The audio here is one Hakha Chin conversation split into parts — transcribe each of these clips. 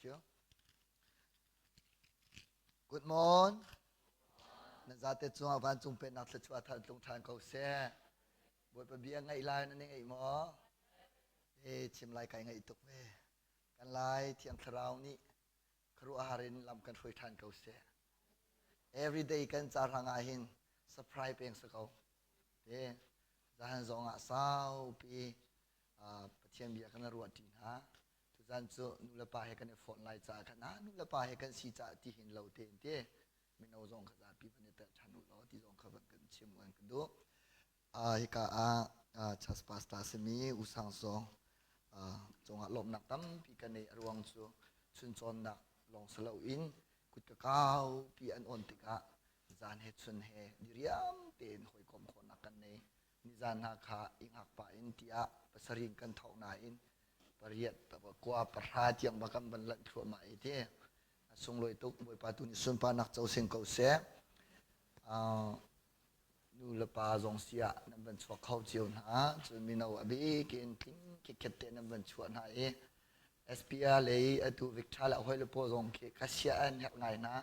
you. Good morning. Na zate cungah vancung pennak thluachuah thar tlung ṭhan ko seh. Bawipa bia ngaih lai nan i ngaih maw? E chim lai kai ngaih tuk ve. Kan lai Thiang Thlarau nih khuaruahhar in lam kan hruai ṭhan ko seh. Every day kan ca hrang ah hin surprise peng si ko. Te zahan zong ah saupi Pathian bia kan ruah ṭi hna. Tuzan cu nu le pa he kan i fonh lai caah khan ah nu le pa he kan si caah ti hin lo te in ti mino zong kha zapi van i tel ṭhan u law ti zong kha van kan chim van kan duh. Hika ah church pastor simi U Sang Song cungah lawmhnak tampi kan nei a ruang cu chuncawnnak lawng si loin kut ka kaupi an on tikah zan he chun he diriam tein hawikom khawhnak kan nei. Nizan hna kha i ngak pah in tiah pasarih kan thawk nain pariat kua pahra tiang ba kan van lanh thluahmah i ti a sunglawi tuk Bawipa tu nih sunparnak co sing ko seh. Nu le pa zong siah nan van chuak kho cio hna cun mino a bik in tling khikhet te nan van chuah hna i SPR lei atu Victor le hawi le pawl zong khi ka sia an herh ngai hna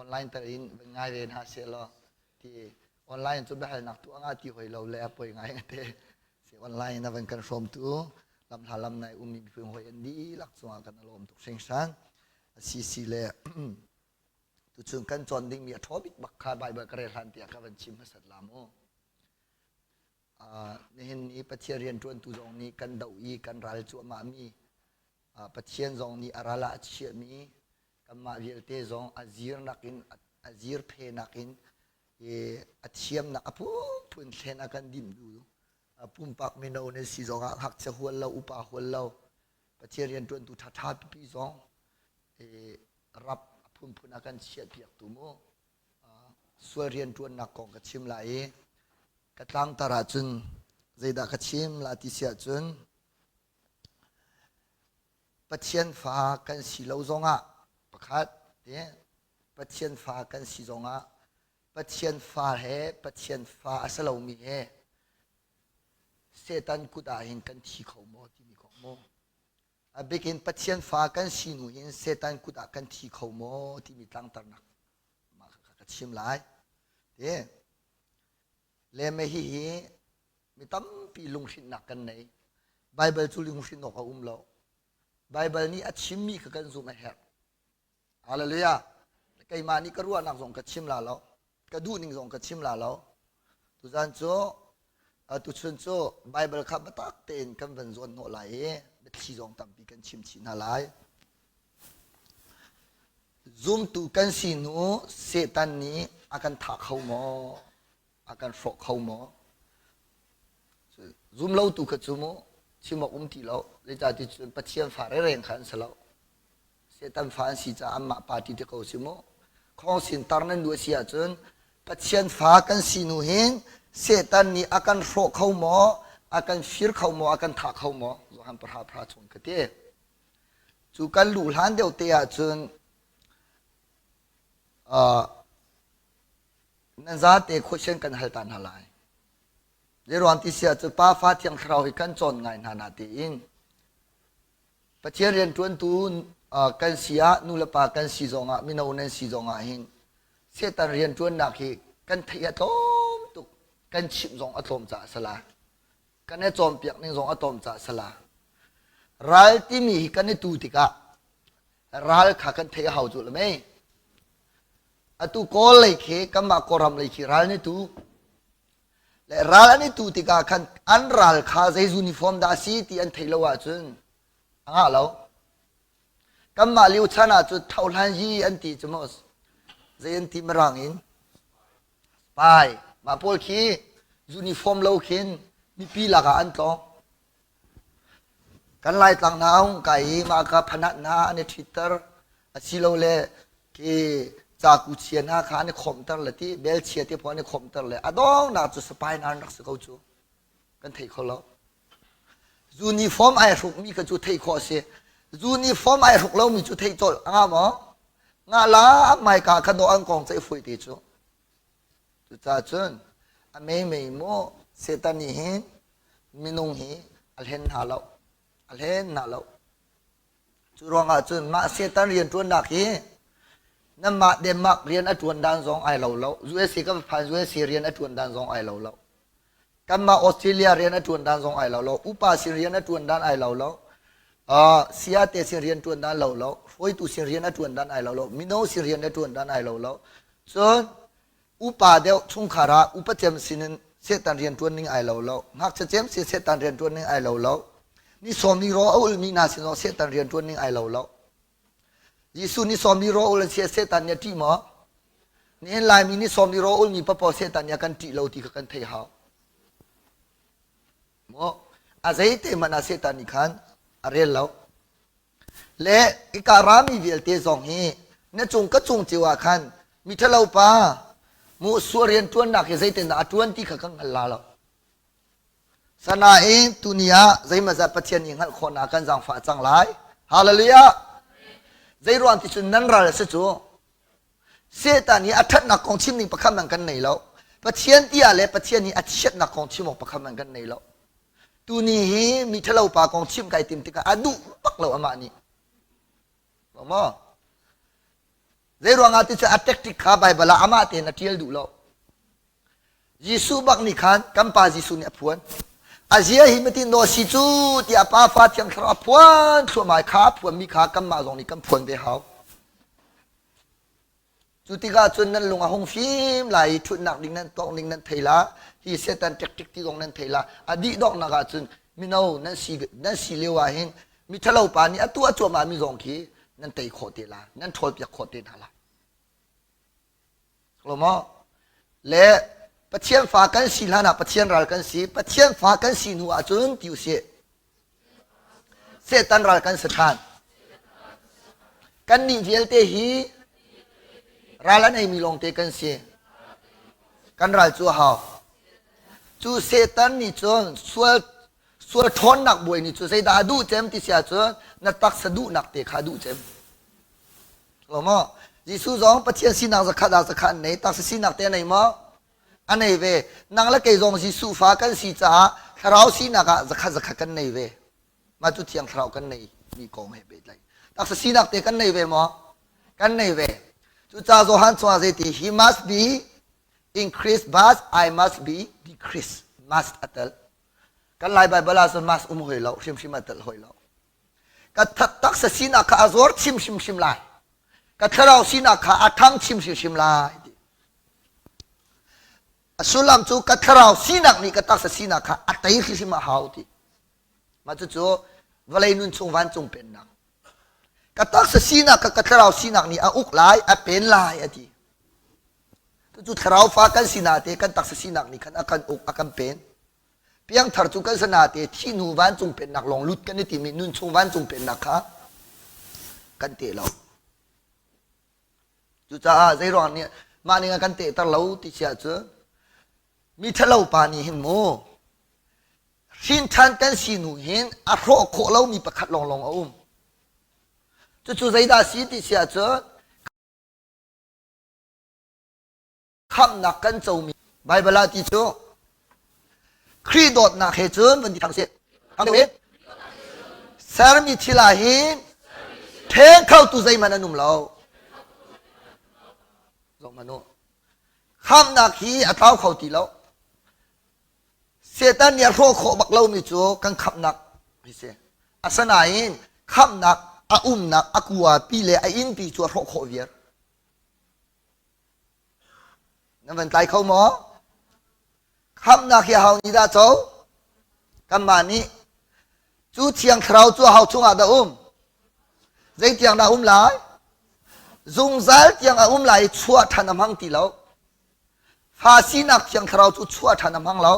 online tel in van ngai ve hna seh law ti online cu biahalnak tu anga ti hoi lo le a poi ngai te si online na van kan hrawm tu lamhla lam nai ummi miphun hoi an dihlak cungah kan alawm tuk hringhran CC le tuchun kan cawn dingmi a thaw bik bak kha Bible ka rel hlan tiah ka van chim hmasat la mu nihin ni Pathian rianṭuantu zong nih kan doh i kan ral cuahmah mi Pathian zong nih a ral ah a chiahmi kanmah vialte zong a zirnak in a zir phenak in a thiamnak a phunphun thlen a kan dimh duh pumpak mino na si zongah ngakchia hual lo upa hual lo Pathian rianṭuantu ṭhaṭha pipi zong rap a phunphun a kan chiahpiaktu mu sual rianṭuannak kong ka chim lai i ka tlangtar ahcun zeidah ka chim la ti si ahcun Pathian fa kan si lo zongah pakhat te Pathian fa kan si zongah Pathian fa he Pathian fa a si lomi he Satan kut ah hin kan thi kho maw timi kong mu a bikin Pathian fa kan si hnu hin Satan kut ah kan thi kho maw timi tlangtarnak mah kha ka chim lai te le me hi hi mi tampi lunghrinnak kan nei Bible cu lunghrinh awk a um lo Bible nih a chimmi kha kan zumh a herh Hallelujah keimah nih ka ruahnak zong ka chim la lo ka duhning zong ka chim la lo tuzan cu tuchun cu Bible kha biatak tein kan van zawn hnawh lai i biathli zong tampi kan chim chih hna lai zumtu kan si hnu Satan nih a kan thah kho maw a kan hrawh kho maw zum lo tu kha cu mu chim awk um ti lo zeicahti cun Pathian fa rereng kha an si lo Satan fa an si caah anmah party te ko si mu khong sin tar nan duh a si ahcun Pathian fa kan si hnu hin Satan nih a kan hrawh kho maw a kan fir kho maw a kan thah kho maw Johan pahra pahra chung ka ti cu kan luh hlan deuh te ahcun uh, nan zate question kan hal ta hna lai Zeiruang ti si ahcun Pa Fa Thiang Thlarau hi kan cawn ngai hna na tiin Pathian rianṭuantu kan si ah nu le pa kan si zongah mino nan si zongah hin Satan rianṭuannak hi kan theih a tlawm tuk kan chimh zong a tlawm caah sala kan i cawnpiak ning zong a tlawm caah sala ral timi hi kan i tu tikah ral kha kan theih a hau cu le mei atu kawl lei khi kanmah kawlram lei khi ral ni tu Le ral an i tu tikah khan an ral kha zei uniform dah a si ti an theih lo ahcun a ngah lo. Kanmah lio chan ah cun thohlan yi an ti cu maw zei an ti mirang in spy mah pawl khi uniform lo khin mipi lakah an tlawng. Kan Laitlang hna a hung kai i mah ka phanat hna an i ṭhitter asilole khi caku chia hna kha an i khawmhter le ti bel chia te pawl an i khawmhter le a donghnak cu spy hna an rak si ko cu kan thei kho lo. Uniform ai hrukmi kha cu theih khawh a si. Uniform ai hruk lomi cu theih colh a ngah maw? Ngah la hmaika kha dawh an kong ceih fuih te cu. Cucaah cun a meimei mu Satan nih hin minung hi a hlen hna lo. A hlen hna lo. Cu ruangah cun mah Satan rianṭuannak hi nanmah Denmark rian a ṭuan dan zong ai lo lo. USA ka va phan USA rian a ṭuan dan zong ai lo lo. Kanmah Australia rian a ṭuan dan zong ai lo lo. Upa sin rian a ṭuan dan ai lo lo. Uh, siate sin rian ṭuan dan lo lo. Hruaitu sin rian a ṭuan dan ai lo lo. Mino sin rian a ṭuan dan ai lo lo. Cun upa deuh chungkhar ah upa cem sin in Satan rian ṭuan ning ai lo lo. Ngakchia cem sin Satan rian ṭuan ning ai lo lo. Ni sawm ni ro a ulmi hna sin zong Satan rian ṭuan ning ai lo lo. Jesuh ni sawm ni ro ul an si Satan nih a ṭih maw? Nihin Laimi ni sawm ni ro ulmi papaw Satan nih a kan ṭih lo ti kha kan thei hau. Maw? A zeite hmanh ah Satan nih khan a rel lo. Le ika rami vialte zong hi na cung ka cung cio ah khan mi ṭhalo pa mu sual rian ṭuannak hi zeitindah a ṭuan ti kha kan hngal la lo. Sanain tuni ah zeimawzat Pathian nih hngalh khawhnak kan zaangfah cang lai. Hallelujah! Zeiruang ti cun nan ral a si cu. Satan hi a ṭhatnak kong chim ding pakhat man kan nei lo. Pathian ti ah le Pathian hi a chiatnak kong chim awk pakhat man kan nei lo. Tuni hi mi ṭhalo pa kong chim kai tim tikah a duh bak lo amah nih. Maw? Zeiruang ah ti cu a tactic kha Baibal ah amah tein a ṭial duh lo. Jesuh bak nih khan kan pa Jesuh nih a phuan. A zia hi matin naw si cu tiah pa fa thiang thlarau a phuan thluahmah kha a phuanmi kha kanmah zong nih kan phuan ve hau. Cu tikah cun nan lung a hung fim lai i ṭhutnak ding nan tawk ning nan thei la hi Satan ṭekṭik ti zong nan thei la a dih donghnak ah cun mino nan si nan si lio ah hin mi ṭhalo pa nih a tuah cuahmah mi zong khi nan tei khawh te la nan ṭhawl piak khawh te hna la. Lo maw? Le Pathian fa kan si hlan ah Pathian ral kan si. Pathian fa kan si hnu ahcun ti usih. Satan ral kan si ṭhan. Kannih vialte hi ral an eimi lawngte kan si. Kan ral cu a hau. Cu Satan nih cun sual sual ṭhawnnak buai nih cu zeidah a duh cem ti si ahcun na taksa duhnak te kha a duh cem. Lo maw? Jesuh zong Pathian sinak zakhat ah zakhat an nei, taksa sinak te a nei maw? A nei ve. Nang le kei zong Jesuh fa kan si caah thlarau sinak ah zakhat zakhat kan nei ve. Mah cu thiang thlarau kan nei mi kong he pehtlai. Taksa sinak te kan nei ve maw? Kan nei ve. Cucaah Johan chungah zeiti he must be increased but I must be decreased. Must a tel. Kan Lai Bible ah cun must um hoi lo, hrimhrim a tel hoi lo. Ka taksa sinak kha a zor chim hrimhrim lai. Ka thlarau sinak kha a ṭhang chim hrimhrim lai. A sullam cu ka thlarau sinak nih ka taksa sinak kha a tei hrimhrim a hau ti. Mah cucu vawlei nun chung vancung pennak. Ka taksa sinak kha ka thlarau sinak nih a uk lai, a pen lai a ti. Cucu thlarau fa kan sinak te kan taksa sinak nih khan a kan uk, a kan pen. Piangthar cu kan sana te thih hnu vancung pennak lawng lut kan i timi nun chung vancung pennak kha kan teh lo. Cucaah zeiruang nih mah ning ah kan tehter lo ti si ahcun mi ṭhalo pa nih hin mu hrin ṭhan kan si hnu hin a hrawh khawh lomi pakhat lawnglawng a um. Cucu zeidah si ti si ahcun khamhnak kan comi Baibal ah ti cu Khrih dawtnak he cun van ti thang sih. Sermi thil ah hin ṭhen khotu zeihmanh an um lo. Zohhmanh u. Khamhnak hi a tlau kho ti lo. Satan nih a hrawh khawh bak lomi cu kan khamhnak hi si. Asinain khamhnak a umnak a kua pi le a innpi cu a hrawh khawh viar. Nan van tlai kho maw? Khamhnak hi hau nih dah co? Kanmah nih cu thiang thlarau cu hau chungah dah um? Zeitiang dah um lai? Zungzal tiang a um lai i chuah ṭhan a hmang ti lo. Fa sinak thiang thlarau cu chuah ṭhan a hmang lo.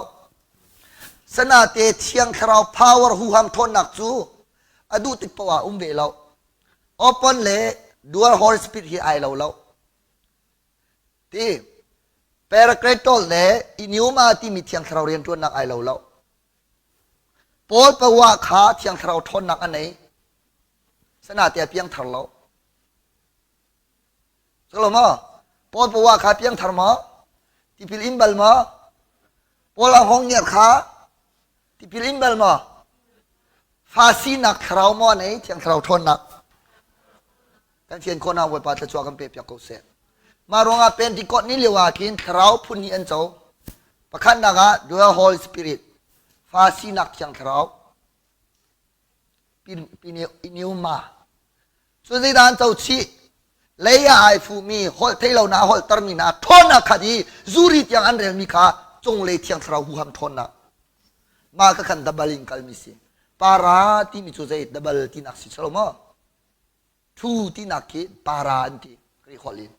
Sanate thiang thlarau power huham ṭhawnnak cu a duh tik paoh ah um ve lo. Open le dual Holy Spirit hi ai lo lo. Ti Paracletol le Pneuma timi Thiang Thlarau rianṭuannak ai lo lo. Paul pawa kha Thiang Thlarau ṭhawnnak a nei. Sanate a piangthar lo. Salo maw? Paul pawa kha piangthar maw? Tipil in bal maw? Paul a hong ngiar kha tipil in bal maw? Fa sinak thlarau maw a nei? Thiang Thlarau ṭhawnnak. Kan fian khawh nak Bawipa thluachuah kan pe piak ko seh. Mah ruangah Pentecost ni lio ah khin thlarau phun hnih an co. Pakhatnak ah the Holy Spirit, fa sinak thiang thlarau, pneuma. Cun zeidah an co chih? Lei ah ai fumi, holh thei lo na holh termi na ṭhawnnak khat i zuri tiang an relmi kha cunglei thiang thlarau huham ṭhawnnak. Mah ka khan dabal in kalmi si. Para timi cu zei dabal tinak si chalo maw? Thu tinak khi para an ti Greek holh in.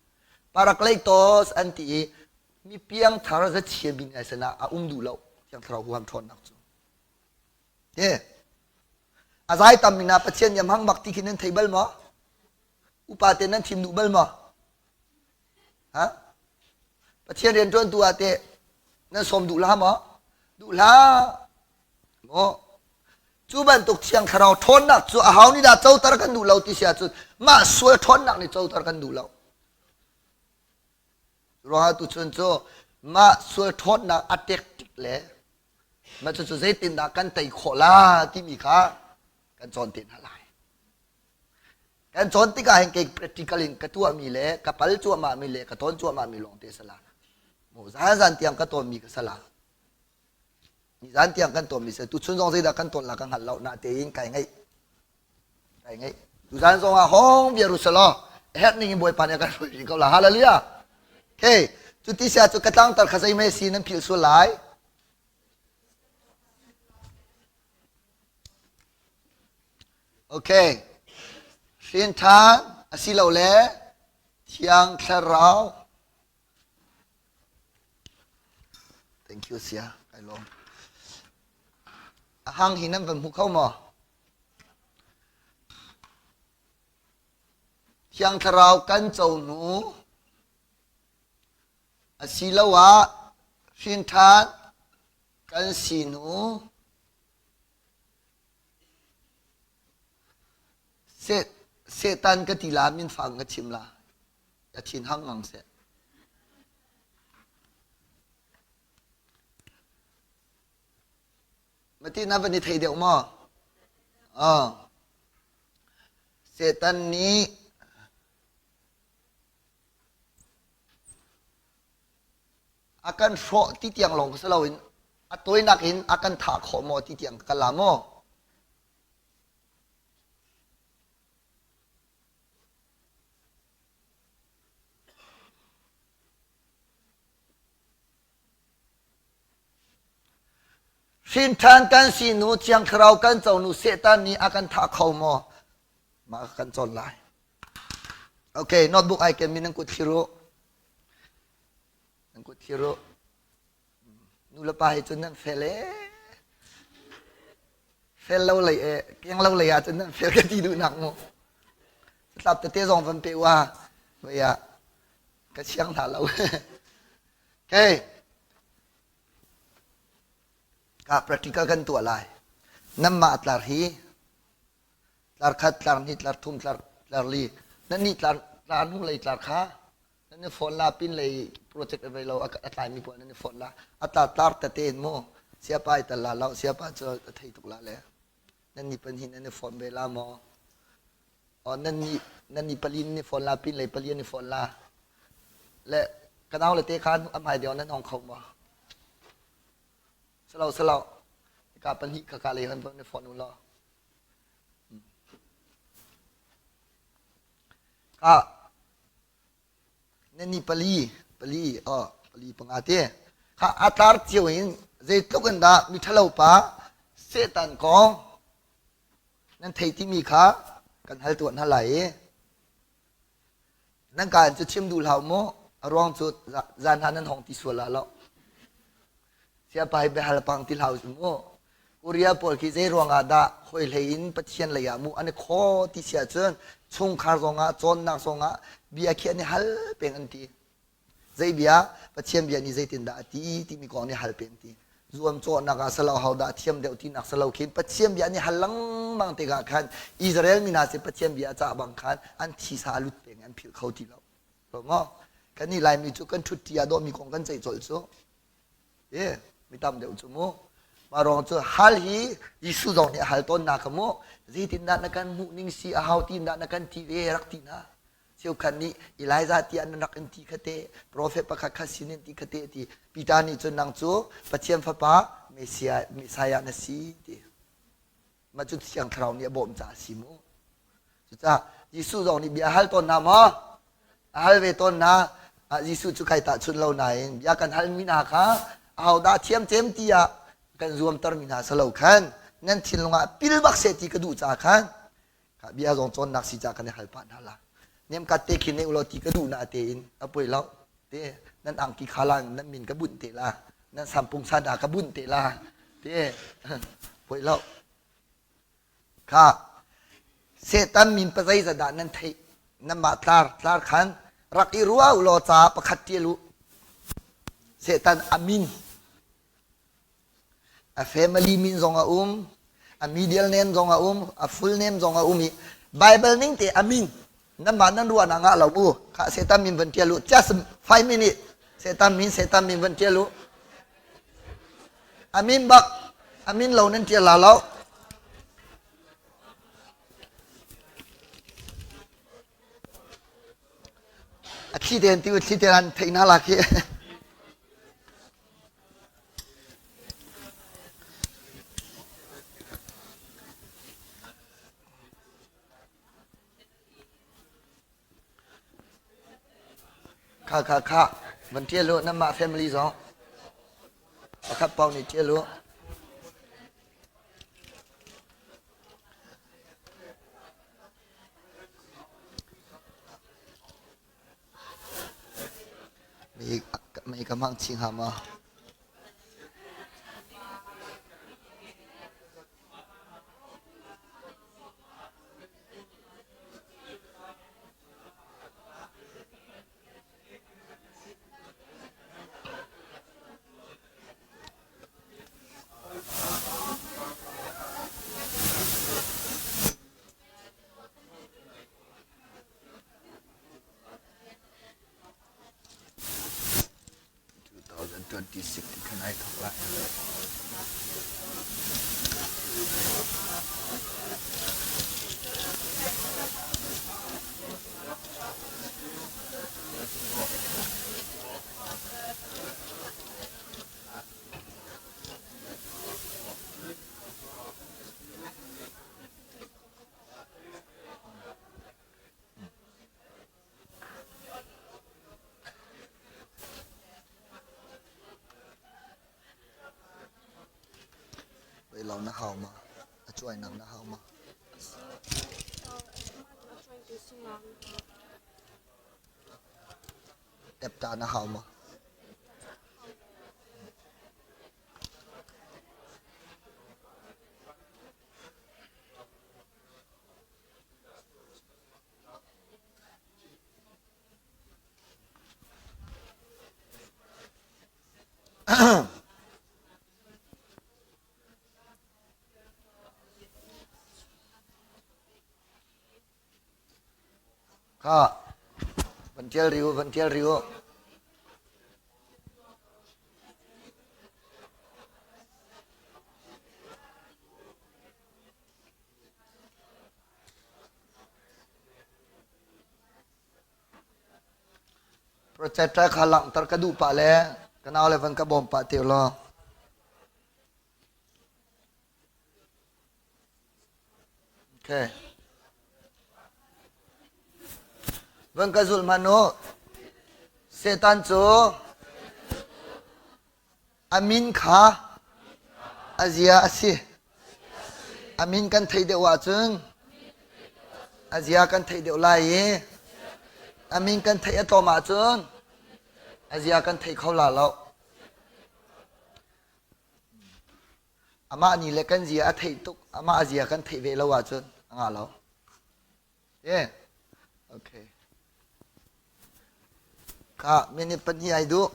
Parakletos an ti i mi piangthar zachia min ngai sana a um duh lo thiang thlarau huham ṭhawnnak cu. He. A zai tam mina Pathian nih a hmang bak ti khi nan thei bal maw? Upa te nan thim duh bal maw? Ha? Pathian rian ṭuantu ah teh nan sawm duh la maw? Duh hlah. Maw? Cu bantuk thiang thlarau ṭhawnnak cu a hau nih dah coter kan duh lo ti si ahcun mah sual ṭhawnnak nih coter kan duh lo. Ruangah tuchun cu mah sual ṭhawnnak a tek tik le mah cucu zeitindah kan tei khawh la timi kha kan cawn te hna lai. Kan cawn tikah hin kei practical in ka tuahmi le ka pal cuahmahmi le ka tawn cuahmahmi lawngte sala. Mu zan zan tiang ka tawnmi ka sala. Nizan tiang kan tawnmi si tuchun zong zeidah kan tawn la ka hngal lo na tein kai ngaih. Kai ngaih. Tuzan zong ah hong bia ru selaw herh ning in Bawipa nih a kan hruai rih ko la. Hallelujah. Okay. Cu ti sia cu ka tlangtar kha zei mei si nan philh sual lai. Okay. Hrin ṭhan asilole Thiang Thlarau. Thank you sia. Kai lawm. A hang hi nan van hmu kho maw? Thiang Thlarau kan co hnu asiloah hrin ṭhan kan si hnu Satan ka ti la min fang ka chim la a thin hang ngang seh. Mati na van i thei deuh maw? Oh. Satan nih a kan hrawh ti tiang lawng si loin a tawinak in a kan thah khawh maw ti tiang ka la maw? Hrinṭhan kan si nu Thiang Thlarau kan co nu Satan nih a kan thah kho maw? Mah kan cawn lai. Okay, notebook ai ken mi nan kut thlir u. Nan kut thlir u. Nu le pa hi cun nan fel ee. Fel lo lei e, keng lo lei ah cun nan fel ka ti duhnak mu. Tlap tete zong van pe ua. Vai ah ka siang hna lo. Okay. Ka practical kan tuah lai. Nanmah tlar hi tlar khat, tlar hnih, tlar thum, tlar tlar li. Nan nih tlar tlar hnu lei tlar kha nan i phone la pin lei project a vei lo a tlai mi pawl nan i phone la a tlar tlar tete in mu siapa i tal la lo siapa cu a thei tuk la le nan ni pan hi nan i phone ve la maw o nan ni nan ni pali nan i phone la pin lei pali an i phone la le ka nau le te khan a hmai deu nan hong kho maw salo salo ka pahnih ka ka lei han ni phone u law Ah, nan ni pali, pali, oh, pali panga te. Kha a tlar cio in zeitluk in dah mi ṭhalo pa Satan kong nan thei timi kha kan hal tuah hna lai i nan ka in cu chim duh hlah mu a ruang cu zan hna nan hong ti sual la lo Siapa hi biahal pang ti hlah usih mu. Korea pawl khi zei ruangah dah hawi hlei in Pathian lei ah mu an i khaw ti si ahcun chungkhar zongah cawnnak zongah bia khi an i hal peng an ti. Zei bia Pathian bia nih zeitindah a ti timi kong an i hal peng ti. Zuamcawhnak ah salo ho dah thiam deuh tinak salo khin Pathian bia an i hal lengmang tikah khan Israel mi hna cu Pathian bia a cah bang khan an thisa a lut peng an philh kho ti lo. Maw? Kannih Laimi cu kan ṭhut ṭi ah dawhmi kong kan ceih colh cu. E, mi tam deuh cu mu. Mah ruang cu hal hi Jesuh zong nih a hal tawn na ka mu. Zeitindah na kan hmuh ning si a hau tin dah na kan ti ve rak ti na. Cheukhat nih Elijah tiah nan rak in ti kha te, profet pakhat kha sin in ti kha te ti. Peter nih cun nang cu Pathian fapa Messiah, Messiah na si ti. Mah cu Thiang Thlarau nih a bawmh caah a si mu. Cucaah Jesuh zong nih bia a hal tawn hna maw? A hal ve tawn hna. Jesuh cu kai tahchunh lo nain bia kan halmi hna kha ahodah thiam cem tiah kan zuamtermi hna si lo khan nan thinlung ah pil bak seh ti ka duh caah khan bia zong cawnnak si caah kan i hal pah hna la. Nem kat te khin ne ulaw ti ka duh na tein a poi lo. Te nan angki khala nan min ka bunh te la. Nan sampung san ka bunh te la. Te poi lo. Kha Satan min pazeizat dah nan theih? Nanmah tlar tlar khan rak i ruah u law ca pakhat ṭial u. Satan a min, a family min zong a um, a middle name zong a um, a full name zong a um i Bible ning te a min nanmah nan ruahnak ngah lo mu. Kha Satan min van ṭial u. Just 5 minute. Satan min, Satan min van ṭial u. A min bak, a min lo nan ṭial la lo. A thli tein ti u, thli tein an theih hna lak hi. Kha kha kha van ṭial u nanmah family zong pakhat paoh nih ṭial u. Mei ka hmang chih hnga maw? 2026 ti khan ai thawk lai. Lo na hau ma? A cuainak na hau ma? Tepta na hau ma? Kha van ṭial rih u, van ṭial rih u. Projector kha langhter ka duh pah le ka nau le van ka bawm pah te law. Okay. Van ka zulh hmanh u. Satan cu a min kha a zia a si. A min kan theih deuh ahcun a zia kan theih deuh lai i a min kan theih a tlawm ahcun a zia kan thei kho la lo. Amah nih le kan zia a theih tuk, amah a zia kan theih ve lo ahcun a ngah lo. Yeah. Okay. Kha minute pahnih ai duh.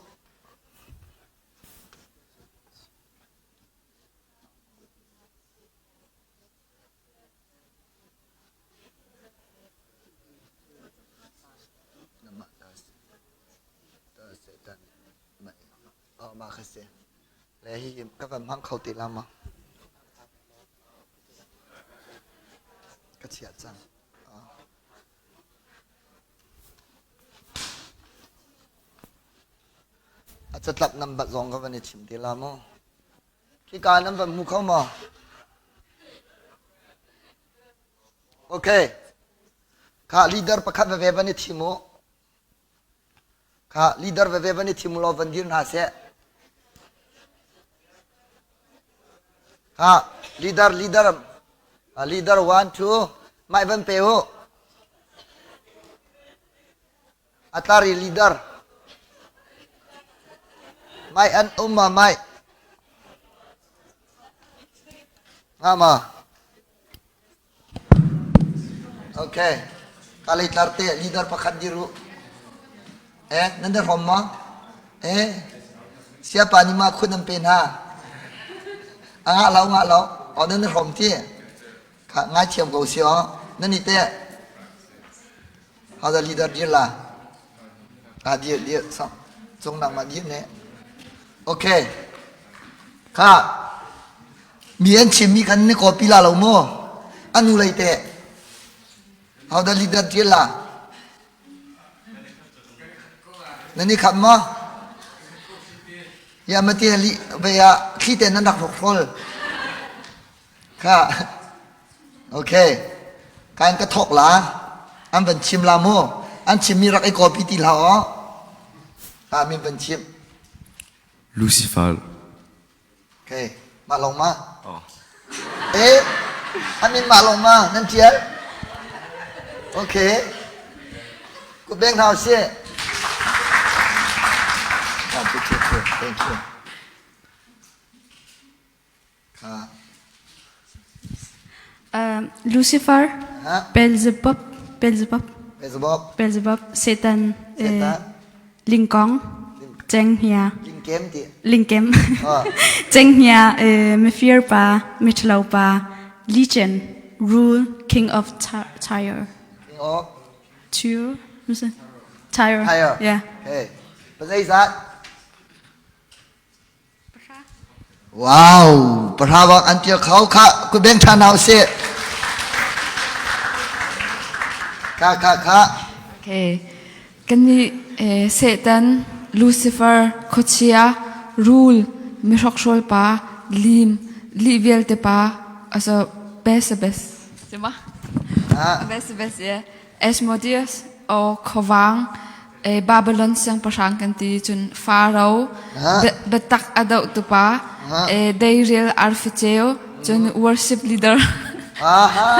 Mah kha si. Le hi ka van hmang kho te la ma? Ka chiah cang. Catlap nan bat zong ka van i chim te la mu. Khika nan van hmu kho maw? Okay. Kha leader pakhat veve van i thim u. Kha leader veve van i thim u law van dir hna seh. Kha leader leader leader one two mai van pe u. A tlari leader. Mai an um ma mai. Nga ma. Okay. Ka lei tlar te leader pakhat dir u. Eh, nan da hrom ma? Eh, siapa ni ma khun an pe hna. A ngah lo ngah lo. O nan hrom ti. Kha ngai thiam ko si o. Nan ni te. Hada leader dir la. Ah dir dir sang. Cung nang ma dir ne. Okay. Kha mi an chimmi kan ni copy la lo maw? Anu lei te. Hada leader dir la. Nan i khat maw? Ya mati li ve ah thli te nan rak hrokhrol. Kha okay kan ka thok la an van chim la mu an chimmi rak i copy ti hlah aw ha min van chim Lucifer okay mah long ma oh eh amin mah long ma nan tial okay ku beng hau si thank you Lucifer, Beelzebub, Beelzebub, Beelzebub, Satan, Lingkong, Cenghngia, Lingkem, Cenghngia, mifir pa, miṭhalo pa, Legion, rule, king of Tyre. King of Tyre, Tyre. Tyre. Yeah. Okay. Pazeizat? Wow, pahra bak an tir kho kha ku beng ṭha hna usih. Kha kha kha. Okay. Kan nih eh, Satan, Lucifer, khuachia, rul, mihrokhrawl pa, lim, lih vialte pa, aso Besabes. Sima? Ah. Besabes ye. Asmodeus o khuavang Babylon siangpahrang kan ti cun Faro biatak a dohtu pa deirel arfi ceu cun worship leader. Aha.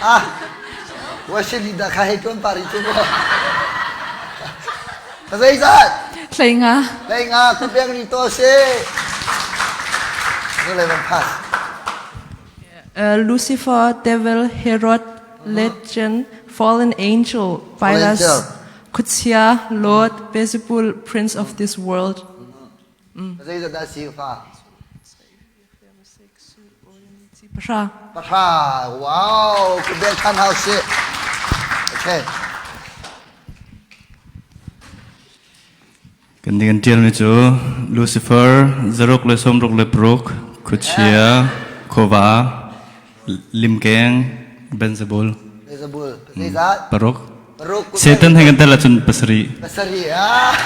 Ah. Worship leader kha hei tuan pari cu mu. Zeizat? Hleinga. Hleinga ku beng ri to si. Nu le van pass. Lucifer, devil, Herod, Legend, fallen angel, Vilas, Khuachia, Lord, Beelzebul, prince of this world. Zeizat dah si fa? Pahra. Pahra. Wow, ku bel than hau si. Okay. Kan ding an ṭialmi cu Lucifer, zaruk le sawmruk le paruk, khuachia, khuava, limkeng, Beelzebul. Beelzebul. Zeizat? Paruk. Paruk. Satan he kan tel ahcun pasarih. Pasarih. Ah.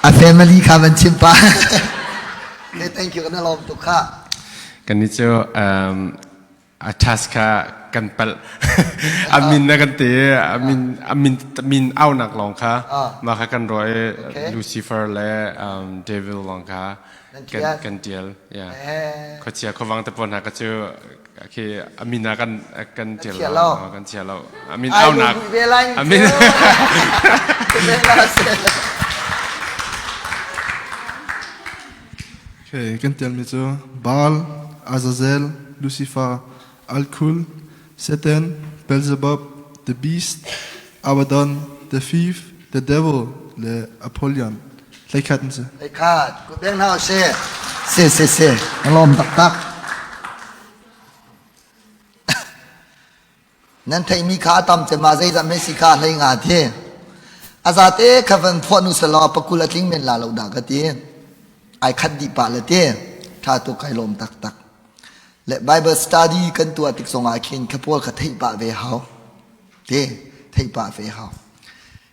A family kha van chim pa. Okay, thank you. Kan lawm tuk kha. Kan ni cu um, a task kha kan palh a min na kan ti a min a min min aunak lawng kha mah kha kan ruah i Lucifer le um, Devil lawng kha kan kan tial yeah khuachia khuavang te pawl hna ka cu khi a min ah kan kan tial lo kan chia lo a min aunak a min Okay, kan tialmi cu Baal, Azazel, Lucifer, Alkhul, Satan, Beelzebub, the Beast, Abaddon, the Thief, the Devil le Apollyon. Hleikhat an si. Hleikhat. Kut beng hna usih. Si si si. Ka lawm taktak. Nan theihmi kha a tam cem ah zeizat hme si kha hlei nga ti. A zate kha van phuah nu selaw pakul a tling men la lo dah ka ti. Ai khat dih pah le ti. Tha tuk kai lawm taktak. Le Bible study kan tuah tik zongah khin kha pawl kha theih pah ve hau. Ti theih pah ve hau.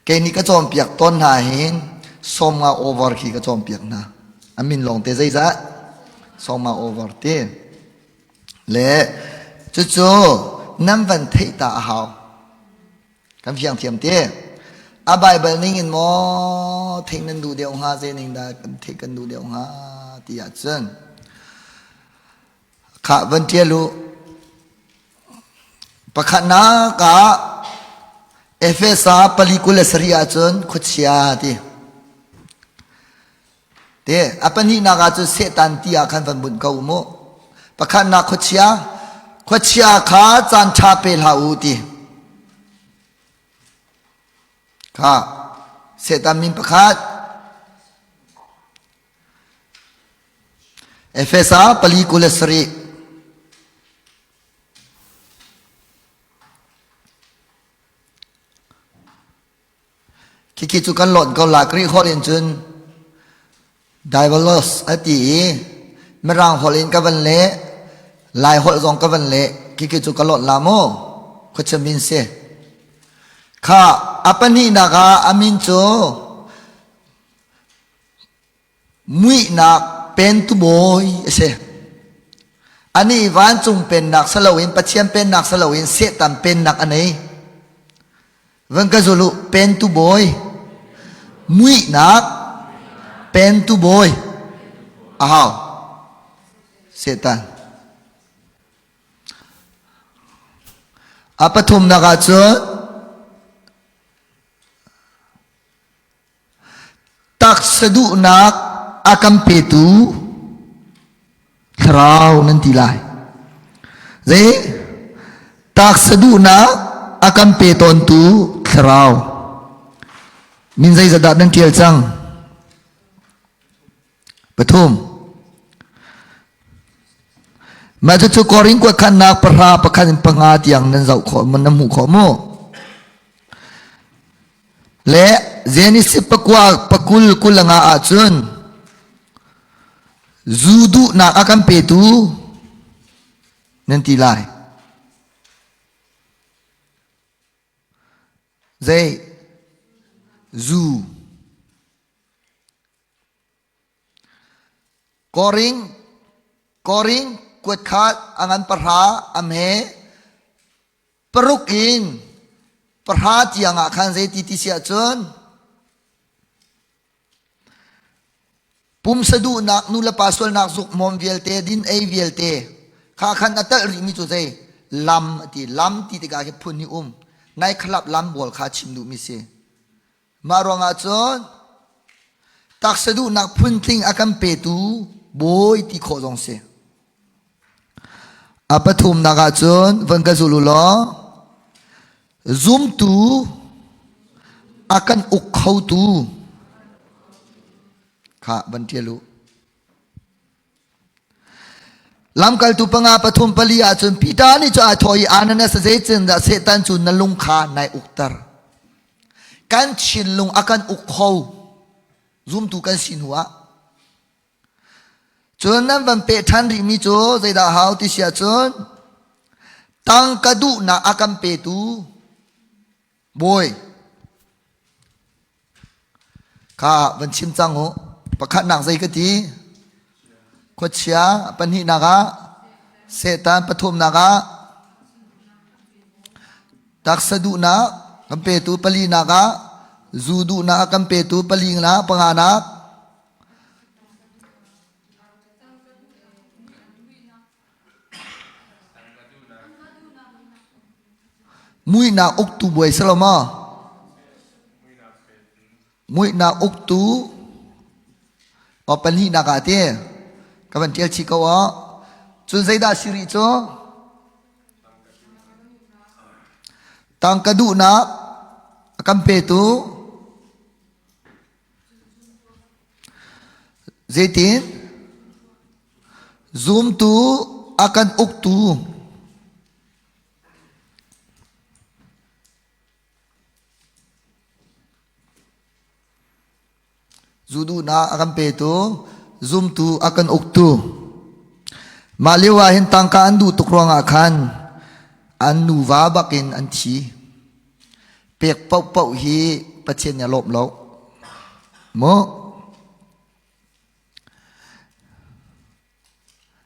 Kei nih ka cawnpiak tawn hna hin Sawmnga over khi ka cawnpiak hna. A min lawng te zeizah? Sawmnga over ti. Le cucu nan van theih ta a hau. Kan fiang thiam te. A Bible ning in maw theih nan duh deuh hnga zei ning dah kan theih kan duh deuh hnga ti ahcun Khah van ṭial u. Pakhatnak ah Efesa 4:27 ahcun khuachia ti. Te a pahnihnak ah cun Satan ti ah khan van bunh ko u mu. Pakhatnak khuachia, khuachia kha caan ṭha pe hlah u ti. Kha Satan min pakhat Efesa 4:27. Khikhi cu kan lawnh ko la Greek holh in cun Diabolos a ti i Mirang holh in ka van leh Lai holh zong ka van leh khikhi cu ka lawnh la mu khuachia min si kha a pahnihnak ah a min cu Muihnak pentu bawi a si. Anih vancung pennak si loin Pathian pennak si loin Satan pennak a nei. Van ka zul u, pentu bawi. Muihnak pentu bawi. A hau. Satan. A pathumnak ah cun Taksa duhnak a kan petu thlarau nan ti lai. Zei? Taksa duhnak a kan pe tawntu thlarau. Min zeizat dah nan ṭial cang? Pathum. Mah cucu Korin kuatkhannak pahra pakhat in panga tiang nan zoh khawh nan hmuh khawh mu. Le Genesis pakua pakul kulanga ahcun zu duhnak a kan petu nan ti lai. Zei? Zu. Koring, Koring kuatkhat a ngan pahra a hme paruk in pahra tiang ah khan zeiti ti si ahcun pumsa duhnak nu le pa sualnak zukmawm vialte din ei vialte kha khan a telh rihmi cu zei lam a ti lam ti tikah hi phun hi um nai khalap lam bawl kha chim duhmi si Mah ruangah cun taksa duhnak phuntling a kan petu bawi ti khawh zong si. A pathumnak ah cun van ka zul u law zumtu a kan uk khotu kha van ṭial u. Lamkaltu panga pathum pali ahcun Peter nih cu ai thawh i Ananias zeitindah Satan cu na lung kha nai ukter? Kan thinlung a kan uk kho. Zumtu kan si hnu ah. Cun nan van peh ṭhan rihmi cu zeidah hau ti si ahcun tangka duhnak a kan petu Bawi Kha van chim cang u. Pakhatnak zei ka ti? Khuachia pahnihnak ah Satan pathumnak ah taksa duhnak kan petu palinak ah zu duhnak kan petu palinak panganak Muihnak uktu buai si lo maw? Muihnak uktu o pahnihnak ah ti ka van ṭial chih ko aw. Cun zeidah si rih cu? Tangka duhnak a kan petu Zeitin? Zumtu a kan uktu. Zu duhnak a kan petu, zumtu a kan uktu. Mah lio ah hin tangka an duh tuk ruangah khan an nuva bakin an thi. Pek paohpaoh hi Pathian nih a lawmh lo. Mu.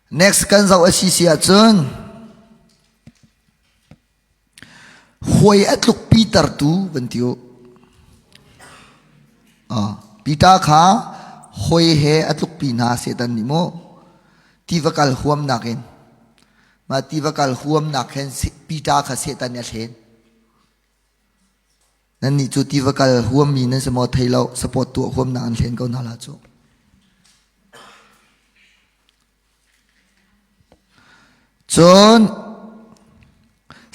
Next kan zoh a si si ahcun huai a tluk Peter tu van ti u. Peter kha hoi he a tlukpi hna Satan nih mu tiva kal huamnak in mah tiva kal huamnak khin Peter kha Satan nih a hlen. Nannih cu tiva kal huammi nan si maw thei lo support tuah huamnak an hlen ko hna la cu. Cun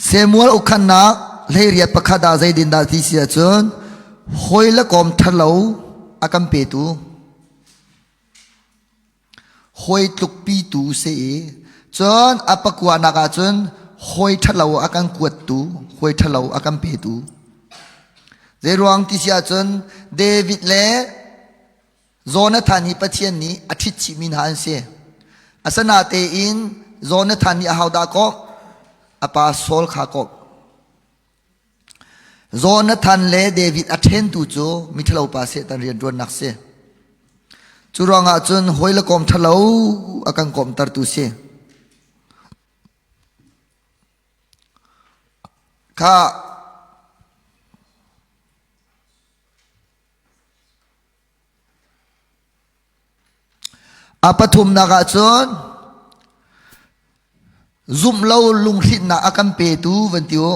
Samuel ukhannak hleiriat pakhat ah zeitindah ti si ahcun hawi le kom ṭhalo a kan petu hawi tlukpitu si i cun a pakuanak ah cun hawi ṭhalo a kan kuattu hawi ṭhalo a kan petu zeiruang ti si ahcun David le Jonathan hi Pathian nih a ṭhit chihmi hna an si. Asinatein Jonathan nih ahodah kawh? A pa Saul kha kawh. Jonathan le David a ṭhentu cu miṭhalo pa Satan rianṭuannak si. Cu ruangah cun hawi le kom ṭhalo a kan komtertu si. Kha A pathumnak ah cun zumh lo lunghrinhnak a kan petu van ti u.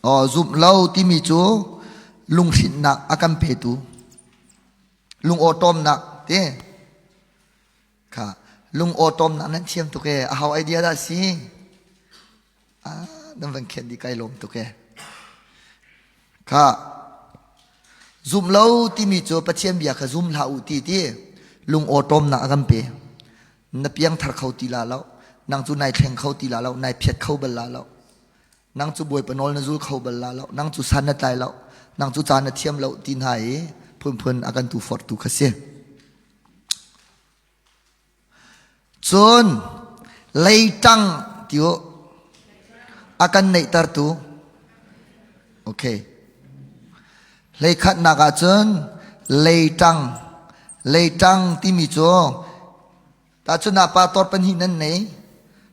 Aw zumh lo timi cu lunghrinhnak a kan petu. Lungawṭawmnak ti. Kha lungawṭawmnak nan thiam tuk ee. A hau idea dah si? Ah, nan van khen dih kai lawm tuk ee. Kha zum lo timi cu Pathian bia kha zum hlah u ti ti lung awṭawmnak a kan pe. Na piang thar kho ti la lo. Nang cu nai thleng kho ti la lo. Nai phiat kho bal la lo. Nang cu Bawipa nawl na zul kho bal la lo. Nang cu san na tlai lo. Nang cu ca na thiam lo ti hna i phunphun a kan tu forhtu kha si. Cun leitang ti u a kan neihtertu. Okay. Hleikhatnak ah cun leitang leitang timi cu tahchun ah pa tor pahnih nan nei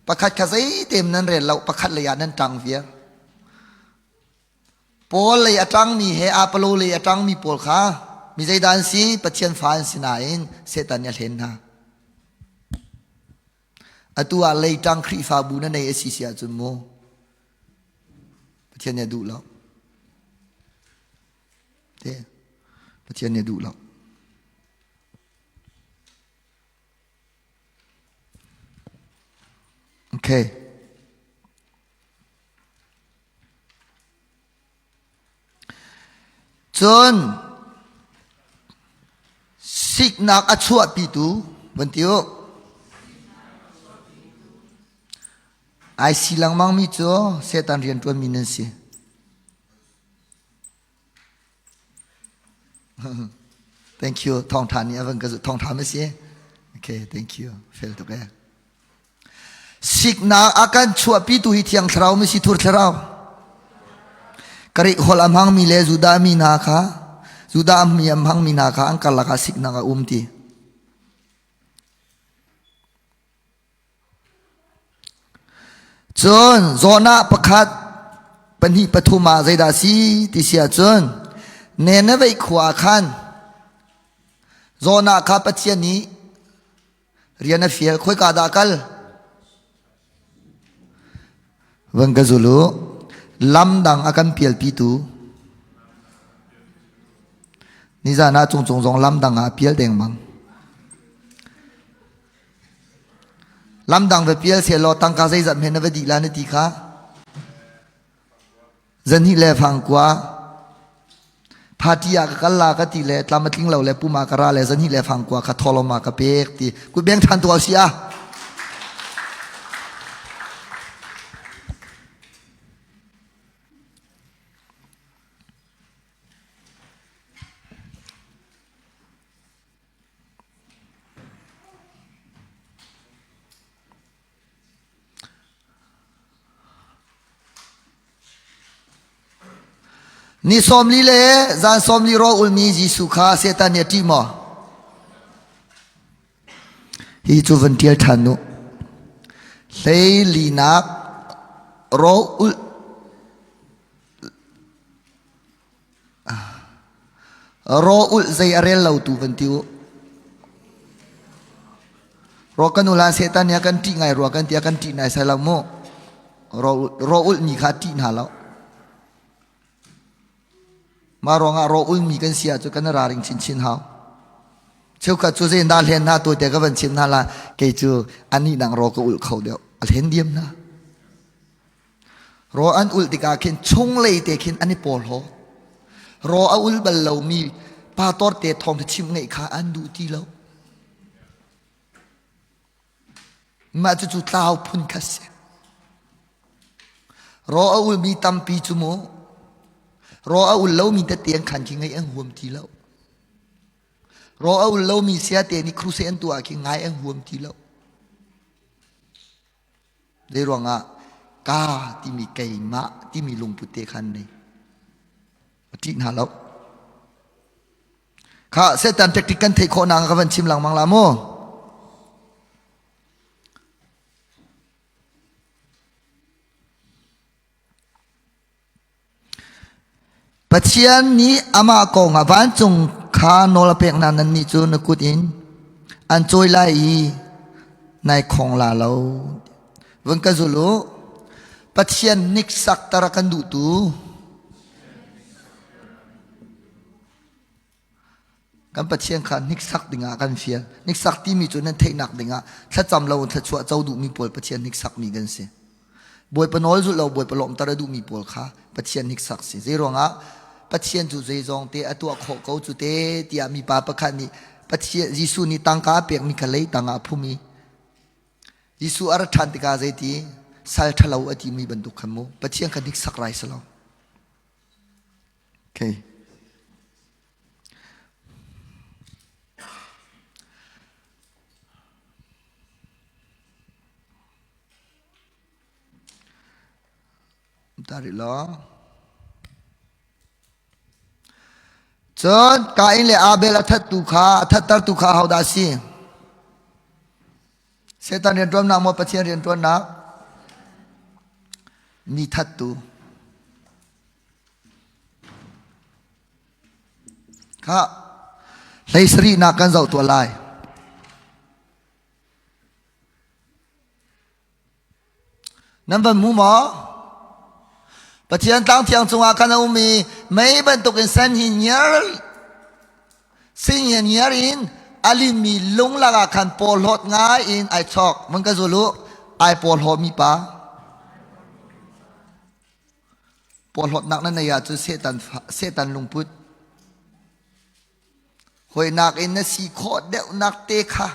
pakhat kha zeitem nan rel lo pakhat lei ah nan ṭang viar. Paul lei a ṭangmi he Apollo lei a ṭangmi pawl kha mi zeidah an si? Pathian fa an si nain Satan nih a hlen hna. Atu ah leiṭang Khrihfabu na nei a si si ahcun mu Pathian nih a duh lo. Te Pathian nih a duh lo. Okay. Cun siknak a chuahpitu van ti u. Ai si lengmangmi cu Satan rianṭuanmi nan si. Thank you. Thawngṭha nih a van ka thawngṭha ma si? Okay, thank you. Fel tuk e. Siknak a kan chuahpitu hi Thiang Thlarau ma si Thur Thlarau? Karik holh a hmangmi le Judah mi hna kha Judah mi a hmangmi hna kha an karlak ah siknak a um ti. Cun Jonah pakhat pahnih pathum ah zeidah a si ti si ahcun Nineveh khua ah khan Jonah kha Pathian nih rian a fial khoika dah a kal? Van ka zul u. Lam dang a kan pialpitu nizan ah cungcung zong lam dang ah a pial dengmang. Lamdang va pial sehlaw tangka zeizat hme na va dih la na ti kha. Zanhnih le fangkua party ah ka kal la ka ti le tlam a tling lo le puma ka ra le zanhnih le fangkua kha tholoma ka pek ti kut beng than tu si a. Ni 40 le zan 40 rawl ulmi Jesuh kha Satan nih a ṭih maw? Hi cu van ṭial ṭhan u. Hleilinak rawl ulh raw ulh zei a rel lo tu van ti u. Raw kan ulan Satan nih a kan ṭih ngai rua kan ti a kan ṭih nai sai lo mu. Raw ulh mi kha ṭih hna lo. Mah ruangah raw ulmi kan si ahcun kan i ralring chinchin hau. Cheukhat cu zei na hlen hna tawite ka van chim hna la kei cu anih nang raw ka ulh kho deuh a hlen diam hna. Raw an ulh tikah khin chunglei te khin an i porhlaw. Raw a ul bal lomi pastor te thawng chim ngeih kha an duh ti lo. Mah cucu tlau phun kha si. Raw a ulmi tampi cu mu raw a ul lomi tete an khan khi ngaih an huam ti lo. Raw a ul lomi siate nih crusade an tuah khi ngai an huam ti lo. Zei ruangah ka timi keimah timi lungput te khan nei. A ṭih hna lo. Kha Satan tactic kan theih khawh nak ka van chim lengmang la mu. Pathian nih amah kong ah vancung kha nawl a pek hna nannih cu na kut in an cawi lai i nai khong la lo. Vun ka zul u. Pathian hniksak tar a kan duhtu Kan Pathian kha hniksak dingah a kan fial. Hniksak timi cu nan theihnak dingah thlacam lo in thluachuah co duhmi pawl Pathian hniksakmi kan si. Bawipa nawl zulh lo Bawipa lawmhter a duhmi pawl kha Pathian hniksak si. Zeiruangah Pathian cu zeizong te a tuah khawh ko cu te tiah mipa pakhat nih Pathian Jesuh nih tangka a pekmi kha lei tangah a phum i Jesuh a rat ṭhan tikah zeiti sal ṭhalo a timi bantuk khan mu Pathian kha hniksak rai si lo. Okay. Tarik law. Cun Kain le Abel a thattu kha a thattertu kha ahodah a si? Satan rianṭuannak maw Pathian rianṭuannak? Mi thattu. Kha hlei sarihnak kan zoh tuah lai. Nan van hmu maw? Pathian tlang thiang cungah khan a um i mei bantukin sen hi ngiar sin hi ngiar in a linmi lung lakah khan porhlawt ngai in ai chawk. Mun ka zul u, ai porhlawmi pa. Porhlawtnak na nei ahcun Satan, Satan lungput. Hawinak in na si khawh deuhnak te kha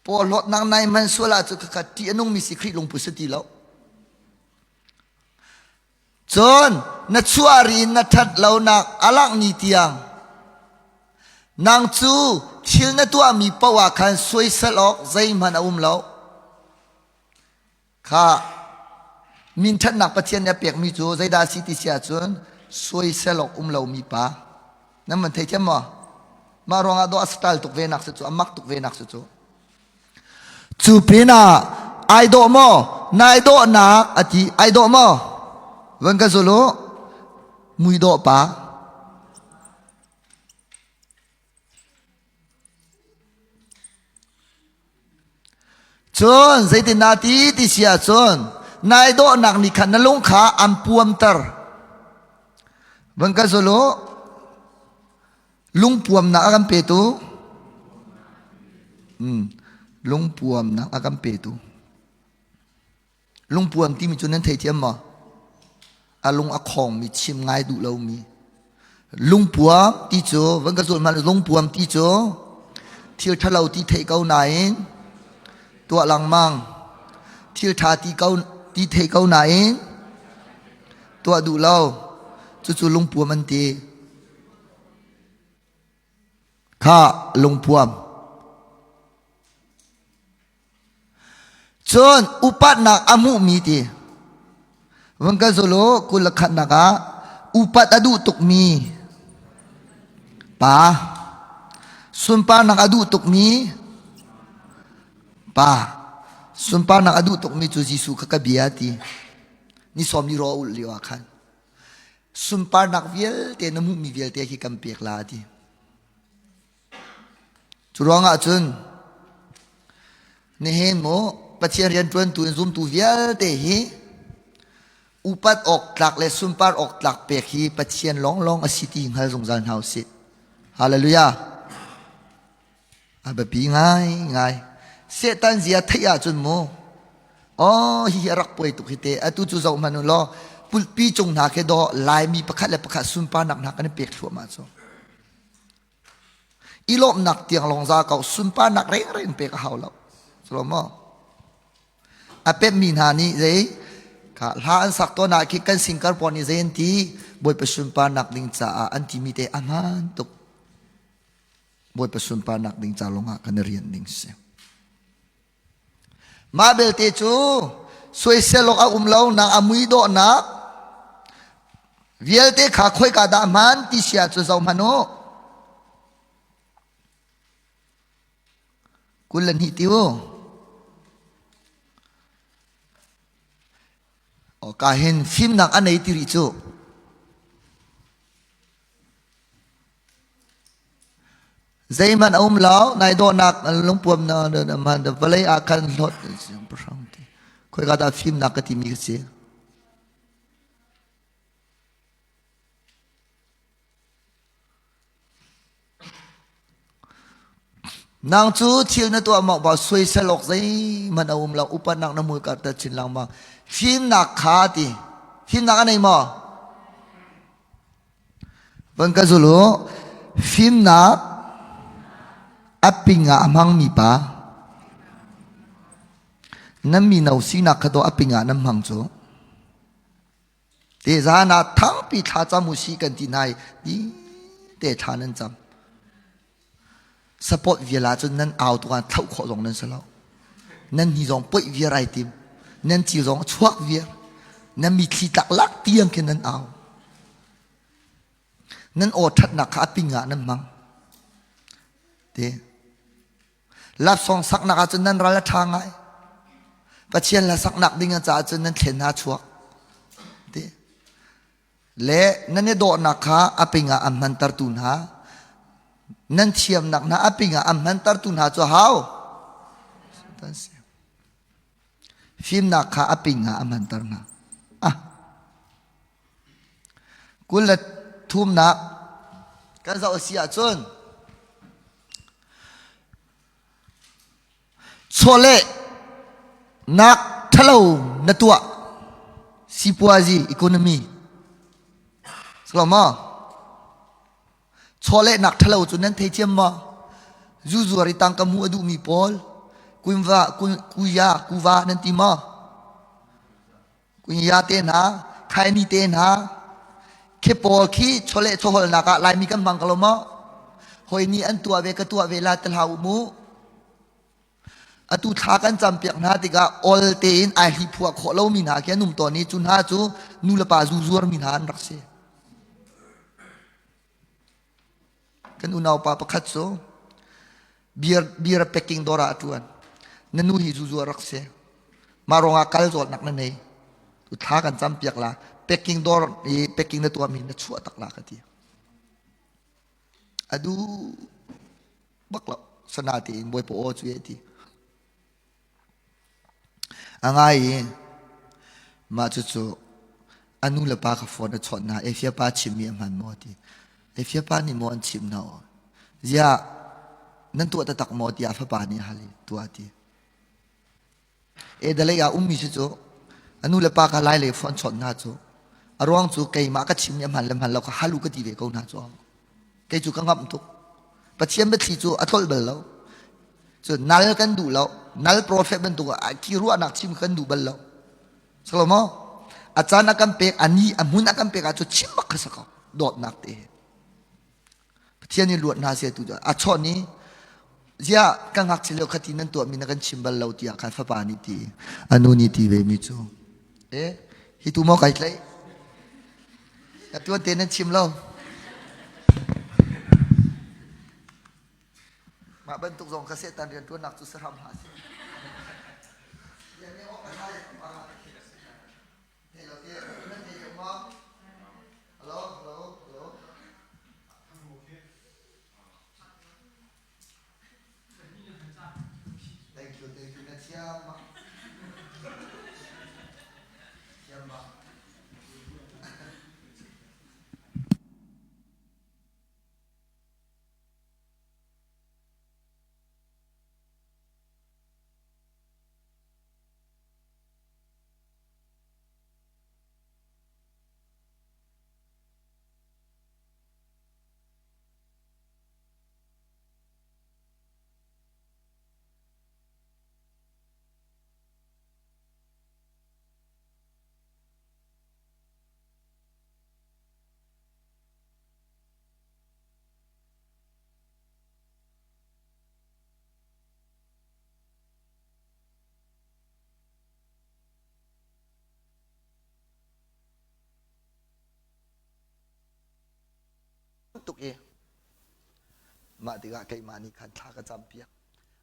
porhlawtnak nai hman sual ahcun khakha ṭih a nungmi si Khrih lungput si ti lo. Cun na chuahri in na ṭhat lonak a langh ni tiang nang cu thil na tuahmi paoh ah khan soisel awk zeihmanh a um lo. Kha minṭhatnak Pathian nih a pekmi cu zeidah a si ti si ahcun soisel awk um lomi pa. Nan van theithiam maw? Mah ruangah dawh a style tuk ve nak si cu, a mak tuk ve nak si cu. Cu pinah ai dawh maw? Nai dawhnak a ti. Ai dawh maw? Van ka zul u. Mui dawh pa. Cun zeitin na ti ti si ahcun nai dawhnak nih khan na lung kha an puamter. Van ka zul u. Lungpuamnak a kan petu. Lungpuamnak a kan petu. Lungpuam timi cu nan theithiam maw? A lung a khawngmi, chim ngai duh lomi. Lungpuam ti cu, van ka zulh hmanh, lungpuam ti cu thil ṭhalo ti theih ko nain tuah lengmang. Thil ṭha ti ko ti theih ko nain tuah duh lo. Cucu lungpuam an ti. Kha lungpuam. Cun upatnak a hmuhmi ti vun ka zul u 21 nak ah. Upat a duh tukmi pa. Sunparnak a duh tukmi pa. Sunparnak a duh tukmi cu Jesuh kha ka bia ti. Ni sawm ni ro ulh lio ah khan. Sunparnak vialte na hmuhmi vialte khi kan pek la ti. Cu ruangah cun nihin mu Pathian rianṭuantu in zumtu vialte hi upat awk tlak le sunpar awk tlak pek hi Pathian lawnglawng a si ti hngal zungzal hna usih. Hallelujah. A biapi ngaingai. Satan zia theih ahcun mu Oh, hihi a rak puai tuk hi te. Atu cu zoh hmanh u law, pulpi cung hna khi dawh Laimi pakhat le pakhat sunparnak hna kan i pek thluahmah cu. I lawmhnak tiang lawng za ko sunparnak rengreng pek a hau lo. Silo maw? A pemmi hna nih zei kha hla an sak tawn ah khi kan singkar pawl nih zei an ti Bawipa sunparnak ding caah an timi te a hmaan tuk. Bawipa sunparnak ding ca lawngah kan i rian ding si. Mah belte cu soisel awk a um lo nak a mui dawhnak vialte kha khoika dah hmaan ti si ahcun zoh hmanh u. 22 ti u. Ka hin fimnak a nei ti rih cu. Zeihmanh a um lo, nai dawhnak lungpuam na man vawlei ah khan hlawt siangpahrang ti. Khoika dah fimnak ka timi ka si. Nang cu thil na tuah mawk ba soisel awk zeihmanh a um lo upatnak na mui karter chin lengmang. Fimnak kha ti. Fimnak a nei maw? Van ka zul u. Fimnak a ping ah a hmangmi pa. Nan mino sinak kha dawh a ping ah nan hmang cu. Te zan ah thangpi thla cam u si kan ti hna i di te thla nan cam. Support vial ah cun nan au tuk ah thloh khawh zong nan si lo. Nan hi zong poih viar ai tim. Nan ci zong a chuak viar. Nan mithli tlak lak tiang khin nan au. Nan aw ṭhatnak kha a ping ah nan hmang. Te. Lapsawng saknak ah cun nan ral a ṭha ngai. Pathian hla saknak ding caah cun nan thlen hna chuak. Te. Le nan i dawhnak kha a ping ah an hmantertu hna nan thiamnak hna a ping ah an hmantertu hna cu hau fimnak kha a ping ah a hmanter hna ah 23nak kan zoh a si ahcun Chawleh nak ṭhalo na tuah sipuazi economy silo maw chawlehnak ṭhalo cu nan thei ciam maw zuzuar i tangka hmuh a duhmi pawl kuinva kuya kuva nan ti maw Kunya te hna khaini te hna khi pawl khi chawleh chawhawlnak ah Laimi kan hmang ko lo maw hoi nih an tuah ve ka tuah ve la ti hlah u mu Atu thla kan campiak hna tikah ol tein ai hliphuah khawh lomi hna khi an um tawn i cu hna cu nu le pa zu zuarmi hna an rak si. Kan unaupa pakhat cu beer, beer packing dawr ah a ṭuan. Na nu hi zu zuar rak si. Mah ruangah kal zawtnak na nei. Tu thla kan campiak la. Packing dawr i packing na tuahmi na chuah tak la ka ti. A duh bak lo sana tein Bawipa aw cu ti. A ngai i mah cucu a nu le pa kha phone a chawnh hna Efia pa chimmi a hman maw ti. Efia pa nih maw an chimh hna aw. Ziah nan tuah taktak maw tiah fapa nih a hal i tuah ti. Edalei ah ummi si cu a nu le pa kha lai lei phone chawnh hna cu a ruang cu keimah ka chimmi a hman le hman lo kha hal u ka ti ve ko hna cu kei cu ka ngamh tuk Pathian biathli cu a tlolh bal lo cu nal kan duh lo nal prophet bantuk ah khi ruahnak chim kan duh bal lo Salomo a caan a kan pek a ni a hmun a kan pek ah cu chim bak kha sa ko dawtnak te he Pathian nih luat hna seh tu a chawnh i ziah ka ngakchia lio khati nan tuahmi na kan chim bal lo tiah khan fapa nih ti a nu nih ti ve mi cu eh hi tu maw kai tlaih? Ka tuan te nan chim lo. Mah bantuk zong kha Satan rianṭuannak cu si hram hlah seh. Hello, hello, hello. Thank you, thank you. Na thiam bak. Thiam bak. Tuk i mah tikah keimah nih khan thla ka campiak.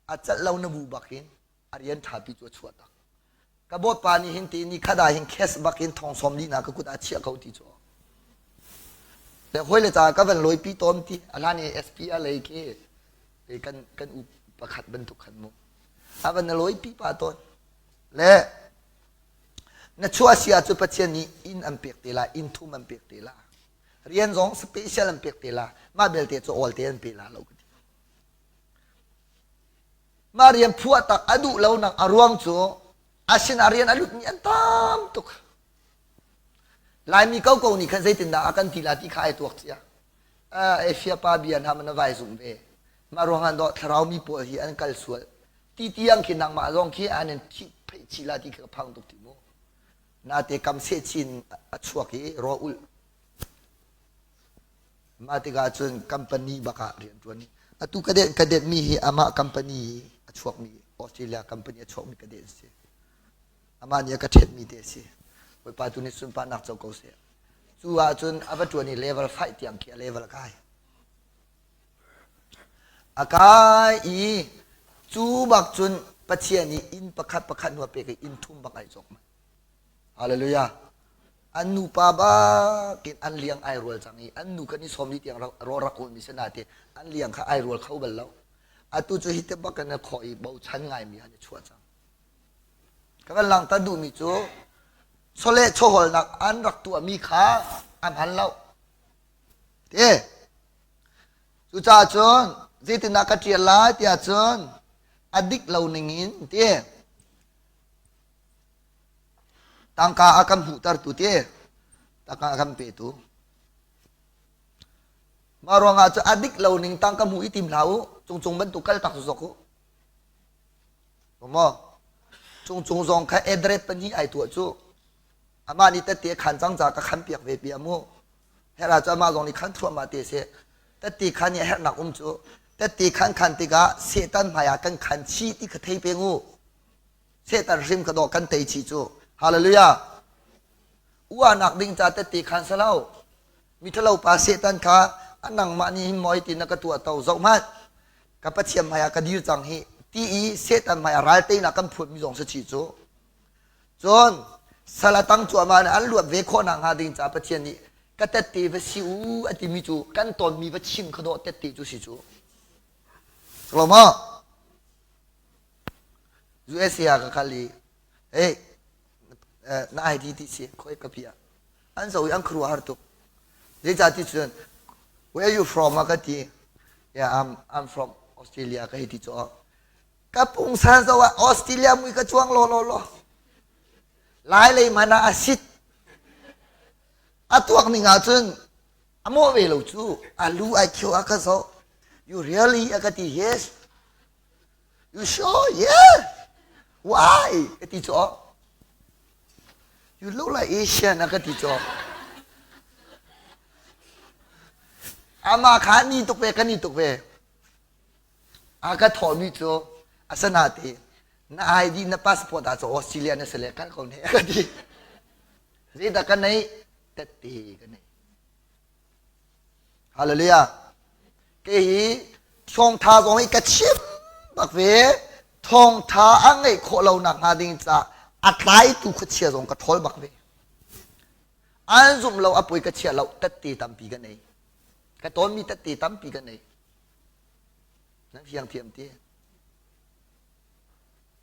A celh lo na bu bak in a rian ṭhapi cu a chuah tak. Ka bawtpa nih hin ti ni khat ah hin cash bak in thong sawm li na ka kut ah chiah ko ti cu. Le hawi le ca ka van lawipi tawn ti a hlan i SP a lei khi kan kan u pakhat bantuk khan mu. A van na lawipi pa tawn. Le na chuah si ah cu Pathian nih inn an pek te la, inn thum an pek te la. Rian zong special an pek te la. Mah belte cu awl te an pe la lo ka ti. Mah rian phuah tak a duh lonak a ruang cu a sinah rian a lutmi an tam tuk. Laimi koko nih khan zeitindah a kan ti la ti kha ai tuak cia. Asia pa bia hna man a vai zum ve. Mah ruangah dawh thlarau mi pawl hi an kal sual. Ti tiang khi nangmah zong khi an in thih pheih chih la ti khi ka phang tuk ti mu. Nate kam seh chin a chuak i raw ulh. Mah tikah cun company bak ah rian ṭuan i atu ka det ka detmi hi amah company a chuakmi Australia company a chuakmi ka det a si. Amah nih a ka ṭhenmi te a si. Bawipa tu nih sunparnak co ko seh. Cu ahcun a va ṭuan i level 5 tiang khi a level a kai. A kai i cu bak cun Pathian nih inn pakhat pakhat hnu a pek i inn thum bak ai cawk manh. Hallelujah. An nupa bak in an liang ai rual cang i an nu kha ni sawm li tiang rawl rak ulmi si nain an liang kha ai rual kho bal lo. Atu cu hi te bak in a khawh i bochan ngaimi an i chuah cang. Ka kan langhter duhmi cu chawleh chawhawlnak an rak tuahmi kha an hman lo. Te. Cucaah cun zeitindah ka ṭial lai tiah cun a dik lo ning in ti. Tangka a kan hmuhtertu ti tangka a kan petu. Mah ruangah cu a dik lo ning tangka hmuh i tim hlah u. Cungcung bantuk kal tak zok u. Maw? Cungcung zong kha address pahnih ai tuah cu. Amah nih tette khan cang ca ka khan piak ve bia mu. Herh ah cu amah zong nih khan thluahmah te seh. Tette khan nih a herhnak um cu. Tette khan khan tikah Satan hmai ah kan khan chih ti kha thei peng u. Satan hrim ka dawh kan tei chih cu. Hallelujah. Uahnak ding ca tette khan salo. Mithalo pa Satan kha a nangmah nih hin maw ti na ka tuah to zoh hmanh. Ka Pathian hmai ah ka dir cang hi ti i Satan hmai ah ral teinak kan phuat mi zong si chih cu. Cun sal a tang cuahmah in an luat ve khawh nakhnga ding ca Pathian nih ka tette va si u a timi cu kan tawnmi va chim kha dawh tette cu si cu. Lo maw? USA ah ka kal i hey na ID ti si khoi ka pi ah an zo i an khuaruah har tuk zeicah ti cun where are you from a ka ti yeah I'm I'm from Australia ka hei ti cu ka pungsan zo ah Australia mui ka cuang law law law lai lei man ah a sit a tuak ning ah cun a mawh ve lo cu a lu ai khio a ka zo you really a ka ti yes You sure? Yeah. Why? Ka ti cu You look like Asian a ka ti cu. Ama kha ni tuk ve ka ni tuk ve. A ka thawhmi cu asana te na ID na passport ah cu Australia na si le kal ko ne a ka ti. Zeidah ka nei? Tette ka nei. Hallelujah. Kei hi thawngtha zong hi ka chim bak ve. Thawngtha a ngeih khawh lo nak hnga ding caah a tlaitu khuachia zong ka ṭhawl bak ve. An zumh lo a poi ka chia lo tette tampi ka nei. Ka tawnmi tette tampi ka nei. Nan fiang thiam ti.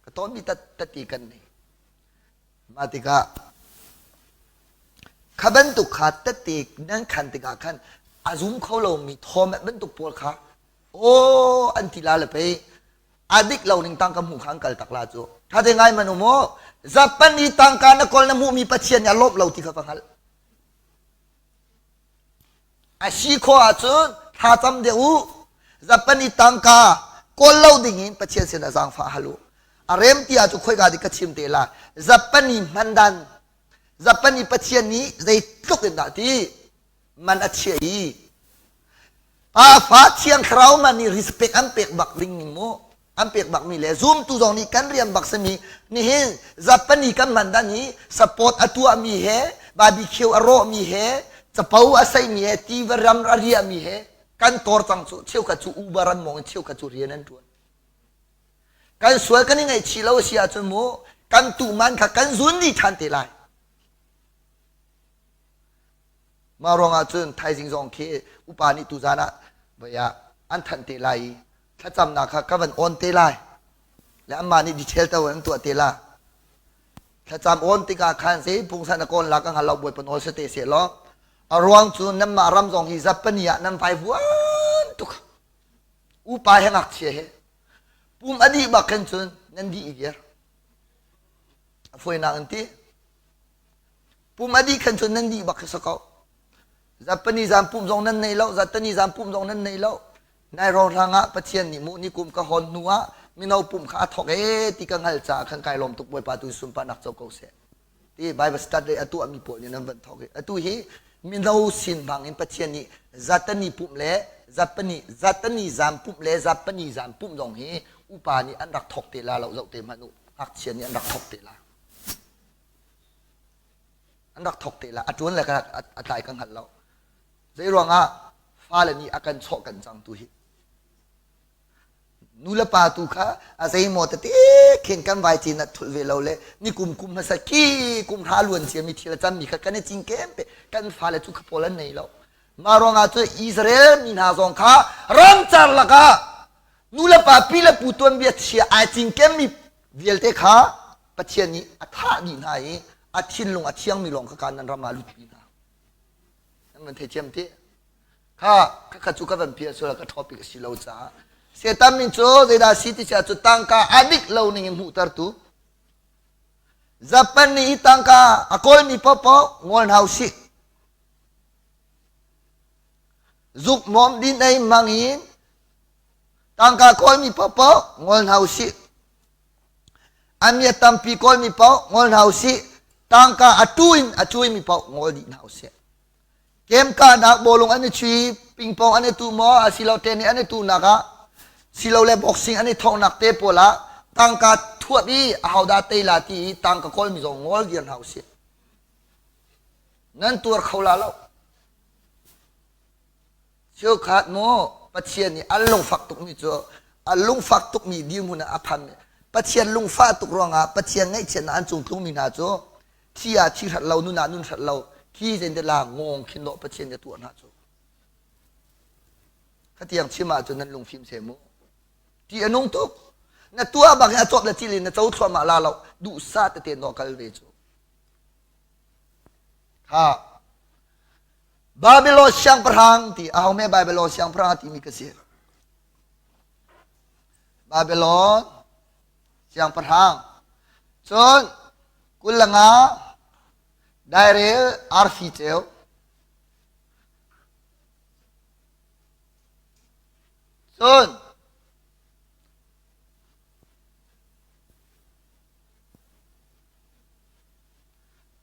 Ka tawnmi tette kan nei. Mah tikah kha bantuk kha tette nan khan tikah khan a zum kho lomi thawm bantuk pawl kha aw an ti la le pei a dik lo ning tangka hmuh kha an kal tak la cu tha te ngai man u zapan i tangka na kawl na hmuhmi Pathian nih a lawmh lo ti kha ka hngalh A si khawh ahcun thlacam deuh u. Zapan i tangka kawl lo dingin Pathian sinah zaangfah hal u. A rem ti ahcun khoika dik ka chim te la. Zapan i hmandan, zapan i Pathian nih zeitluk in dah ti man a chiah i Pa fa thiang thlarau man nih respect an pek bak ding ning mu. An pek bakmi le zumtu zong nih kan rian bak simi nihin zapani kan hman dan hi support a tuahmi he barbecue a rawhmi he capo a seimi he tiva ram a riahmi he kan tor cang cu cheukhat cu uber an mong in cheukhat cu rian an tuan kan sual kan i ngaihchih lo si ahcun mu kan tuhman kha kan zun dih ṭhan te lai mah ruangah cun thaizing zong khi upa nih tuzan ah voi ah an thanh te lai i thlacamnak kha ka van on te lai le anmah nih detail to an tuah te la thlacam on tikah khan zei pungsan a kawn la ka hngal lo bawipa nawl si te seh law a ruang cu nanmah ram zong hi zapani ah nan vai vuan tuk upa he ngakchia he pum a dih bak khan cun nan dih viar a fawinak an ti pum a dih khan cun nan dih bak khi si ko zapani zan pum zong nan nei lo zatani zan pum zong nan nei lo Nai rawhrang ah Pathian nih mu nikum ka hawn hnu ah mino pum kha a thawk ee ti ka hngal caah khan kai lawm tuk Bawipa tu sunparnak co ko seh. Ti Bible study a tuahmi pawl nih nan van thawk i atu hi mino sin bang in Pathian nih zatani pumh le zapani zatani zam pumh le zapani zam pumh zong hi upa nih an rak thawk te la lo zoh te hmanh u ngakchia nih an rak thawk te la an rak thawk te la a tuan le ka a tlai ka hngal lo Zei ruangah fale nih a kan chawh kan cang tu hi. Nu le pa tu kha a zeimaw tete khin kan vai cin ah thulh ve lo le ni kum kum hmasa ki kum hra luan cia mi thil a cam mi kha kan i cingkem pe kan fale cu kha pawl an nei lo. Mah ruangah cu Israel mi hna zong kha ramcar lakah nu le pa pi le pu tuanbia chia ai cingkem mi vialte kha Pathian nih a thah dih hna i a thinlung a thiangmi lawng kha Kanaan ram ah lutpi hna. Nan van theithiam ti? Kha kha cu ka van piah sual ka topic a si lo caah. Satan min cu zeidah si ti sia cu tangka a dik lo ning in hmuhtertu. Japan nih hi tangka a kawlmi paohpaoh ngol hna usih. Zuk mawm din ei mang in tangka kawlmi paohpaoh ngol hna usih. A miat tampi kawlmi paoh ngol hna usih. Tangka a tu in a cuimi paoh ngol dih hna usih. Kemkahnak bawlung an i chui, pingpong an i tu maw, asilo tennis an i tuhnak ah, silole boxing an i thonghnak te pawl ah tangka thuat i ahodah tei la ti i tangka kawlmi zong ngol viar hna usih. Nan tuar kho la lo. Cheukhat maw Pathian nih an lungfak tukmi cu a lungfak tukmi dirhmun ah a phan Pathian lungfah tuk ruangah Pathian ngaihchiatnak an cung tlungmi hna cu thi ah thi hrat lo nun ah nun hrat lo khi zein la ngawng khin dawh Pathian nih a tuah hna cu khatiang chim ahcun nan lungfim seh mu ti a nung tuk na tuah bak in a cawp le cil in na co thluahmah la lo duhsah tete naw kal ve cu ha Babylon siangpahrang ti aho me Babylon siangpahrang timi ka si Babylon siangpahrang cun kulanga dairel arfi ceu cun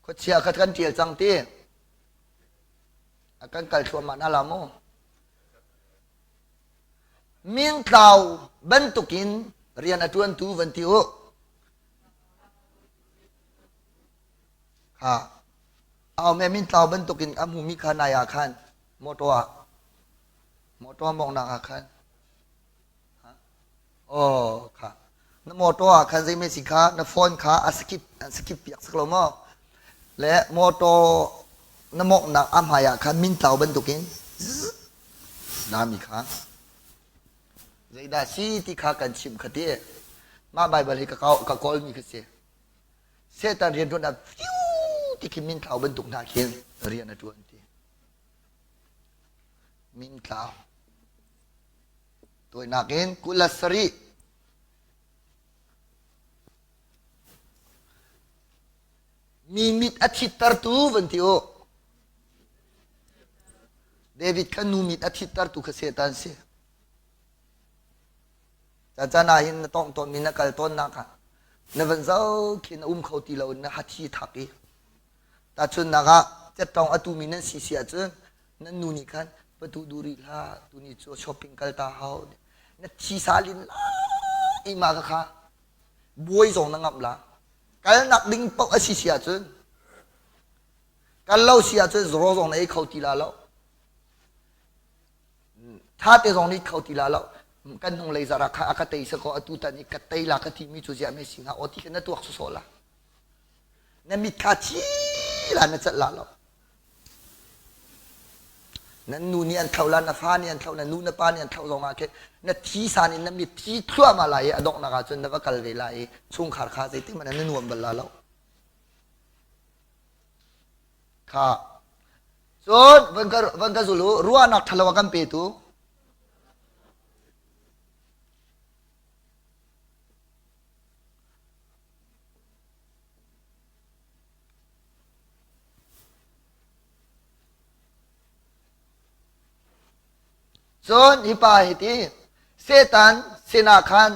khuachia kha kan ṭial cang ti A kan kal thluahmah hna la mu. Mintlau bantukin rian a ṭuantu van ti u. Kha. Au me mintlau bantukin a hmumi kha nai ah khan motor ah. Motor mawngnak ah khan. Oh, kha. Na motor ah khan zei si kha na phone kha a skip an skip piak sak lo maw? Le motor na mawngnak a hmai ah khan min tlau bantukin nami kha. Zeidah si ti kha kan chimh kha ti. Mah Bible hi ka ka kawlmi kha si. Satan rian ṭuan ah fiu ti khi min tlau bantuk hna khin rian a ṭuan ti. Min tlau. Tawinak in 27. Mi mit a thittertu van ti u. David kha nu mit a thittertu kha Satan si. Caan ah hin na tongh tawnmi na kal tawnnak ah na van zoh khi na um kho ti lo na hathi thak i tahchunhnak ah cettawng a tumi nan si si ahcun nan nu nih khan patu duh rih hlah tuni cu shopping kal ta hau na thi salin la i ma ka kha buai zong na ngamh la kalnak ding paoh a si si ahcun kal lo si ahcun zro zong na ei kho ti la lo Ṭha te zong nih kho ti la lo. Kan hnung lei zara kha a ka tei sakaw atu tan i ka tei la ka timi cu ziah me si hnga aw ti kha na tuak sawsawh la. Na mit kha thi la na celh la lo. Nan nu nih an thlo la, na fa nih an thlo, na nu na pa nih an thlo zong ah khin na thi san in na mit thi thluahmah lai i a donghnak ah cun na va kal ve lai i chungkhar kha zeitik hmanh ah na nuam bal la lo. Kha Cun van ka zul u, ruahnak ṭhalo a kan petu. Cun hi pa hi ti, Satan sinah khan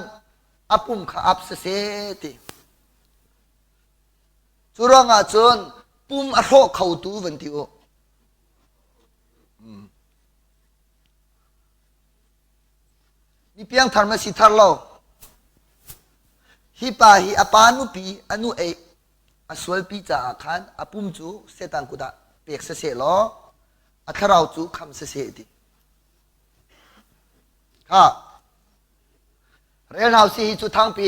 a pum kha ap siseh ti. Cu ruangah cun pum a hrawh khotu van ti u. Mi piangthar ma si thar lo. Hi pa hi a pa nupi a nu ei a sualpi caah khan a pum cu Satan kut ah pek siseh law a thlarau cu kham siseh ti. Ha. Rel hau si hi cu thangpi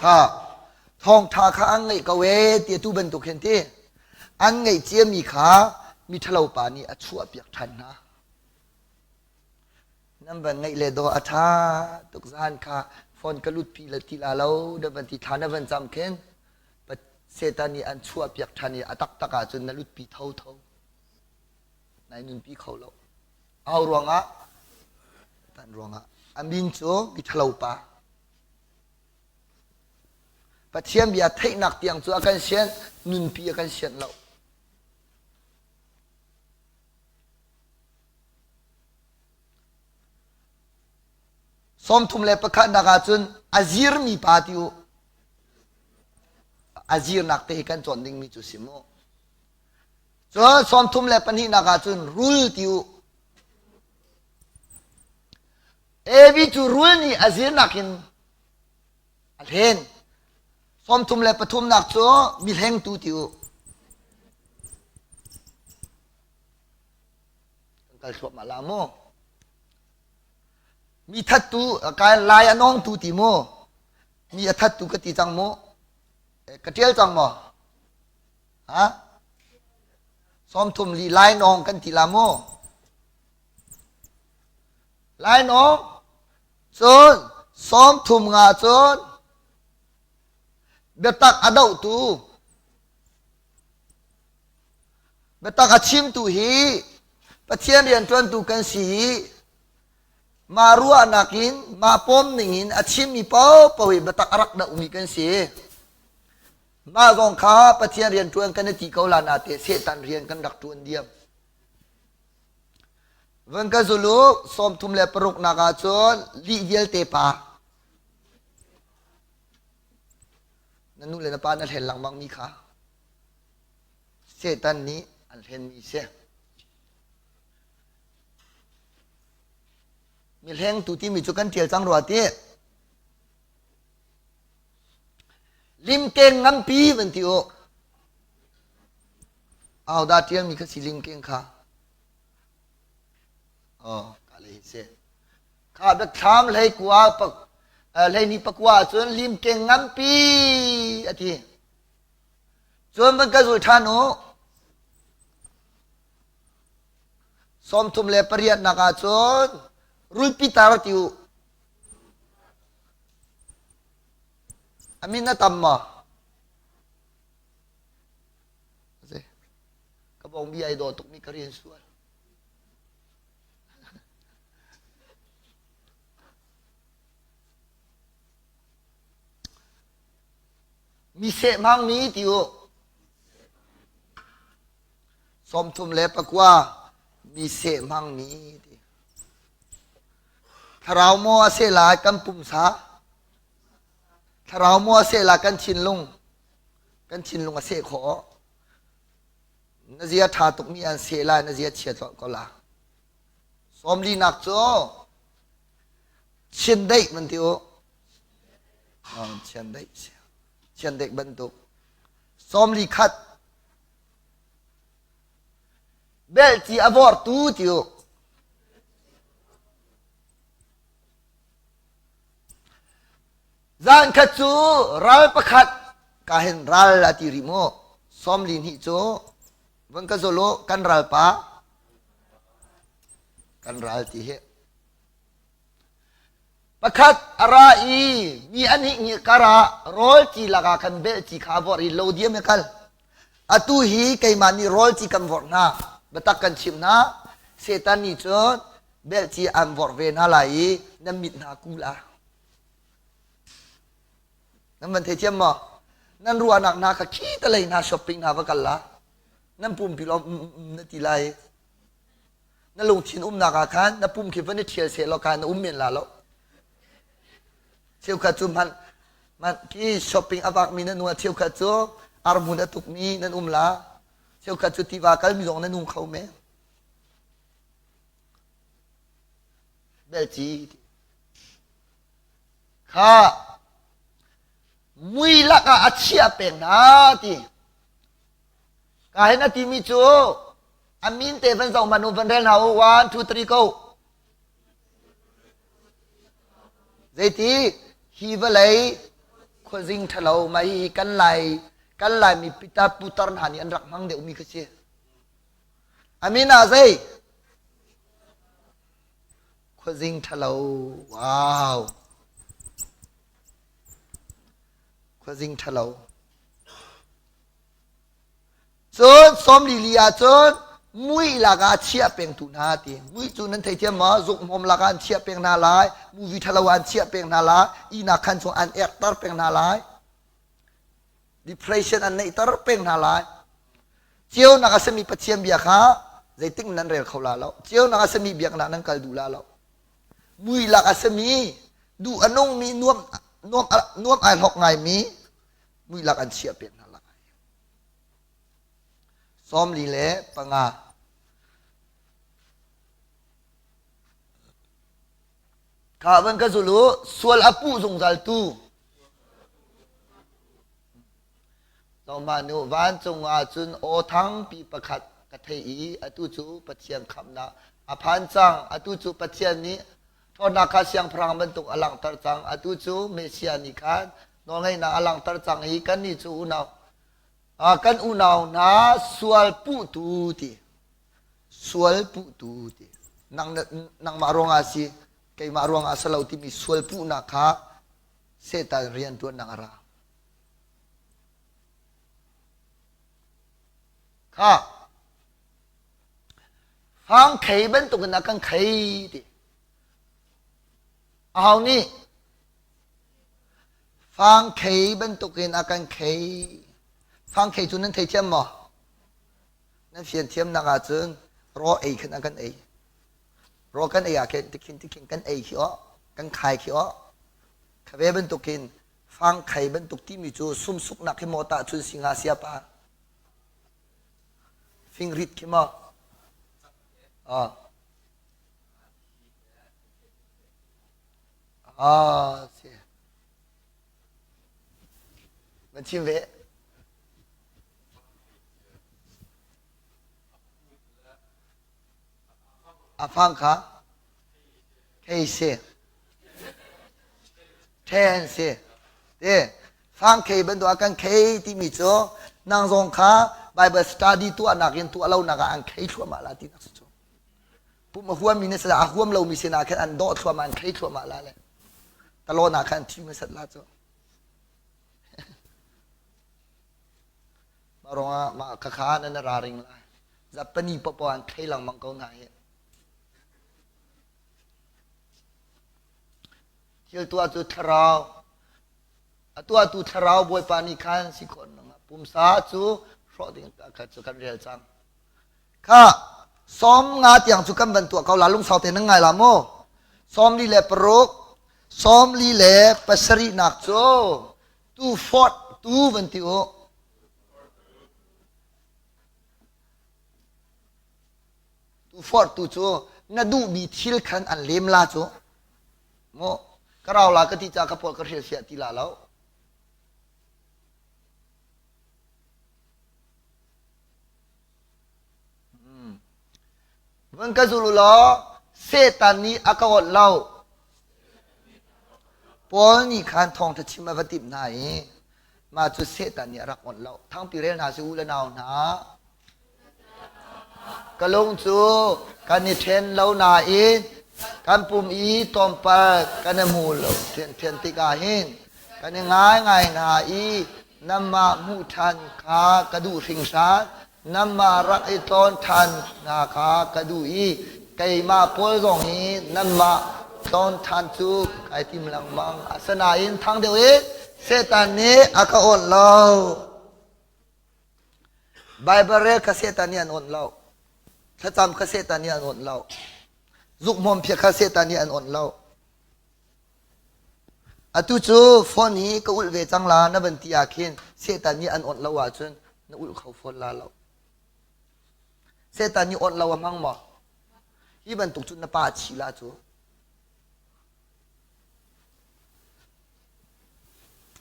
Kha thawngṭha kha an ngeih ko ee ti atu bantuk hin ti an ngeih ciami kha mi ṭhalo pa nih a chuahpiak ṭhan hna. Nan van ngeih le dawh a ṭha tuk zan kha phone ka lut pi le ti la lo na van ti thla na van cam khin Satan nih an chuahpiak ṭhan i a taktak ahcun na lut pi thotho nai nunpi kho lo. Au ruangah tan ruangah a min cu miṭhalo pa. Pathian bia theihnak tiang cu a kan sianh nunpi a kan sianh lo. 31 nak ahcun a zirmi pa ti u. A zirnak te hi kan cawn dingmi cu si mu. Cun 32 nak ahcun rul ti u. Evi cu rul nih a zirnak in a hlen. 33 nak cu mihlengtu ti u. Kan kal thluahmah la mu. Mi thattu kai lai a nawngtu ti mu. Mi a thattu ka ti cang mu. Ka tial cang maw? Ha? 34 lai nawng kan ti la mu. Lai nawng cun 35 cun biatak a dohtu Biatak a chimtu hi Pathian rianṭuantu kan si i mah ruahnak in mah pawm ning in a chimmi paohpaoh hi biatak a rak dohmi kan si. Mah zong kha Pathian rianṭuan kan i ti ko la nate Satan rian kan rak ṭuan diam. Van ka zul u, 36 nak ah cun lih vialte pa. Na nu le na pa na hlen lengmang mi kha. Satan nih an hlenmi si. Mi hlengtu timi cu kan ṭial cang rua ti. Limkeng nganpi van ti u. Ahodah ṭialmi kha si limkeng kha? Oh, ka le hi si. Kha biakthlam hlei kua hlei ni pakua ahcun limkeng nganpi a ti. Cun van ka zul ṭhan u. 38 nak ahcun rulpi tar ti u. A min a tam maw? Ka bawngbi ai dawh tukmi ka rian sual. Mi seh hmangmi ti u. 39 mi seh hmangmi ti. Thlarau maw a seh lai kan pumsa? Thlarau maw a seh lai kan thinlung? Kan thinlung a seh khawh. Na zia ṭha tukmi an seh lai, na zia chia colh ko la. 40 nak cu chiandeih man ti u. Chiandeih chiandeih bantuk. 41 belci a vortu ti u. Zan khat cu ral pakhat ka hin ral a ti rih mu. 42 cu van ka zul u kan ralpa kan ral ti hi. Pakhat a ra i mi an hi kar ah rawl ci lakah khan bel ci kha a vorh i lo diam i kal. Atu hi keimah nih rawl ci kan vorh hna. Biatak kan chimh hna. Satan nih cun bel ci an vorh ve hna lai i nan mit hna ku la. Nan van thei thiam maw? Nan ruahnak hna kha khi talei hna shopping hna va kal la. Nan pumpi lawm na ti lai. Na lungthin umnak ah khan na pum khi van i ṭhial seh law khan na um men la lo. Cheukhat cu hmanh hmanh khi shopping a vakmi nan um cheukhat cu arhmun a tukmi nan um la. Cheukhat cu tiva kalmi zong nan um kho men. Belci kha mui lakah a chiah peng hna ti. Ka hin a timi cu a min te van zoh hmanh u van rel hna u 1 2 3 go. Zeiti hi vawlei khuazing ṭhalo mah hihi kan lai kan Laimi pitar putar hna nih an rak hmang deuhmi kha si. A min ah zei? Khuazing ṭhalo. Wow. Khuazing ṭhalo. Cun 44 ah cun mui lakah a chiah pengtu hna ti. Mui cu nan theithiam maw? Zukhmawm lakah an chiah peng hna lai, movie ṭhalo ah an chiah peng hna lai, ihnak khan chung an erhter peng hna lai, depression an neihter peng hna lai. Ceunak a simi Pathian bia kha zeitik nan rel kho la lo. Ceunak a simi biaknak nan kal duh la lo. Mui lak a simi duh a nungmi nuam nuam nuam ai hlok ngaimi mui lak an chiah pek hna lai. 45. Kha van ka zul u, sual a puh zungzal tu. Zohmah nu, vancung ah cun aw thangpi pakhat ka thei i atu cu Pathian khamhnak a phan cang. Atu cu Pathian nih ṭhawnnak kha siangpahrang bantuk a langhter cang. Atu cu Messiah nih khan nawlngeihnak a langhter cang i kannih cu unau kan unau hna sual puhtu ti sual puhtu ti nang nangmah ruangah si keimah ruangah si lo timi sual puhnak kha Satan rian ṭuannak a ra kha fang khei bantukin a kan khei ti aho nih Fangkhei bantukin a kan khei. Fangkhei cu nan thei thiam maw? Nan fian thiamnak ahcun raw ei khan a kan ei. Raw kan ei ah khin tikhin tikhin kan ei khi aw, kan khai khi aw. Khabe bantukin fangkhei bantuk timi cu sumsuknak hi maw tahchun si hnga siapa? Fingrit khi maw? Ah. Ah, si. Van chim ve. A fang kha thei si. Then si. Te fang khei bantuk ah kan khei timi cu nang zong kha Bible study tuahnak in tuah lonak ah an khei thluahmah la ti nak si cu. Pum a huammi na sila a huam lomi sinah khan an dawh thluahmah an khei thluahmah la le talon ah khan thi hmasat la cu. Mah ruangah mah khakha nan ra ring lai. Zapani popo an khei lengmang ko hna hi. Thil tuah cu thlarau a tuahtu thlarau Bawipa nih khan si khawh pumsa cu hrawh ding kha cu kan rel cang. Kha sawm nga tiang cu kan van tuah ko la lungsau te nan ngai la mu. 46 47 nak cu tu fort tu van ti u. Tu fort tu cu na duhmi thil khan an lem la cu. Mu ka rau la ka ti ca ka pawl ka hrial siah ti la lo. Van ka zul u law Satan nih a ka awt lo. Paul nih khan thawngṭha chim a va timh hna i mah cu Satan nih a rak awnh lo. Thangpi rel hna si u le nau hna. Ka lung cu kan i ṭhen lo nain kan pum i tlawmpal kan i hmu lo ṭhian tikah hin kan i ngai ngai hna i Nanmah hmuh ṭhan kha ka duh hringhran, nanmah rak i tlawn ṭhan hna kha ka duh i keimah Paul zong hi nanmah tlawn ṭhan cu kai tim lengmang. Asinain thang deuh in Satan nih a ka awnh lo. Baibal rel kha Satan nih an awnh lo. Thlacam kha Satan nih an awnh lo. Zukhmawm phiah kha Satan nih an awnh lo. Atu cu phone hi ka ulh ve cang la na van ti ah khin Satan nih an awnh lo ahcun na ulh kho fawn la lo. Satan nih awnh lo a hmang maw? Hi bantuk cun na pa a chi la cu.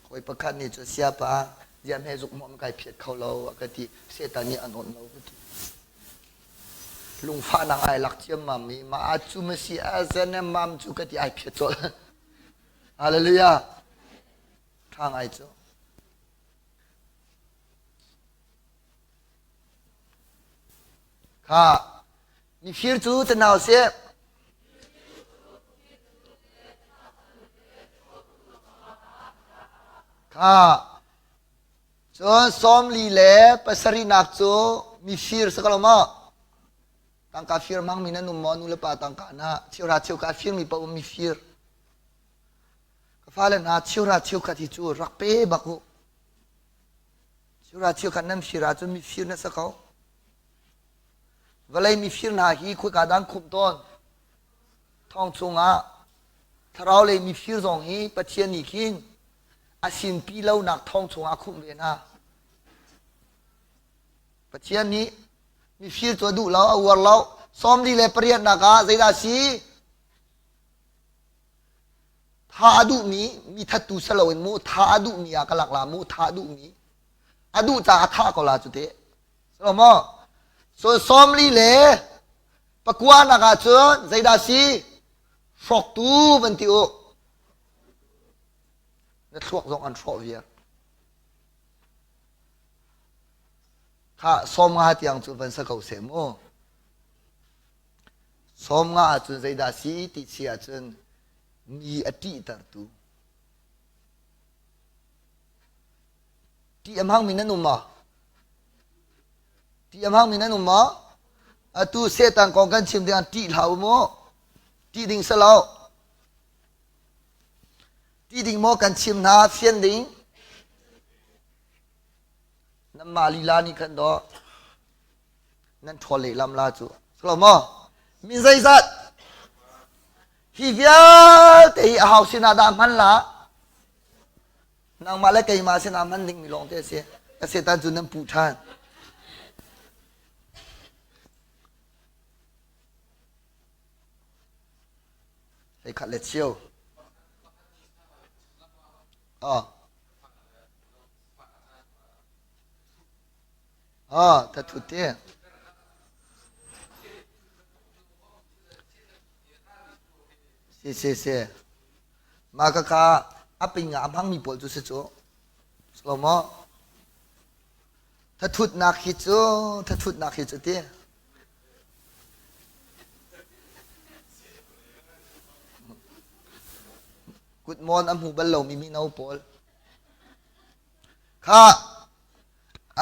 Hawi pakhat nih cun siapa ziam he zuk hmuam kai phiat kho lo a ka ti. Satan nih an awnh lo ka ti. Lungfahnak ai lak ciammam i mah cu ma si a mam cu ka ti ai phiat colh. Hallelujah. Ṭha ngai cu. Kha mifir cu tanau seh. Kha Cun 47nak cu mifir si ko lo maw? Tangka fir hmangmi nan um maw? Nu le pa tangka hna cheuhra cheukhat a firmi paoh mifir. Ka fale hna cheuhra cheukhat hi cu rak pe bak u. Cheuhra cheukhat nan fir ahcun mifir na si ko. Vawlei mifir hna hi khoika dah an khumh tawn? Thong chungah thlarau lei mifir zong hi Pathian nih khin a sinpi lonak thong chungah a khumh ve hna. Pathian nih mifir cu a duh lo, a uar lo. 48nak ah zeidah a si? Tha a duhmi mi thattu si loin mu tha a duhmi ah ka lak la mu tha a duhmi a duh caah a thah ko la cu te. So maw? So 49nak ah cun zeidah a si? Hrawktu van ti u. Na thluak zong an hrawh viar. Kha 50 tiang cu van sa ko seh mu. 50 ahcun zeidah si ti si ahcun mi a ṭihtertu. Ṭih a hmangmi nan um maw? Ṭih a hmangmi nan um maw? Atu Satan kong kan chim tikah ṭih hlah u mu. Ṭih ding si lo. Ti ding maw kan chim hna fian ding? Nanmah lila nih khan dawh nan ṭhawl lehlam la cu. Silo maw? Mi zeizat hi vialte hi a hau sinah dah hman la? Nangmah le keimah sinah hman dingmi lawng te a si. Ka Satan cu nan puh ṭhan. Hleikhat le cheu. Ah. Ah, thathut te. Si si si. Mah ka kha a ping ah a hmangmi pawl cu si cu. Slomo. Thathutnak hi cu thathutnak hi cu ti. Kutmawn a hmu bal lomi mino pawl. Kha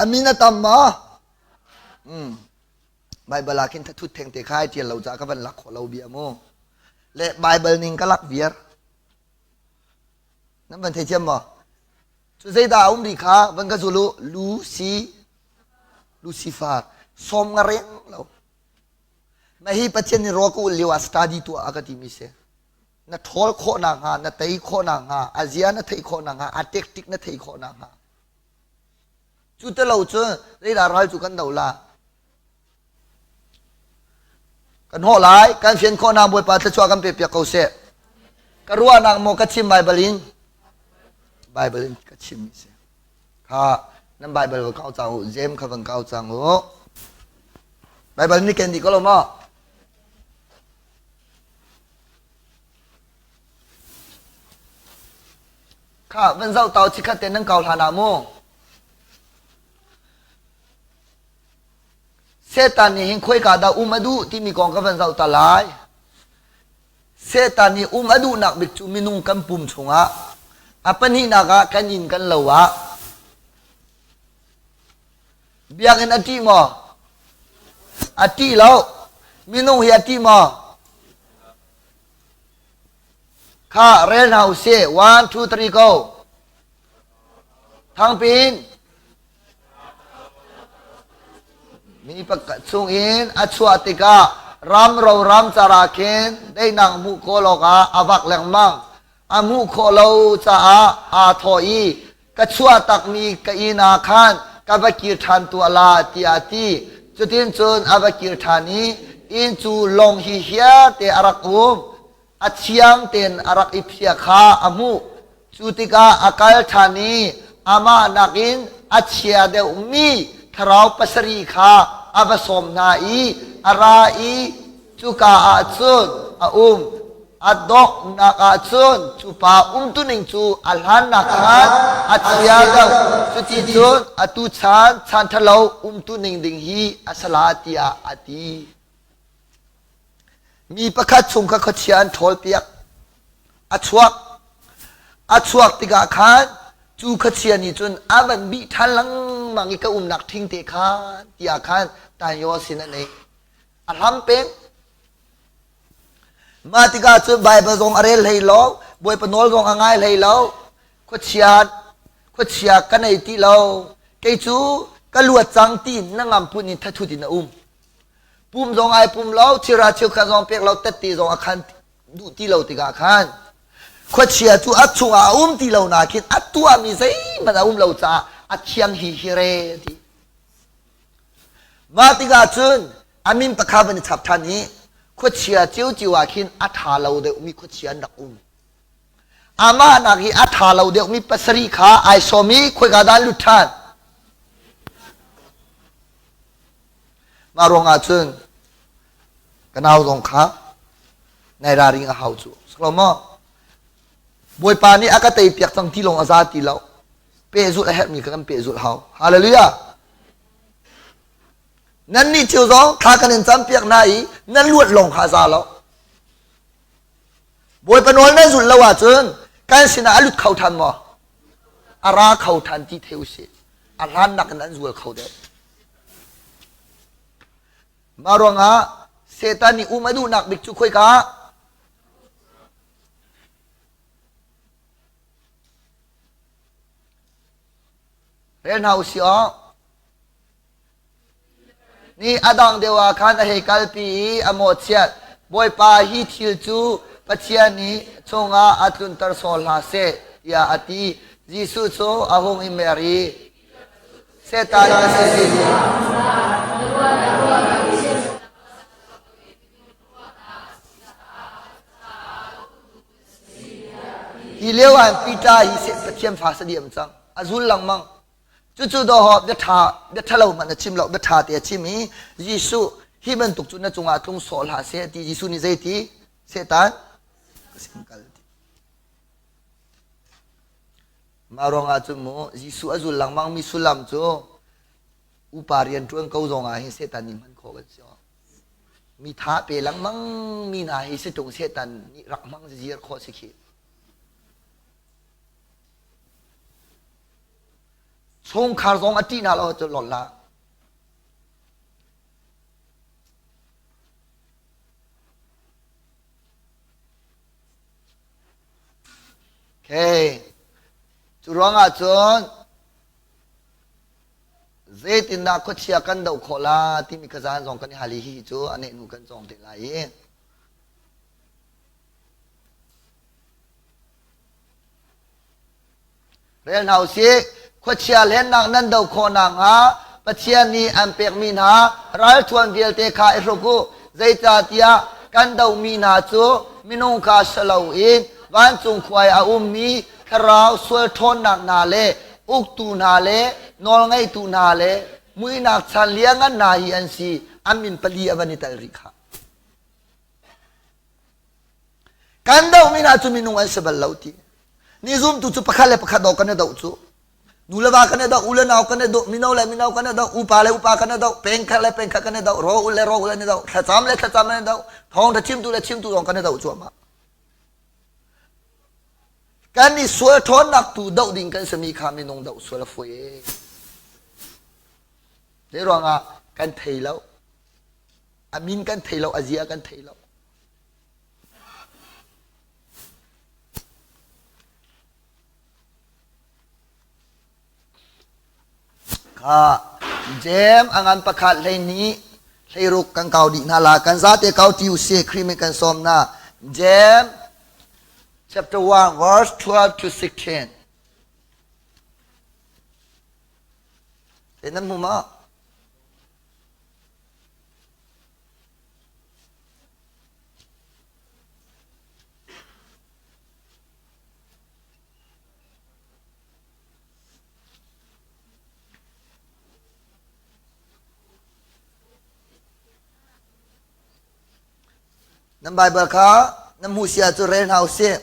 a min a tam maw? Mm. Baibal ah khin thathut theng te kha ai ṭial lo caah ka van lak khawh lo bia mu. Le Baibal ning ka lak viar. Nan van theithiam maw? Cu zeidah a um rih kha van ka zul u. Lucy Lucifer sawm nga reng lo. Mah hi Pathian nih rawl ka ulh lio ah study tuah a ka timi si. Na ṭhawl khawh nakhnga, na tei khawh nakhnga, a zia na theih khawh nakhnga, a tactic na theih khawh nakhnga. Cu te lo cu zeidah ral cu kan do la? Kan hawh lai, kan fian khawh nak Bawipa thluachuah kan pe piak ko seh. Ka ruahnak maw ka chim Baibal in? Baibal in ka chim mi si. Kha nan Baibal va kau cang u, James kha van kau cang u. Baibal ni ken dih ko lo maw? Kha van zoh tau chikhat te nan kau hlan ah mu. Satan nih hin khoika dah um a duh timi kong ka van zoh ta lai. Satan nih um a duhnak bik cu minung kan pum chungah a pahnihnak ah kan inn kan lo ah biakinn a ṭih maw? A ṭih lo. Minung hi a ṭih maw? Kha rel hna usih. One, two, three, go. Thangpin. Mi pakhat chungin a chuah tikah ram ro ram car ah khin daihnak hmuh kawl awkah a vak lengmang. A hmuh khawh lo caah aa thawh i ka chuah takmi ka inn ah khan ka va kir ṭhan tuah la tiah a ti. Cutin cun a va kir ṭhan i inn cu lawng hi hiarte a rak um. A thiang tein a rak i phiah kha a hmuh. Cu tikah a kal ṭhan i amah nakin a chia deuhmi thlarau pasarih kha a va sawm hna i a ra i cuka ah cun a um. A donghnak ah cun cu pa umtuning cu a hlannak khan a chia deuh. Cuticun atu chan chan ṭhalo umtuning ding hi a si la tiah a ti. Mi pakhat chung kha khuachia an ṭhawlpiak. A chuak. A chuak tikah khan cu khuachia nih cun a van bih ṭhan lengmang i ka umnak ṭhing te khan tiah khan Tanyo sin an ei. A hlam peng. Mah tikah cun Baibal zong a rel hlei lo, Bawipa nawl zong a ngai hlei lo. Khuachia khuachia ka nei ti lo. Kei cu ka luat cang ti na ngam phun in thathut in a um. Pum zong ai pum lo, thilra thilkhat zong pek lo, tette zong a khan duh ti lo tikah khan khuachia cu a chungah a um ti lo nakin a tuahmi zeihmanh a um lo caah a thiang hi hi re ti. Mah tikah cun a min pakha van i chap ṭhan i khuachia ciocio ah khin a ṭha lo deuhmi khuachia an rak um. Amah nak i a ṭha lo deuhmi pasarih kha ai sawm i khoika dah an lut ṭhan? Mah ruangah cun ka nau zong kha nai ralring a hau cu. Silo maw? Bawipa nih a ka tei piak cang ti lawng a za ti lo. Pehzulh a herhmi kha kan pehzulh hau. Hallelujah! Nannih cio zong thla kan in campiak hna i nan luat lawng kha a za lo. Bawipa nawl nan zulh lo ahcun kan sinah a lut kho ṭhan maw? A ra kho ṭhan ti thei usih. A hlannak in an zual kho deuh. Mah ruangah Satan nih um a duhnak bik cu khoika? Rel hna usih aw. Ni a dang deuh ah khan a hei kalpi i a mawhchiat. Bawipa hi thil cu Pathian nih chungah a tlunter sawl hlah seh, tiah a ti. Jesuh cu a hung i mer i, Satan ka si. Hi lio ah Peter hi seh Pathian fa sa diam cang. A zul lengmang. Cucu dawh bia ṭha bia ṭhalo hmanh a chim lo bia ṭha te a chim i Jesuh hi bantuk cu na cungah tlung sawh hlah seh ti Jesuh nih zei ti Satan ka sin kal ti. Mah ruangah cun mu Jesuh a zul lengmang mi sullam cu upa rian ṭuan ko zong ah hin Satan nih hman khawh kan si. Mi tha pe lengmang mi hna hi si ṭung Satan nih rak hmang zir khawh si khi. Chungkhar zong a ṭih hna lo cu lol hlah. Okay. Cu ruangah cun zeitindah khuachia kan doh khawh la timi ka zaan zong kan i hal i hihi cu a nehhnu kan cawng te lai i Rel hna usih. Khuachia hlennak nan doh khawh nakhnga Pathian nih an pekmi hna ralṭhuan vialte kha i hruk u. Zeicahtiah kan dohmi hna cu minung kha si loin vancung khua i a ummi thlarau sual ṭhawnnak hna le uktu hna le nawlngeitu hna le muihnak chan liangan hna hi an si. An min pali a van i tel rih khah. Kan dohmi hna cu minung an si bal lo ti. Ni zumtu cu pakhat le pakhat do kan i doh cu. Nu le va kan i doh, u le nau kan i doh, mino le mino kan i doh, upa le upa kan i doh, pengkhat le pengkhat kan i doh, ro le ro kan i doh, thlacam le thlacam kan i doh, thawngṭha chimtu le chimtu zong kan i doh cuahmah. Kan i sual ṭhawnnak tu doh ding kan simi kha minung doh sual a fawi e. Zei ruangah kan thei lo. A min kan thei lo, a zia kan thei lo. Kha Jem a ngan pakhat 12 16 kan kau dih hna la kan zate kau ti usih Khrih min kan sawm na Jem chapter 1 verse 12 to 16 Nan hmu ma? Nan Baibal kha nan hmuh si ahcun rel hna usih.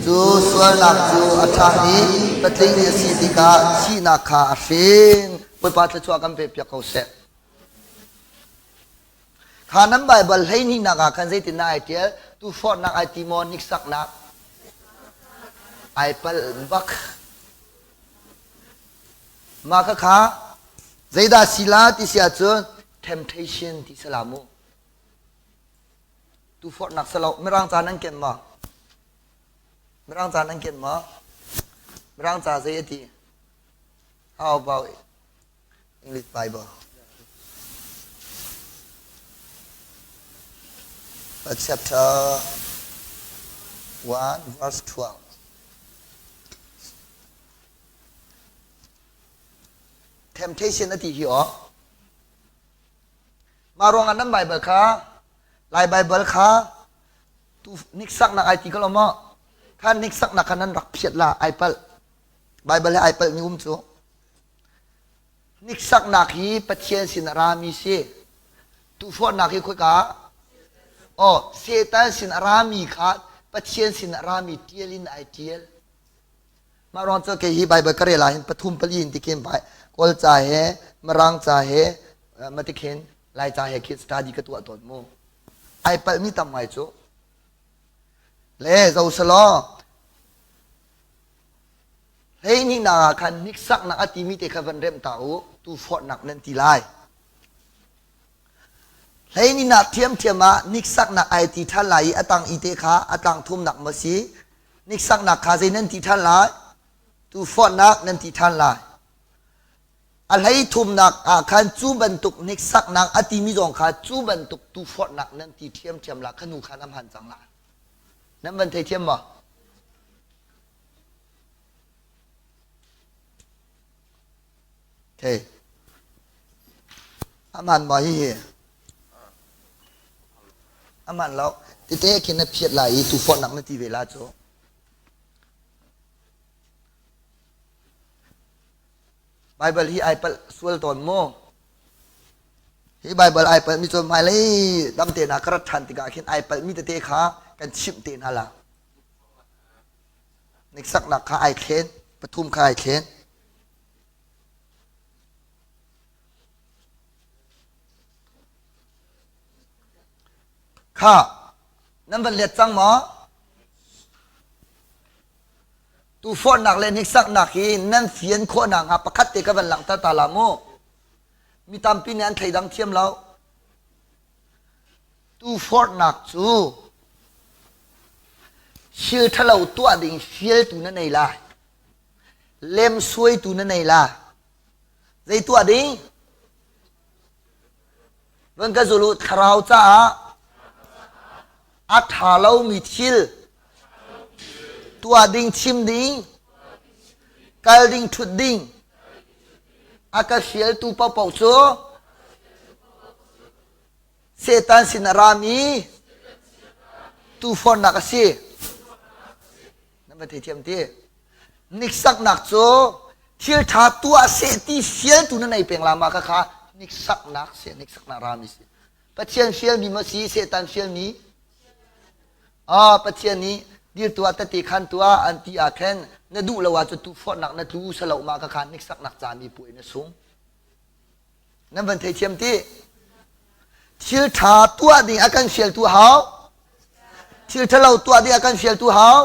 Cu sualnak cu a ṭha i patling a si tikah thihnak kha a hrin. Bawipa thluachuah kan pekpiak ko seh. Kha nan Baibal hleihnihnak ah khan zeitindah ai ṭial? Tuforhnak ai ti maw? Hniksaknak ai palh bak. Mah khakha zeidah si la ti si ahcun temptation ti si la mu. Tuforhnak si lo. Mirang ca nan ken maw? Mirang ca nan ken maw? Mirang ca zei a ti? How about English Bible? Chapter 1, verse 12. Temptation a ti hi aw. Mah ruangah nan Bible kha Lai Bible kha tu hniksaknak ai ti ko lo maw? Kha hniksaknak kha nan rak phiat la ai palh. Bible he ai palh mi um cu. Hniksaknak hi Pathian sin a rami si. Tuhforhnak hi khoika? Oh, Satan sin a rami kha Pathian sin a rami tial in ai tial. Mah ruang cu kei hi Bible ka rel ah hin pathum pali in ti khin bai Kawl ca he Mirang ca he matikhin Lai ca he khin study ka tuah tawn mu. Ai palhmi tam ngai cu. Le zo selaw hleihnih ah khan hniksaknak a timi te kha van remh ta u tu forhnak nan ti lai. Hleihnih ṭhiamṭhiam ah hniksaknak ai ti ṭhan lai i a tang i te kha a tlang thumnak maw si hniksaknak kha zei nan ti ṭhan lai tu forhnak nan ti ṭhan lai. A hlei thumnak ah khan cu bantuk hniksaknak a timi zong kha cu bantuk tu forhnak nan ti ṭhiamṭhiam la kha nu khan a hman cang lai. Nan van theithiam maw? Thei. Aman maw hihi? Aman lo. Tete khin na phiat lai i tuforhnak na ti ve la cu. Bible hi ai palh sual tawn mu. Hi Bible ai palh mi cu hmailei dam te hna ka rat ṭhan tikah khin ai palh mi tete kha kan chimh te hna la. Hniksaknak kha ai thlen, pathum kha ai thlen. Kha, nan van let cang maw? Tuforhnak le hniksaknak hi nan fian khawh nakhnga pakhat te ka van langhter ta la mu. Mi tampi nih an thleidang thiam lo. Tuforhnak cu thil ṭhalo tuah ding fialtu na nei lai. Lemsuaitu na nei la. Zei tuah ding? Van ka zul u, thlarau caah a ṭha lomi thil tuah ding, chim ding, kal ding, ṭhut ding, a ka fialtu paohpaoh cu Satan sin a rami tuufornak a si. Nan va theithiam ti. Niksaknak cu thil ṭha tuah seh ti fialtu na nei peng la ma kha kha niksaknak si, niksaknak rami si. Pathian fialmi ma si, Satan fialmi? Ah, Pathian nih dir tuah tete khan tuah an ti ah khan na duh lo ahcun tuuforhnak na tlu salo ma kha kha niksaknak cami puai na sung. Nan van theithiam ti? Thil ṭha tuah ding a kan fialtu hau. Thil ṭhalo tuah ding a kan fialtu hau.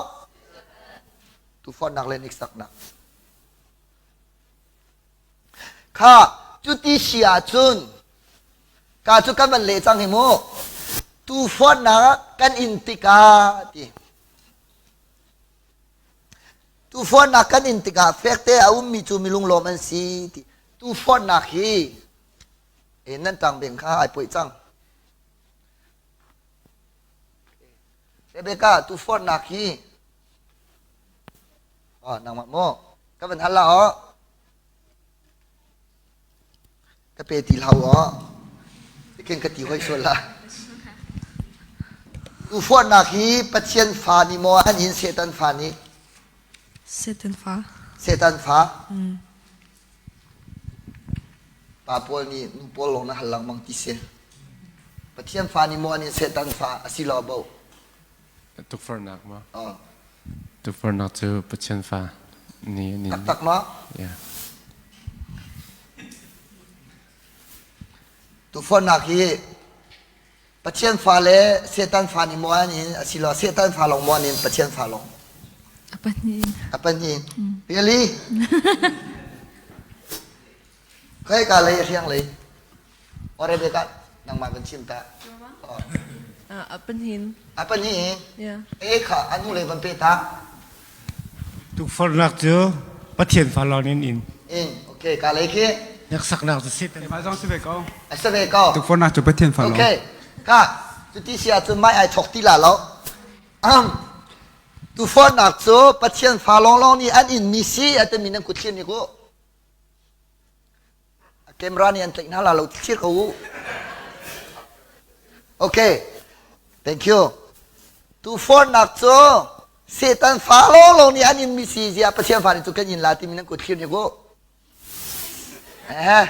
Tuforhnak le hniksaknak. Kha cuti si ahcun ka cu kan van leh cang hi mu. Tuforhnak kan in tikah ti. Tuforhnak kan in tikah fekte a ummi cu milunglawm an si ti. Tuforhnak hi e nan ṭang beng kha ai poih cang. Rebecca tuforhnak hi oh nangmah maw ka van hal la oh ka pe ti hlau aw khin ka ti hoi sual la tuforhnak hi Pathian fa nih maw an in Satan fa nih Satan fa Satan fa pa pawl nih nu pawl lawng na hal lengmang ti si Pathian fa nih maw an in Satan fa asi lo bo Tukforhnak maw Tukforhnak cu Pathian fa nih an in Taktak maw Yeah. Tukforhnak hi Pathian fa le Satan fa nih maw an in asilo Satan fa lawng maw an in Pathian fa lawng? A pahnih. A pahnih. Really? Khoi ka lei hriang lei. Ore be ka nangmah van chim ta. A pahnih. A pahnih. Yeah. E kha anu le van pe ta. Tukforhnak cu Pathian fa lawng in in. In. Okay, ka lei khi. Hneksaknak cu Satan. Mah zong si ve ko. A si ve ko. Tukforhnak cu Pathian fa lawng. Okay. Ka cuti si ahcun mai ai thok ti la lo. Um, tuforhnak cu Pathian fa lawnglawng nih an in mi si a timi nan kut thlir ni ku. Camera nih an tlaih hna la lo thlir ko u. Okay. Thank you. Tuforhnak cu Satan fa lawnglawng nih an in mi si ziah Pathian fa nih cu kan in la timi nan kut thlir ni ku. Eh.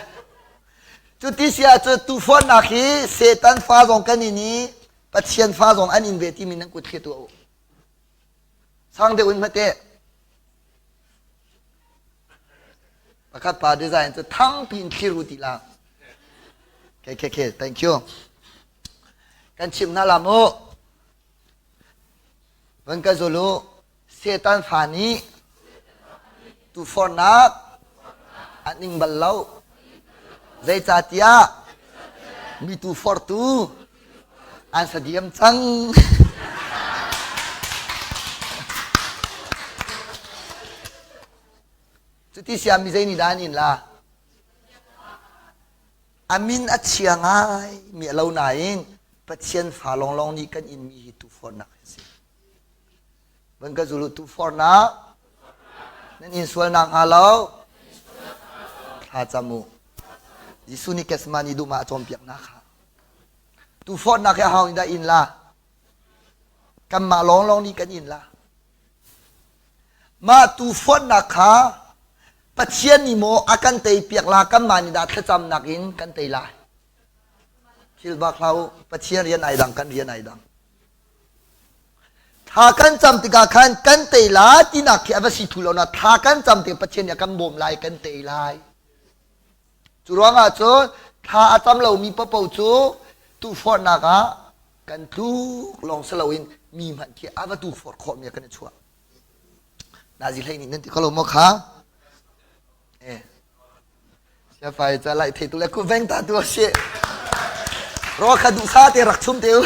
Cuti si ahcun tuforhnak hi Satan fa zong kan in i Pathian fa zong an in ve timi nan kut thlir tuah u. Sang deuh in hmate. Pakhat pa design cu thangpi in thlir u ti la. Okay, okay, okay, thank you. Kan chim hna la mu. Van ka zul u. Satan fa nih tufornak an ing bal lo. Zeicahtiah mi tufortu an sadiam cang. Cuti siam mi zei nih dah an in la? A min a chia ngai mi a lo nain Pathian fa lawnglawng nih kan inmi hi tufornak a si. Van ka zul u tufornak nan in sualnak hnga lo thla cam u. Jesuh nih Gethsemane dum ah a cawnpiaknak kha. Tufornak hi a hau in dah in la? Kanmah lawnglawng nih kan in la. Mah tufornak kha Pathian nih maw a kan tei piak la kanmah nih dah thlacamnak in kan tei lai. Thil bak hlah u. Pathian rian ai dang, kan rian ai dang. Thla kan cam tikah khan kan tei la tinak khi a va si thu lo na thla kan cam tikah Pathian nih a kan bawm lai, kan tei lai. Cu ruangah cun thla a cam lomi paohpaoh cu tuforhnak ah kan tluk lawng si loin mi hmanh khi a va tuforh khawhmi ah kan i chuah. Nazi hlei nih nan ti kho lo maw kha? Eh. Siafai ca lai thei tu le ku veng ta tu a si. Ro kha duh sa te rak chum te u.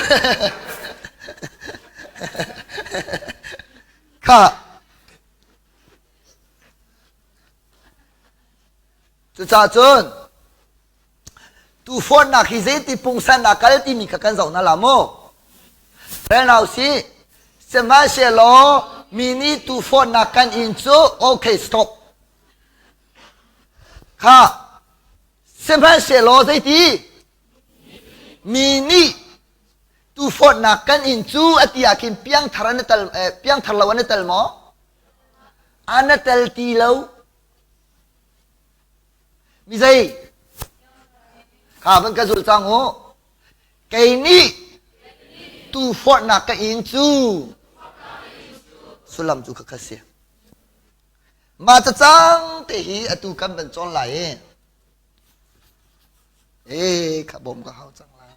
Kha. Cucaah cun tufornak hi zeiti pungsan ah kal timi kha kan zoh na la mu. Rel hna usih. Sihmanhsehlaw mi nih tufornak kan in cu okay stop. Kha sihmanhsehlaw zeiti mi nih tufornak kan in cu a ti ah khin piangthar an i tel eh, piangthar lo an i tel maw? An i tel ti lo. Mi zei? Kha van ka zul cang u. Kei nih tuforhnak ka in cu sullam cu khakha si. Mah cacang te hi atu kan van cawn lai i e kha bawm ka hau cang lai.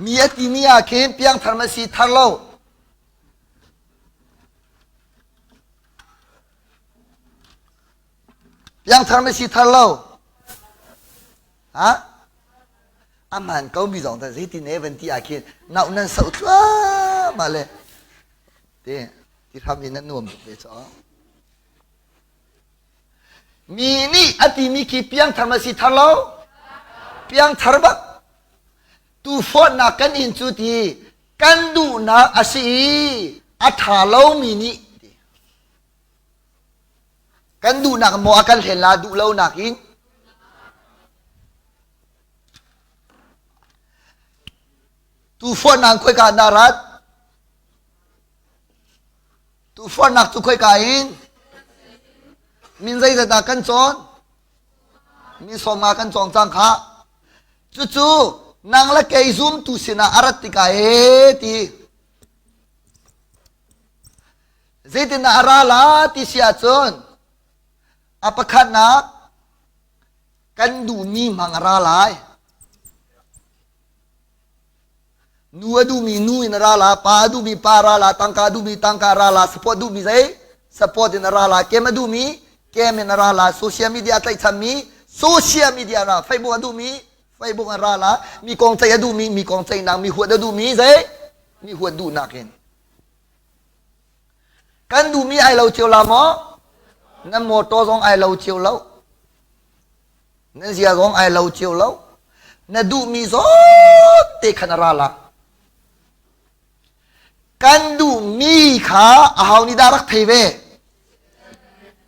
Mi a timi ah khin piangthar ma si thar lo. Piangthar na si thar lo. Ha? Aman ko mi zong ta zeitin ne van ti ah khin nau nan soh thluahmah le te ti hram in nan nuam tuk ve chaw. Mi nih a timi khi piangthar ma si thar lo? Piangthar bak. Tuforhnak kan in cu ti kan duhnak a si i a ṭha lomi nih ti. Kan duhnak maw a kan hlen la duh lonak in tuforhnak khoika na rat tuforhnak cu khoika in min zeizat dah kan cawn Mi sawmnga kan cawng cang kha. Cucu nang le kei zumtu sinah a rat tikah ee ti. Zeitindah a ra la ti si ahcun a pakhatnak kan duhmi hmang a ra lai. Nu a duhmi nu in a ra la, pa a duhmi pa a ra la, tangka a duhmi tangka a ra la, support duhmi zei support in a ra la, kem a duhmi kem in a ra la, social media a tlaihchanmi social media ra, Facebook a duhmi Facebook a ra la, mi kong ceih a duhmi mi kong ceihnak, mi huat a duhmi zei mi huat duhnak in. Kan duhmi ai lo cio la maw? Nan motor zong ai lo cio lo. Nan zia zong ai lo cio lo. Na duhmi zawn te khan a ra la. Kan duhmi kha aho nih dah rak thei ve?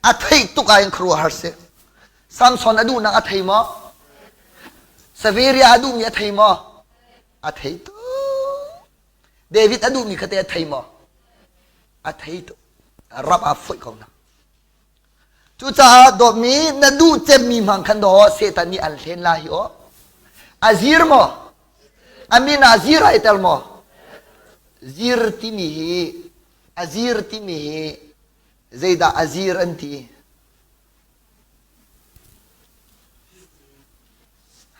A theih tuk ah in khuaruahhar si. Samson a duhnak a thei maw? Savaria a duhmi a thei maw? A thei tuk. David a duhmi kha te a thei maw? A thei tuk. Rap aa foih ko na. Cucaah dawtmi na duh cemmi hmang khan daw Satan nih an hlen la hi aw. A zir maw? A min ah zir ai tel maw? Zir timi hi a zir timi hi Zeidah a zir an ti?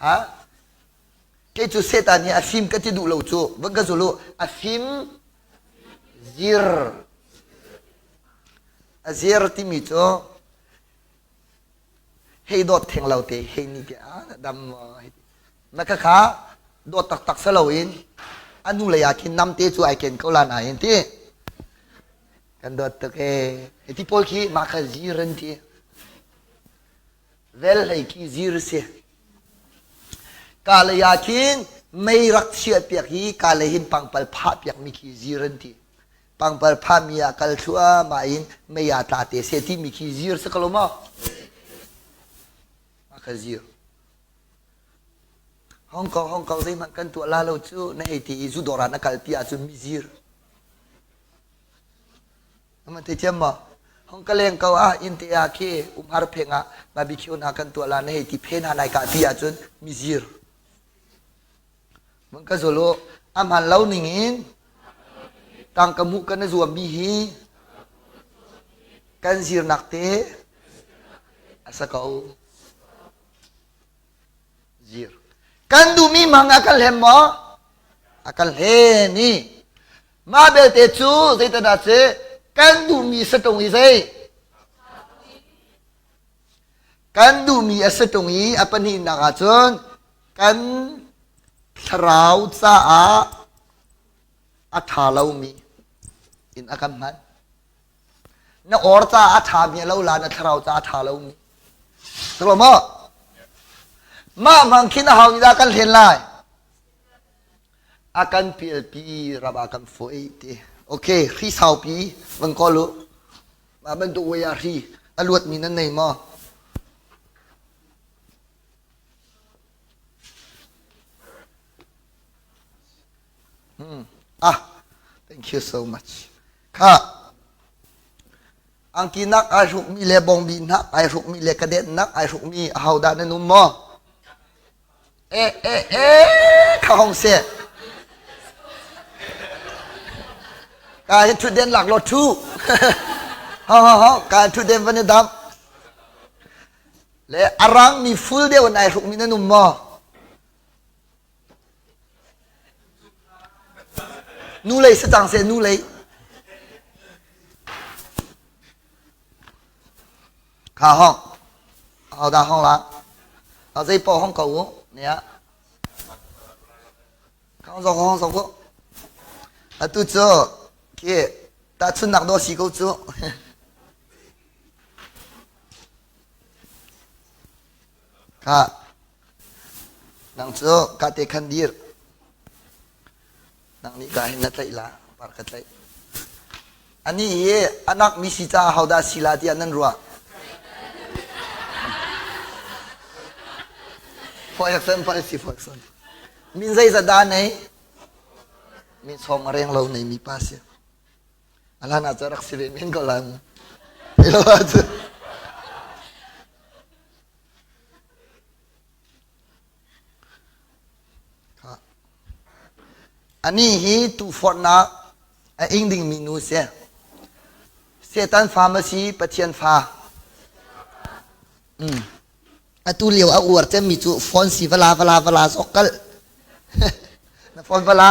Ha? Kei cu Satan hi a fim ka ti duh lo cu. Van ka zul u. A fim zir. A zir timi cu hei dawt theng lo te hei ni te ah dam na ka kha dawt taktak sa loin a hnu lei ah khin nam te cu ai ken ko la nain ti kan dawt tuk ee hiti pawl khi mah kha zir an ti vel hlei khi zir si ka lei ah khin mei rak chiah piak hi ka lei hin pangpal phah piak mi khi zir an ti pangpar phahmi ah kal thluahmah in mei ah tla te seh timi khi zir si ko lo maw? A ka zir. Hong Kong Hong Kong zeihmanh kan tuah la lo cu na hei ti i zu dawr ah na kal pi ahcun mi zir. Aman thei thiam maw? Hong ka leng ko ah inn te ah khi umhar pheng ah barbecue hna kan tuah la na hei ti phen ha nai ka ti ahcun mi zir. Mun ka zul u. A hman lo ning in tangka hmuh kan i zuammi hi kan zirnak te a sa ko. Zir. Kan duhmi mang a kan hlem maw? A kan hlen i mah belte cu zeitindah si kan duhmi satung i zei kan duhmi a si ṭung i a pahnihnak ah cun kan thlarau caah a ṭha lomi in a kan hman. Na or caah a ṭhami a lo la na thlarau caah a ṭha lomi. Silo maw? Mah hmang khin a hau nih dah kan hlen lai? A kan pialpi ram ah kan foih ti. Okay, hri saupi van kawl u. Mah bantuk way ah hri a luatmi nan nei maw? Hmm. Ah, thank you so much. Kha angki nak ai hrukmi le bongbi nak ai hrukmi le kadet nak ai hrukmi aho dah nan um maw? Eh eh eh kha hong se. Ka hin thut den lak lo thu. Ho ho ho ka thut den van i dam. Le arang mi full deuh in ai hrukmi nan um maw? Nu lei si cang seh nu lei. Kha hong. Ho dah hong la? A zei paoh hong ko u. Nia. Hong zok hong zok u. Atu cu khi tahchunnak dawh si ko cu. Kha nang cu ka te khan dir. Nang nih ka hin na tlaih la, par ka tlaih. Ani hi anak mi si caah hodah si la tiah nan ruah? Foi san si foi san. Min zeizat dah nei? Min sawm a reng lo nei mi pa si. Alan ah cu rak si ve men ko lai mu. Ilo ah cu. Anih hi tuuforhnak a ing dingmi nu a si. Satan fa ma si Pathian fa? Mm. Atu lio a uar cemmi cu phone si vala vala vala zok kal. Na phone vala.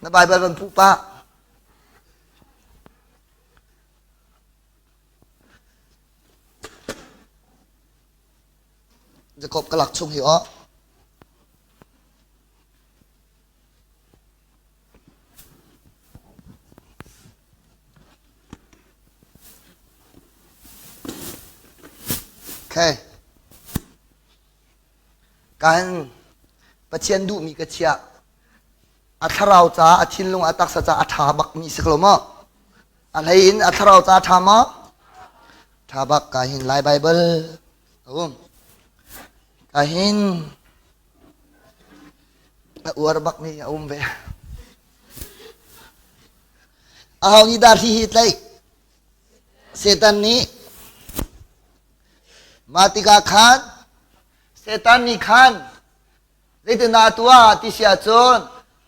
Na Bible van puh pah. Jakob ka lak chung hi aw. Okay. Kan Pathian duhmi ka chiah. A thlarau ca, a thinlung, a taksa ca a ṭha bakmi si ko maw? A hlei in a thlarau ca ṭha maw? Ṭha bak ka hin Lai Baibal a um. Ka hin a uar bakmi a um ve. Aho nih dah hri hi tlaih? Satan nih mah tikah khan Satan nih khan zeitindah a tuah ti si ahcun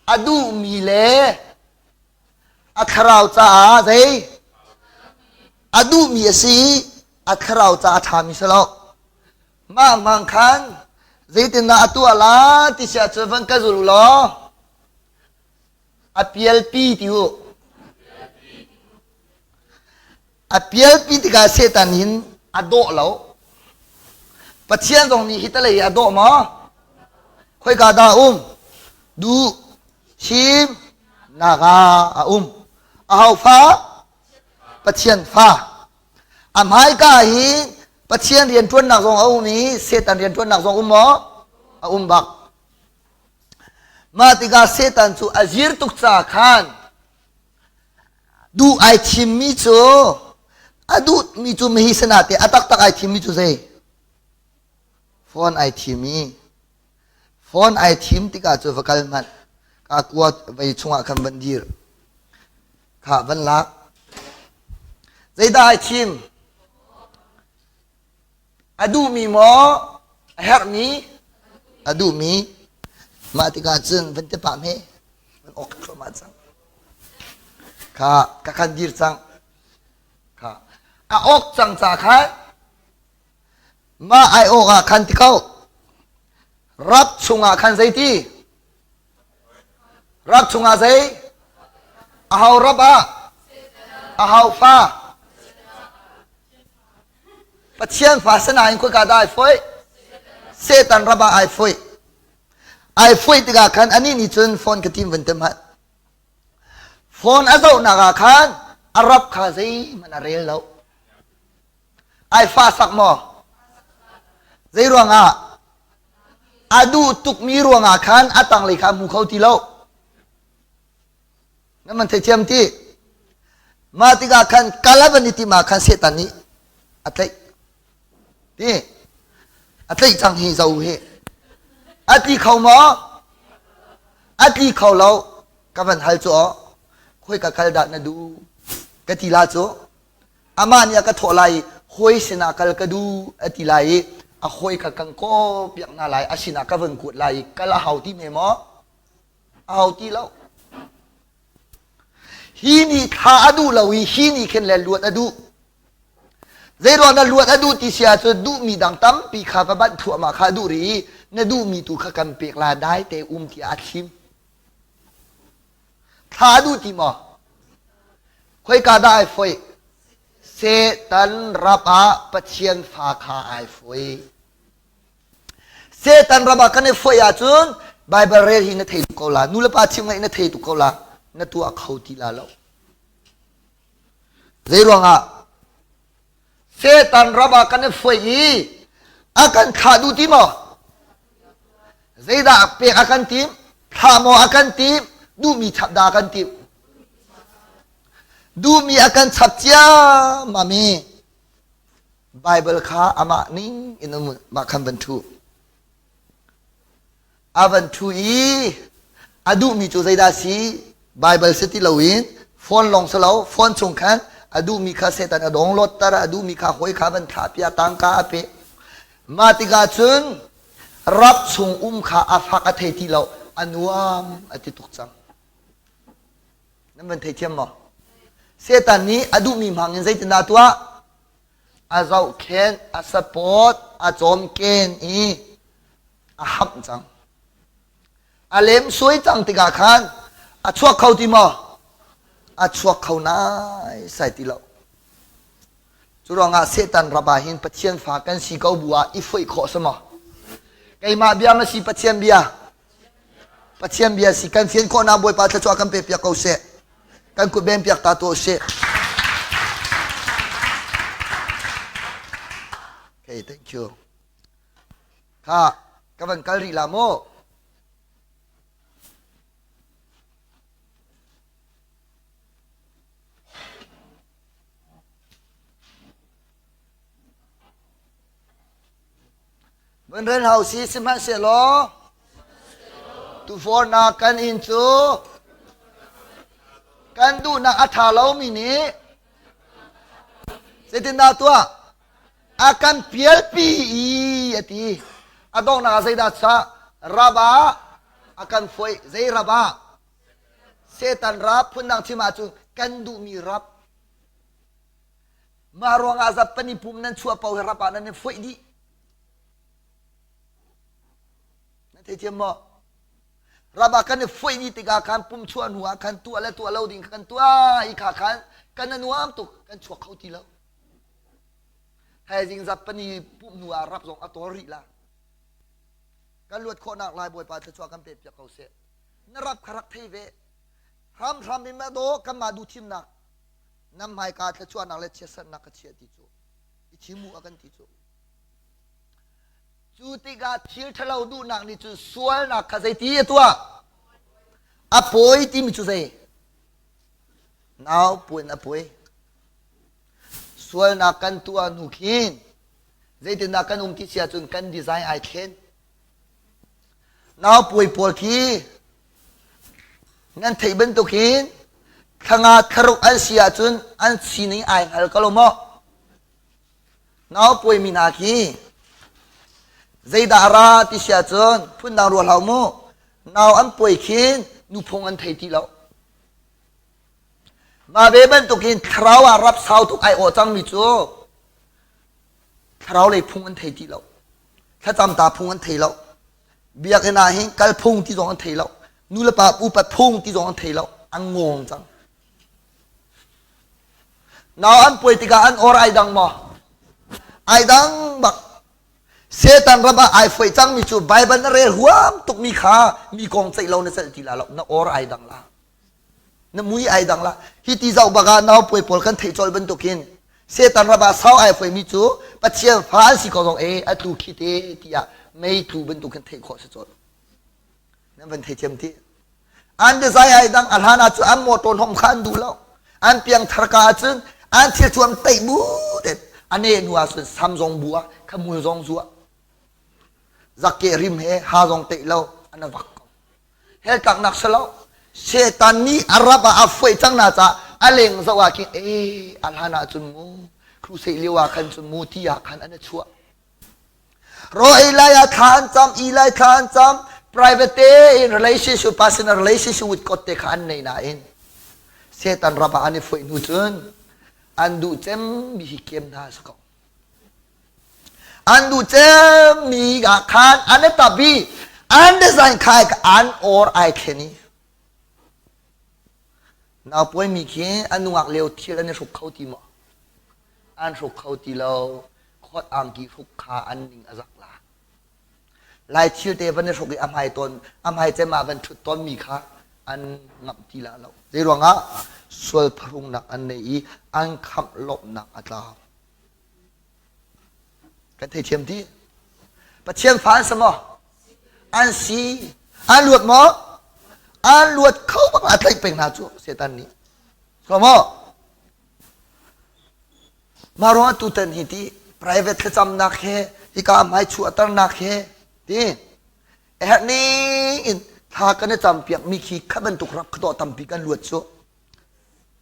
a duhmi le a thlarau caah zei a duhmi a si i a thlarau caah a ṭhami si lo. Mah hmang khan zeitindah a tuah la ti si ahcun van ka zul u law a pialpi ti u. A pialpi tikah Satan hin a dawh lo. Pathian zong nih hi talei a dawh maw? Khoika dah a um? Duh, thim, naga a um. Aho fa? Pathian fa. A hmaika hi Pathian rianṭuannak zong a um i Satan rianṭuannak zong um maw? A um bak. Mah tikah Satan cu a zir tuk caah khan duh ai thimmi cu a duhmi cu mihi sinah te a taktak ai thimmi cu zei? Phone ai thim i phone ai thim tikah cu va kal hmanh ka kua vei chungah khan van dir kha van lak zeidah ai thim a duhmi maw a herhmi a duhmi mah tikah cun van ti pah hme van ok thluahmah cang kha ka khan dir cang kha a ok cang ca khan Mah aiawk ah khan ti ko. Rap chungah khan zeiti? Rap chungah zei? Aho rap ah? Aho fa? Pathian fa sinain khoika dah ai foih? Satan rap ah ai foih. Ai foih tikah khan anih nih cun phone ka tim van tem hmanh. Phone a zohnak ah khan a rap kha zeihmanh a rel lo. Ai fa sak maw? Zei ruangah? A duh tukmi ruangah khan a tanglei kha a hmu kho ti lo. Na man theithiam ti? Mah tikah khan kala van i tim ah khan Satan nih a tlaih. Ti? A tlaih cang hi zo hi. A tli kho maw? A tli kho lo. Ka van hal cu aw. Khoi ka kal dah na duh? Ka ti la cu. Amah nih a ka thawh lai i hawi sinah kal ka duh a ti lai i a hawi kha kan kawpiak hna lai a sinah ka van kuat lai i kal a hau ti hme maw? A hau ti lo. Hi nih thla a duh lo i hi nih khin le luat a duh. Zeiruang dah luat a duh ti si ahcun duhmi dang tampi kha va banh thluahmah kha a duh rih i na duhmi tu kha kan pek la dai te um tiah a thim. Thla a duh ti maw? Khoika dah ai foih? Satan rap ah Pathian fa kha ai foih. Satan rap ah kan i foih ahcun Baibal rel hi na thei tuk ko la, nulepa chim ngaih na thei tuk ko la, na tuah kho ti la lo. Zei ruangah? Satan rap ah kan i foih i a kan thlah duh ti maw? Zeidah pek a kan tim? Thlah maw a kan tim? Duhmi chap dah a kan tim? Duhmi a kan chap ciammam i Baibal kha amah ning in mah khan van ṭhu. A van ṭhu i a duhmi cu zeidah si? Baibal si ti loin phone lawng si lo, phone chung khan a duhmi kha Satan a download tar, a duhmi kha hawi kha van thlah piak, tangka a pe. Mah tikah cun rap chung um kha a fak a thei ti lo, a nuam a ti tuk cang. Nan van theithiam maw? Satan nih a duhmi hmang in zeitindah a tuah? A zohkhenh, a support, a cawmken i a hamh cang. A lem suai cang tikah khan a chuak kho ti maw? A chuak kho nai sai ti lo. Cu ruangah Satan rap ah hin Pathian fa kan si ko bu ah i foih khawh si maw? Keimah bia ma si Pathian bia? Pathian bia si kan fian khawhnak Bawipa thluachuah kan pek piak ko seh. Kan kut ben piak ta tuah seh. Okay, thank you. Kha, ka van kal rih la mu. Van rel hau si sihmanhsehlaw tufornak kan inn cu kan duhnak a ṭha lomi nih zeitindah tuah a kan pialpi i a ti a donghnak ah zeidah chuah rap ah a kan foih zei rap ah Satan rap phundang chim ahcun Kan duhmi rap. Mah ruangah zappani pum nan chuah paoh hi rap ah nan i foih dih. Na theithiam maw? Rap ah kan i foih dih tikah khan pum chuah hnu ah khan tuah le tuah lo ding kha kan tuah i kha khan kan a nuam tuk kan chuak kho ti lo. Thaizing zappani pum hnu ah rap zong a tawl rih la. Kan luat khawhnak lai Bawipa thluachuah kan pek piak ko seh. Na rap kha rak thei ve. Hramhram in ma daw kanmah duhthimnak nan hmaika thluachuahnak le chiatserhnak ka chiah ti cu i thim u a kan ti cu. Cu tikah thil ṭhalo duhnak nih cun sualnak kha zeiti a tuah? A pawi timi cu zei? Nau puan a pawi. Sualnak kan tuah hnu khin zeitindah kan um ti si ahcun kan design ai thlen. Nau puai pawl khi nan theih bantukin thlanga thlaruk an si ahcun an sining ai hngal ko lo maw? Nau puaimi hna khi zeidah a ra ti si ahcun phundang rua hlah mu. Nau an puai khin nuphung an thei ti lo. Mah ve bantukin thlarau ah rap sau tuk ai awh cangmi cu thlarau lei phung an thei ti lo. Thlacam ta phung an thei lo. Biakinn ah hin kal phung ti zong an thei lo. Nu le pa upat phung ti zong an thei lo. An ngawng cang. Nau an puai tikah an or ai dang maw? Ai dang bak. Satan ram ah ai foih cangmi cu Bible na rel huam tukmi kha mi kong ceih lo na celh ti la lo. Na or ai dang la. Na mui ai dang la. Hi ti zoh bak ah nau puai pawl kan theih colh bantukin Satan ram ah sau ai foihmi cu Pathian fa an si ko zong e a tlu khi te tiah mei tlu bantukin theih khawh si colh. Nan van thei thiam ti. An biazai ai dang a hlan ah cu an motor hnom kha an duh lo. An piangthar ka ahcun an thil cu an teih bu te a ne hnu ah cun sam zong bu ah khamul zong zuah zakke rim he ha zong teih lo an vak ko. Hell tlaknak si lo. Satan nih a rap ah a foih cang na caah a leng zoh ah khin ee a hlan ah cun mu crusade lio ah khan cun mu ti ah khan an i chuah. Raw ei lai ah thla an cam, i lai thla an cam, private in relationship, personal relationship with God te kha an nei nain Satan ram ah an i foih hnu cun an duh cemmi hi kem hna si ko. An duh cemmi ah khan an i tap i an design khai an or ai thlen i nau puaimi khi an nungak lio thil an i hruk kho ti maw? An hruk kho ti lo. Khawt angki hruk kha an ning a zak la. Lai thil te van i hruk i a hmai tawn a hmai cem ah van ṭhut tawnmi kha an ngamh ti la lo. Zei ruangah sual pharungnak an nei i an khamh lawmhnak a tlau. Kan theithiam ti? Pathian fa an si maw? An si. An luat maw? An luat kho bak a tlaih peng hna cu Satan nih. So maw? Mah ruangah tutan hi ti private thlacamnak he hika hmai chuahternak he ti herh ning in thla kan i campiak mi khi kha bantuk rak kha tampi kan luat cu.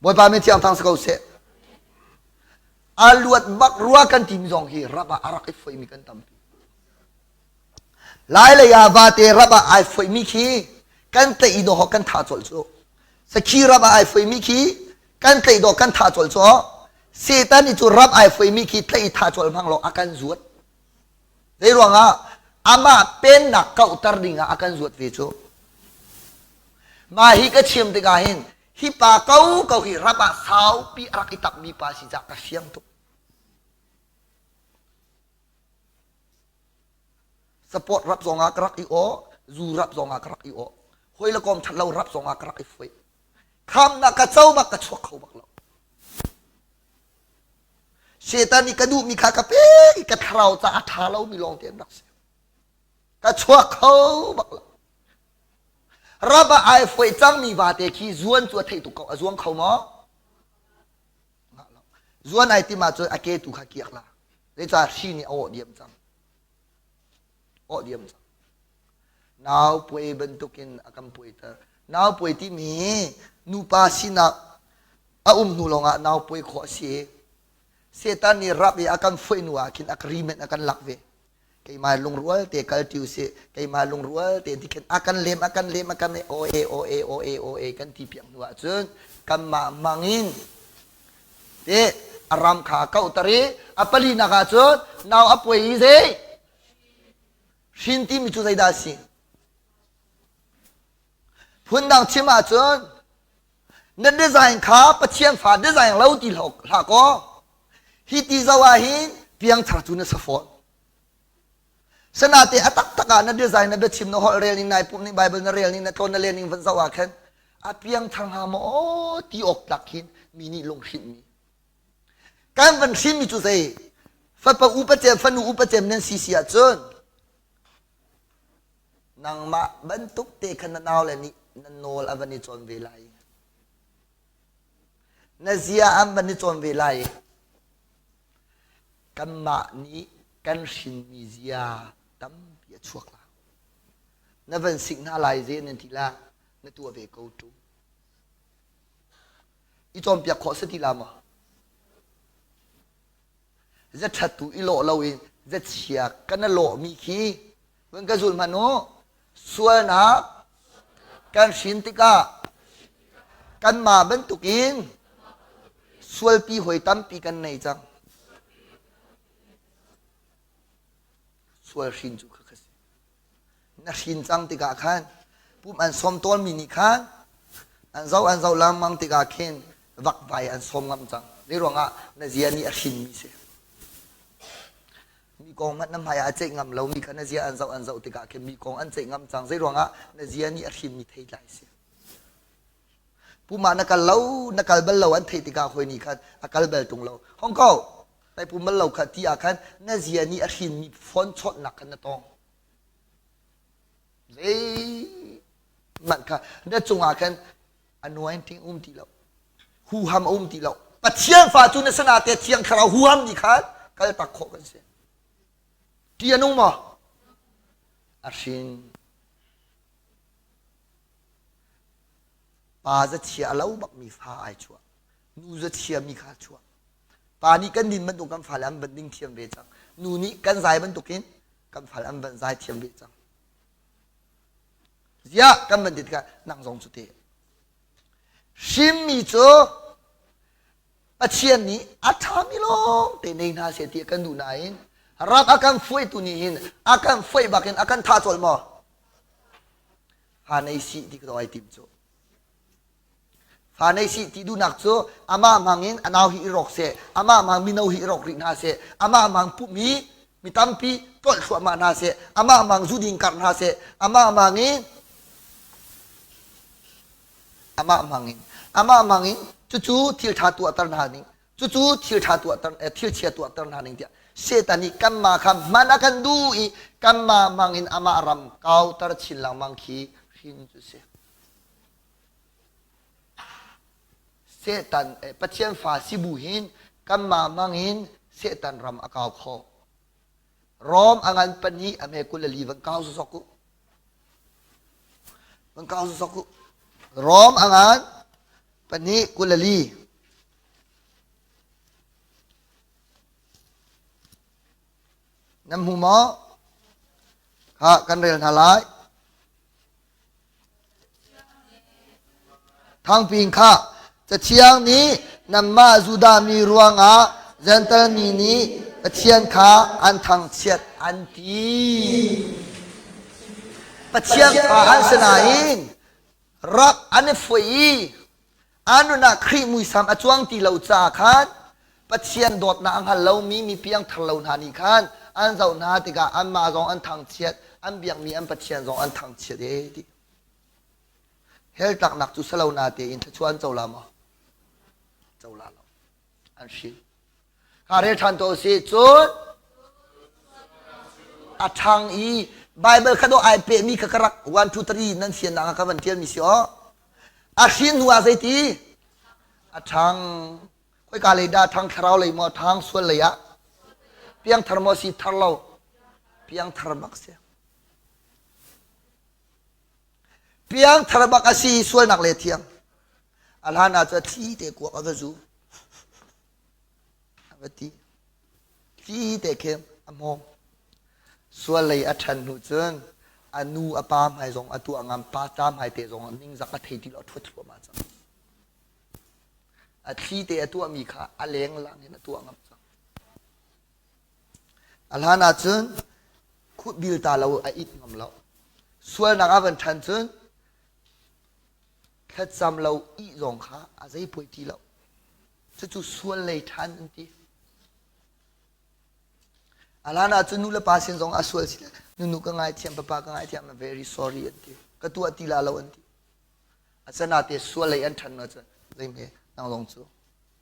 Bawipa min thiang thang si ko seh. A luat bak rua kan timi zong hi rap ah a rak i foihmi kan tampi. Lai lei ah vate rap ah ai foihmi khi kan tlaih i dawh kan thah colh cu. Sakhi rap ah ai foihmi khi kan tlaih dawh kan thah colh cu. Satan i cu rap ai foihmi khi tlaih i thah colh hmang law a kan zuat. Zei ruangah amah pennak kauhter dingah a kan zuat ve cu. Mah hi ka chim tikah hin hi pa ko ko hi rap ah saupi a rak i tapmi pa si cah ka fiang tuk. Support rap zong ah ka rak i aw, zu rap zong ah ka rak i aw, hoi le kom that lo rap zong ah ka rak i fuai. Khamnak ka co bak ka chuak kho bak lo. Satan i ka duhmi kha ka pek i ka thlarau ca a ṭha lomi lawng te an rak si. Ka chuak kho bak lo. Rap ah ai foih cangmi vate khi zuan cu a theih tuk ko. A zuang kho maw? Zuan ai tim ahcun a ke tu kha kiak la. Zeicah hri nih a awh diam cang. Awh diam cang. Nau puai bantukin a kan puaiter. Nau puai timi nupa sinak a um hnu lawngah nau puai khawh a si. Satan nih rap i a kan foih hnu ah khin agreement a kan lak ve. Keimah lungrual te kal ti usih keimah lungrual te ti khin a kan lem a kan lem a kan o e o e o e o e kan ti piak hnu ahcun Kanmah hmangin te a ram kha a kauhter i a palinak ah cun nau a puai i zei hrin timi cu zeidah a si? Phundang chim ahcun na design kha Pathian fa design lo ti hlah kaw hi ti zoh ah hin piangthar cu na sa fawn. Sanate a taktak ah na design na biachim na holh rel ning nai pumh ning Bible na rel ning na tlawn na len ning van zoh ah khan a piangthar hnga maw ti awk tlak khin mi nih lunghrinh mi. Kan van hrin mi cu zei fapa upa cem fanu upa cem nan si si ahcun nangmah bantuk te khan na naule nih na nawl a van i cawn ve lai. Na zia an van i cawn ve lai. Kanmah nih kan hrinmi zia tampi a chuak la. Na van sik hna lai ze nan ti la, na tuah ve ko ṭung. I cawnpiak khawh si ti la maw? Za ṭhat tu i lawh loin za chia kan a lawhmi khi van ka zul hmanh u. Sualnak kan hrin tikah kanmah bantukin sualpi hawi tampi kan nei cang. Sual hrin cu khakha si. Na hrin cang tikah khan pum an sawm tawnmi nih khan an zoh an zoh lengmang tikah khin vakvai an sawm ngam cang. Zei ruangah na zia nih a hrinmi si. Mi kong hmanh na hmai ah a ceih ngam lomi kha na zia an zoh an zoh tikah khin mi kong an ceih ngam cang. Zei ruangah na zia nih a hrinmi theitlai si. Pum ah na kal lo, na kal bal lo an theih tikah hawi nih khan a kal bal tung lo. Hong ko, tai pum bal lo kha ti ah khan na zia nih a hrinmi phone chawnhnak khan na tong. Zeihmanh kha na cungah khan anointing um ti lo. Huham a um ti lo. Pathian fa cu na sana te Thiang Thlarau huham nih khan kal tak khawh kan si. Ti a nung maw? A hrin. Pa zachia a lo bakmi fa ai chuah. Nu zachia mi kha chuah. Pa nih kan din bantuk kan fale an van ding thiam ve cang. Nu nih kan zai bantukin kan fale an van zai thiam ve cang. Ziah kan van ti tikah nang zong cu te. Hrimmi cu Pathian nih a ṭhami lawng te nei hna seh ti a kan duh nain ram a kan fuaitu nih hin a kan fuai bakin a kan thah colh maw? Fa nei sih ti ka ai tim cu. Fa nei sih ti duhnak cu amah hmang in a nau hi i rawk seh, amah hmang mino hi i rawk rih hna seh, amah hmang pum hi mi tampi tlolh thluahmah hna seh, amah hmang zuding karh hna seh, amah hmang in amah hmang in amah hmang in cucu thil ṭha tuahter hna ning cucu thil ṭha tuahter thil chia tuahter hna ning tiah Satan nih kanmah kha hman a kan duh i kanmah hmang in amah ram kauter chin lengmang khi hrin cu si. Satan Pathian fa si bu hin kanmah hmang in Satan ram a kau khawh. Rom a ngan pahnih a hme 24 van kau sawsawk u. Van kau sawsawk u. Rom a ngan pahnih 24. Nan hmu maw? Kha kan rel hna lai. Thangping kha Cathiang nih nanmah Judah mi ruangah Jentail mi nih Pathian kha an thangchiat an ti. Pathian fa an si nain rak an i foih i an nun ah Khrih muisam a cuang ti lo caah khan Pathian dawtnak a hngal lomi mi piangthar lo hna nih khan an zoh hna tikah anmah zong an thangchiat, an biakmi an Pathian zong an thangchiat ee ti. Hell tlaknak cu salo na tein thluachuah an co la maw? Co la lo. An hrin. Kha rel ṭhan to si. Cun a ṭhang i Bible kha dawh ai pehmi kha ka rak 1 2 3 nan fiannak ah ka van ṭialmi si aw. A hrin hnu ah zeiti? A ṭhang. Khoika lei dah ṭhang thlarau lei maw ṭhang sual lei ah? Piangthar maw si thar lo? Piangthar bak si. Piangthar bak a si sualnak le thiang. A hlan ah cun thli te kuak a va zu. A va ti. Thli te khin a hmawm. Sual lei a ṭhan hnu cun a nu a pa hmai zong a tuah ngam pa ta hmai te zong ningzak a thei ti lo a ṭhuat thluahmah cang. A thli te a tuahmi kha a lenglang in a tuah ngam cang. A hlan ahcun khutbil ta lo a it ngam lo. Sualnak a van ṭhan cun thlacam lo ih zong kha a zei poi ti lo. Cucu sual lei ṭhan an ti. A hlan ahcun nu le pa sin zong a sual si le nunu ka ngaithiam papa ka ngaithiam I'm very sorry an ti. Ka tuah ti la lo an ti. Asinain sual lei an ṭhan ahcun zeihme nang zong cu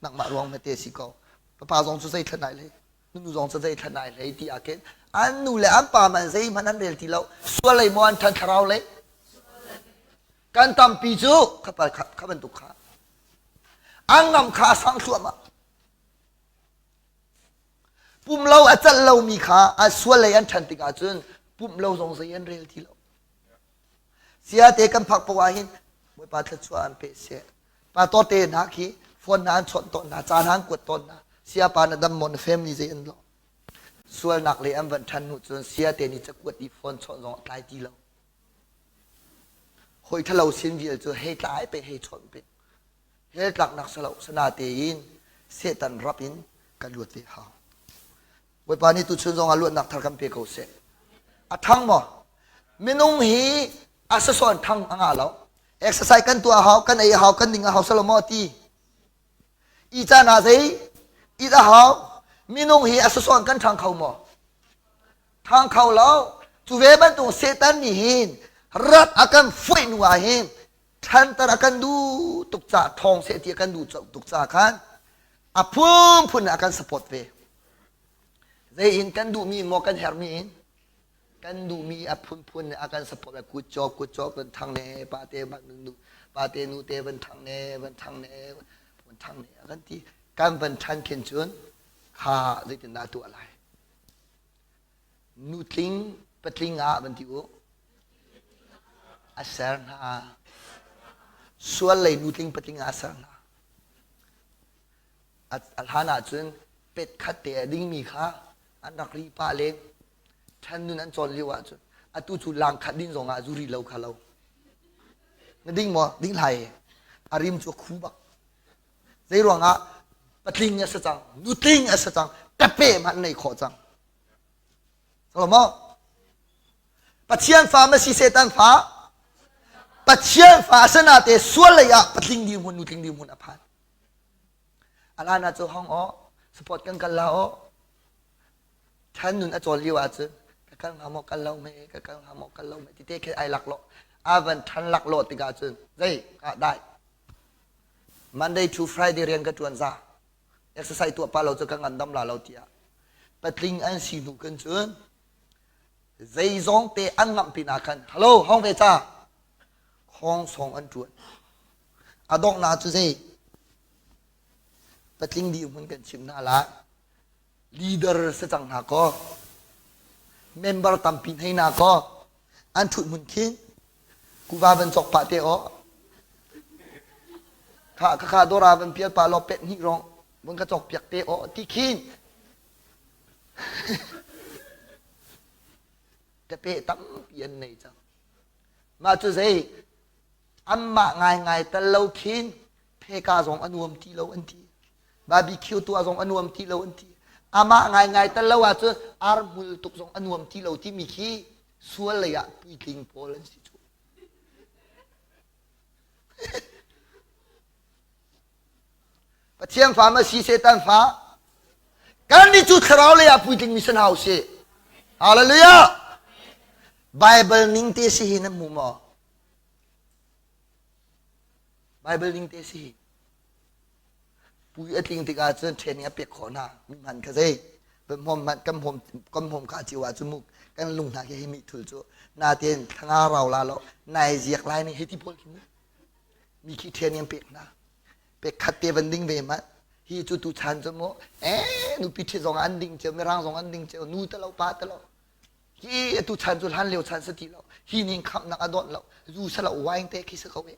nangmah ruang hmete si ko. Papa zong cu zei thlan ai hlei nunu zong cu zei thlan ai hlei ti ah khin an nu le an pa man zeihmanh an rel ti lo. Sual lei maw an ṭhan thlarau lei? Kan tampi cu kha kha bantuk kha an ngam kha a sang thluahmah. Pum lo a calh lomi kha a sual lei an ṭhan tikah cun pumh lo zong zei an rel ti lo. Siate kan phak poah ah hin Bawipa thluachuah an pe seh. Pa tawte hna khi phone hna an chawnh tawn hna, ca hna an kuat tawn hna. Siapa na dam maw na family zei an lo. Sualnak lei an van ṭhan hnu cun siate nih cakuat i phone chawnh zong a tlai ti lo. Hawi ṭhalo sin vial cu hei tlai pe hei chawnh pe. Hell tlaknak salo sana tein Satan rap in kan luat ve hau. Bawipa nih tuchun zong ah luatnak thar kan pe ko seh. A ṭhang maw? Minung hi a sasawn ṭhang a ngah lo. Exercise kan tuah hau, kan ei a hau, kan ding a hau salo maw ti. I caan ah zei? It a hau. Minung hi a sasawn kan ṭhang kho maw? Ṭhang kho lo. Cu ve bantuk Satan nih hin rat a kan fuih hnu ah hin ṭhanter a kan duh tuk ca ṭhawng seh ti a kan duh tuk ca khan a phunphun a kan support ve. Zei in kan duhmi maw kan herhmi in kan duhmi a phunphun a kan support ve good job good job van thang ne pa te nu pa te nu te van thang ne van thang ne van thang ne a kan ti kan van ṭhan khin cun kha zeitindah tuah lai nutling patling ah van ti u a ser hna sual lei nutling patling ah a ser hna A hlan ahcun pet khat te a dingmi kha an rak ri pah len. Ṭhan nun an cawn lio ahcun atu cu lang khat din zong ah zu ri lo kha lo. Na ding maw? Ding hlai. A rim cu a khu bak. Zei ruangah patling a si cang, nutling a si cang, tepe hmanh nei khawh cang. Salomo Pathian fa ma si Satan fa Pathian fa a sanate sual lei ah patling dirhmun nutling dirhmun a phan. Alana cu hong aw support kan kal la aw than nun a cawl lio ahcun ka kal hnga maw kal lo me ka kal hnga maw kal lo me ti te khi ai lak lo a van than lak lo tikah cun zei ah dai Monday to Friday rian ka tuan za exercise tuah pa lo cu ka ngandam la lo tiah patling an si hnu kan cun zeizong te an ngamh pin ah khan hello hong ve ca khong song an tuan A donghnak cu zei? Patling dirhmun kan chim hna lai. Leader si cang hna kaw, member tampi hnei hna kaw, an ṭhut hmun khin kuva van cawk pah te aw. Kha kha kha dawra van pial pah law pet hnih rong vun ka cawk piak te aw ti khin. Tepe tampi an nei cang. Mah cu zei? Anmah ngaingai tal lo khin pheka zong a nuam ti lo an ti. Barbecue tuah zong a nuam ti lo an ti. Amah ngaingai tal lo ahcun arhmul tuk zong a nuam ti lo timi khi sual lei ah puitling pawl an si cu. Pathian fa ma si Satan fa kan nih cu thlarau lei ah puitling mi si hna usih. Hallelujah! Bible ning te si hi nan hmu maw? Bible ning te si. Pui a tling tikah cun training a pek khawh hna. Mi hman kha zei. Hmom hman kan hmom kan hmom kha cio ah cun mu kan lung hna khi hi mi thul cu na ten thanga rau la lo nai ziak lai ni hei ti pawl khi mu. Mi khi training pek hna. Pek khat te van ding ve man. Hi cu tu chan cu mu eh nupi ṭhi zong an ding cio mirang zong an ding cio nu te lo pa te lo Hi atu chan cu hlan lio chan si ti lo. Hi ning khamnak a dawt lo. Zu sa lo wine te khi si ko e.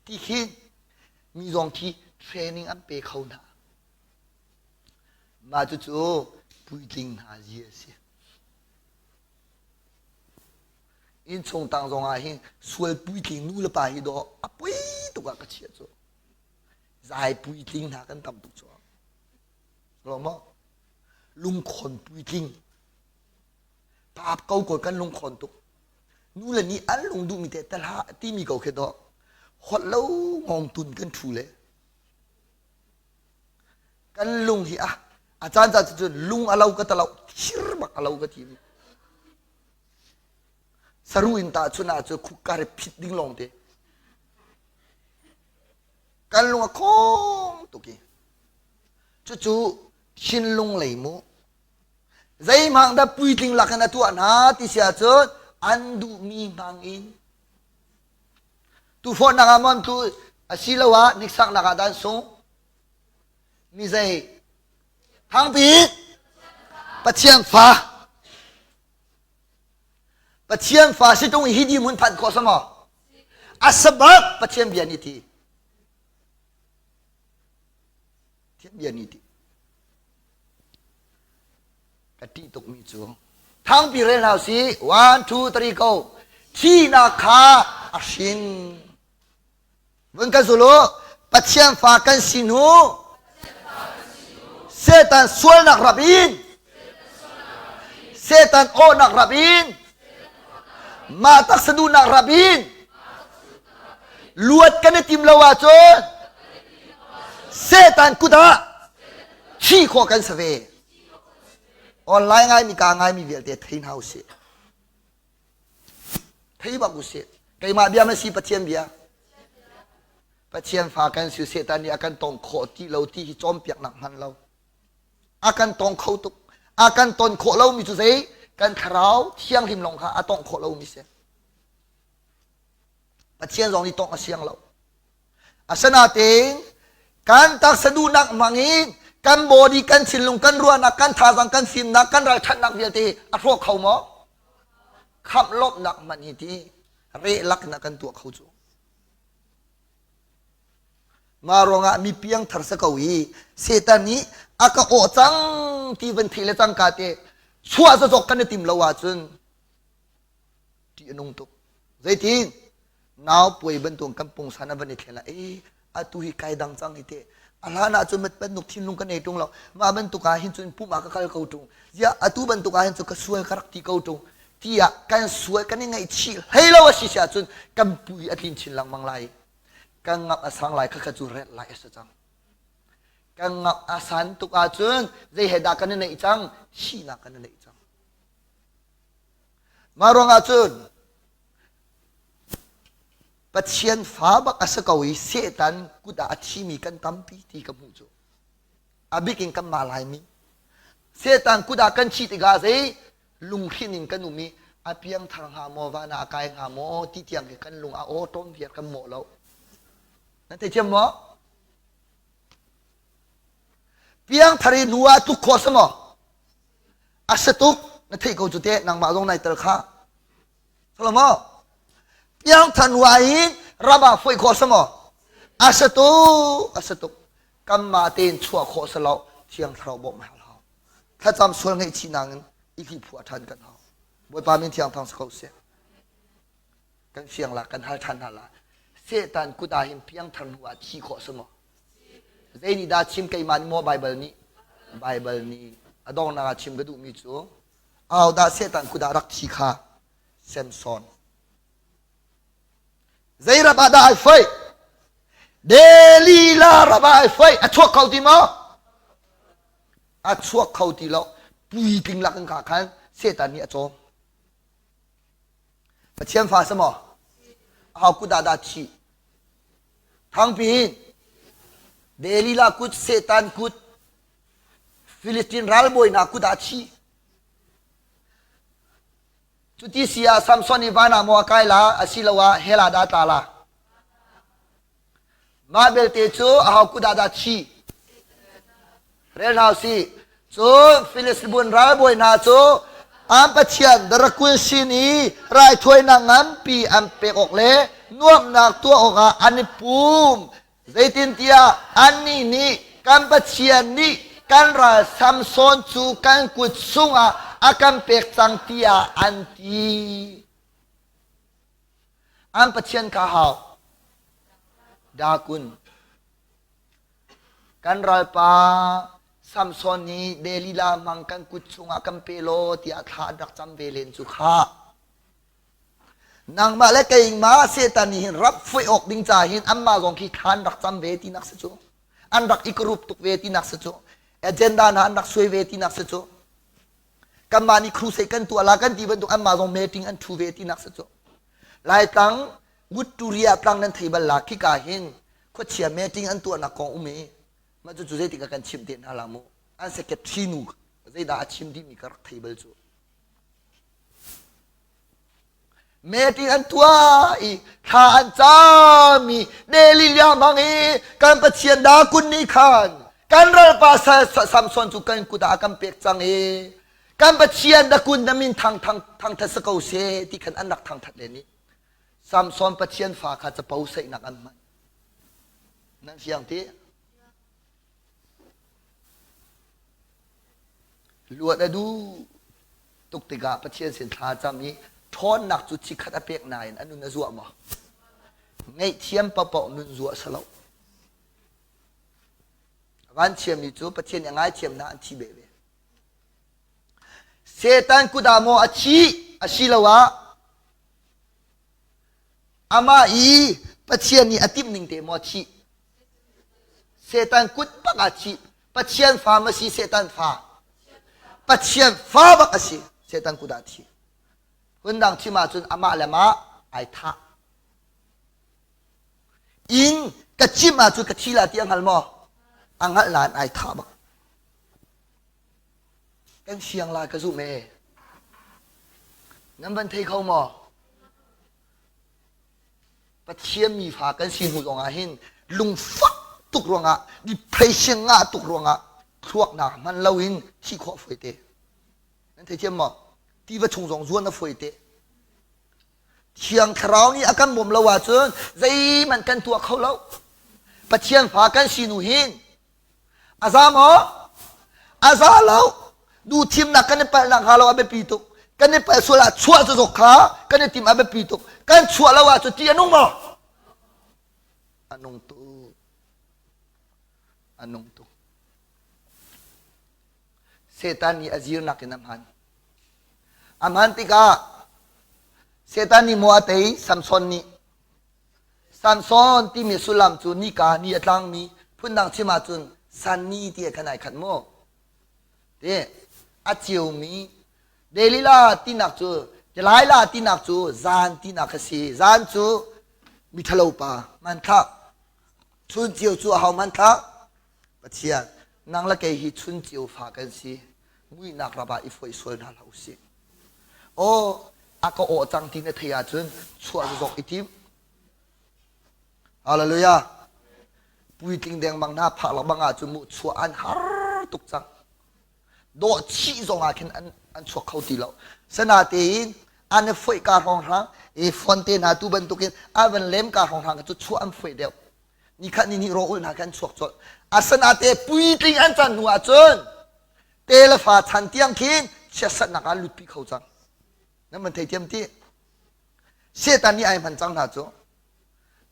Ti khi mi zong khi training an pe kho hna. Mah cucu puitling hna zia a si. Innchung tang zong ah hin sual puitling nu le pa hi dawh a pui tuk ah ka chiah cu. Zai puitling hna kan tam tuk cu. Lo maw? Lungkhon puitling. Pa ko ko kan lungkhon tuk. Nu le nih an lung duhmi te tel hlah timi ko khi dawh. Holh lo ngong tun kan ṭhu le. Kan lung hi ah a caan caan cu lung a lo ka ta lo thir bak a lo ka ti. Saru in ta chun ah cu khukka re phit ding lawng te. Kan lung a khong tuk i. Cucu thinlung lei mu. Zeihmang dah puitling lakin a tuah hna ti si ahcun an duhmi hmang in tufawnnak ah mon tu asiloah hniksaknak ah dah an sung. Mi zei thangpi Pathian fa Pathian fa si tung hi di mun phanh khawh sama asabak Pathian bia nih ti Pathian bia nih ti Ka ṭih tukmi cu thangpi rel hna usih. One, two, three, go. Thihnak kha a hrin. Vun kan zul u. Pathian fa kan si hnu Satan sualnak rap in Satan awhnak rap in mah taksa duhnak rap in luat kan i tim lo ahcun Satan kut ah thi khawh kan si ve. Online ngaimi ka ngaimi vialte thei hna usih. Thei bak usih. Keimah bia ma si Pathian bia. Pathian fa kan si Satan nih a kan tong khawh ti lo ti hi cawnpiaknak hman lo. A kan tong kho tuk. A kan ton khawh lomi cu zei? Kan thlarau thianghlim lawng kha a tongh khawh lomi si. Pathian zong nih tongh a siang lo. Asinain kan taksa duhnak hmangin kan body, kan thinlung, kan ruahnak, kan thazaang, kan fimnak, kan ralṭhatnak vialte a hrawk kho maw? Khamh lawmhnak hmanh hi ti rehlak in a kan tuah kho cu. Mah ruangah mi piangthar sa ko i Satan nih a ka awh cang ti van theih le cangka te chuah zazok kan i tim lo ahcun ṭih a nung tuk. Zeitin? Nau puai bantuk kan pungsan a van i thlen ah ee atu hi kai dang cang hi te a hlan ah cun bantuk thinlung ka nei ṭung lo mah bantuk ah hin cun pum ah ka kal ko ṭung ziah atu bantuk ah hin cun ka sual ka rak ti ko ṭung tiah kan sual kan i ngaihchih hlei lo a si si ahcun kan pui a tlin chin lengmang lai kan ngap a sang lai khakha cu ret lai a si cang kan ngap a san tuk ahcun zei he dah kan i neih cang thihnak kan i neih cang Mah ruangah cun Pathian fa bak a si ko i Satan kut ah a thimi kan tampi ti ka hmuh cu. A bik in kanmah Laimi. Satan kut ah kan thih tikah zei lunghrinh in kan um i a piangthar hnga maw van ah a kai hnga maw ti tiang khi kan lung a aw ṭawm viar kan mawh lo. Nan theithiam maw? Piangthar i hnu ah tluk khawh si maw? A si tuk na theih ko cu teh nangmah zong nai tel kha. Salomo piangthar hnu ah hin ram ah foih khawh si maw? A si tuk a si tuk. Kanmah tein chuah khawh si lo thiang thlarau bawmh hau hau. Thlacam sual ngaihchihnak in i hliphuah ṭhan kan hau. Bawipa min thiang thang si ko seh. Kan fiang la kan hal ṭhan hna la. Satan kut ah hin piangthar hnu ah thi khawh si maw? Zei nih dah chim keimah nih maw Baibal nih? Baibal nih a donghnak ah chim ka duhmi cu ahodah Satan kut ah rak thi kha Samson. Zei rap ah dah ai foih? Delilah rap ah ai foih. A chuak kho ti maw? A chuak kho ti lo. Puitling lak in kha khan Satan nih a cawm. Pathian fa si maw? Aho kut ah dah thih? Thangpi Delilah kut, Satan kut, Filistin ralbawi hna kut ah thi. Cuti si ah Samson i van ah maw a kai la asiloah hell ah dah a tla la? Mah belte cu aho kut ah dah thi? Rel hna usih. Cun Filistin ralbawi hna cu an pathian Darakun sin i raithawinak nganpi an pek awk le nuamhnak tuah awkah an i pum. Zeitintiah annih nih kan Pathian nih kan ral Samson cu kan kut chungah a kan pek cang tiah an ti. An Pathian kha hau? Dakun. Kan ralpa Samson nih Delilah hmang kan kut chungah kan pe law tiah thla an rak cam ve len cu khah. Nangmah le keimah Satan nih hin rap fuih awk ding ca hin anmah zong khi thla an rak cam ve tinak si cu. An rak i karup tuk ve tinak si cu. Agenda hna an rak suai ve tinak si cu. Kanmah nih crusade kan tuah la kan ti bantuk anmah zong meeting an ṭhu ve tinak si cu. Laitlang Wutturia tlang nan thei bal la khika hin khuachia meeting an tuahnak kong um i mah cu zeitik ah kan chimh te hna la mu an secretary nu zeidah a chim dihmi ka rak thei bal cu meeting an tuah i thla an cam i Delilah hmang i kan Pathian dah kun nih khan kan ralpa Samson cu kan kut ah a kan pek cang i kan Pathian dah kun na min thang thang thangthat si ko seh ti khan an rak thangthat len i Samson Pathian fa kha capo saihnak an hman. Nan fiang ti? Luat a duh tuk tikah Pathian sin thla cam i ṭhawnnak cu chikkhat a pek nain a nun a zuah maw? Ngaihthiam paohpaoh nun zuah salo. Vanchiami cu Pathian nih a ngaithiam hna an thi beh ve. Satan kut ah maw a thi asiloah Amah i Pathian nih a timh ning te maw a thih? Satan kut bak ah thih. Pathian fa ma si Satan fa? Pathian fa bak a si. Satan kut ah thi. Phundang chim ahcun amah le mah ai thah. Inn ka chim ahcun ka thi la ti a hngal maw? A hngalh nain ai thah bak. Kan siang lai ka zumh ee. Nan van thei kho maw? Pathian mi fa kan si hnu zong ah hin lungfak tuk ruangah depression ngah tuk ruangah thluaknak hman loin thi khawh fawi te. Nan thei thiam maw? Tiva chung zong zuan a fawi te. Thiang Thlarau nih a kan bawm lo ahcun zeihmanh kan tuah kho lo. Pathian fa kan si nu hin A za maw? A za lo. Duh thimnak kan i palhnak hnga lo a biapi tuk. Kan i palh sual ah chuah cu zok kha kan i tim a biapi tuk. Kan chuah lo ahcun ti a nung maw? A nung tuk. A nung tuk. Satan nih a zirnak in a hman. A hman tikah Satan nih maw a tei? Samson nih Samson timi sullam cu nika ni a tlangmi phundang chim ahcun sanni ti he khan ai khat mu. Ti a ceumi Delilah tinak cu Delilah tinak cu zan tinak a si. Zan cu mithalo pa hmanthlak. Chun ceu cu aho hmanthlak? Pathian. Nang le kei hi chun ceu fa kan si. Muihnak rap ah i foih sual hna hlah usih. Aw, a ka awh cang ti na theih ahcun chuah zok i tim. Hallelujah. Puitling dengmang hna phak lengmang ahcun mu chuah an har tuk cang. Dawh chih zong ah khin an, an chuak kho ti lo. Sanatein an i foih ka hrawng hrang i phone te hna tu bantukin a van lem ka hrawng hrang cu chuah an foih deuh. Ni khat ni hnih rawh ul hna khan chuak colh. Asanate puitling an can hnu ahcun te le fa chan tiang khin chiatsatnak ah lutpi kho cang. Nan van thei thiam ti? Satan nih ai hman cang hna cu.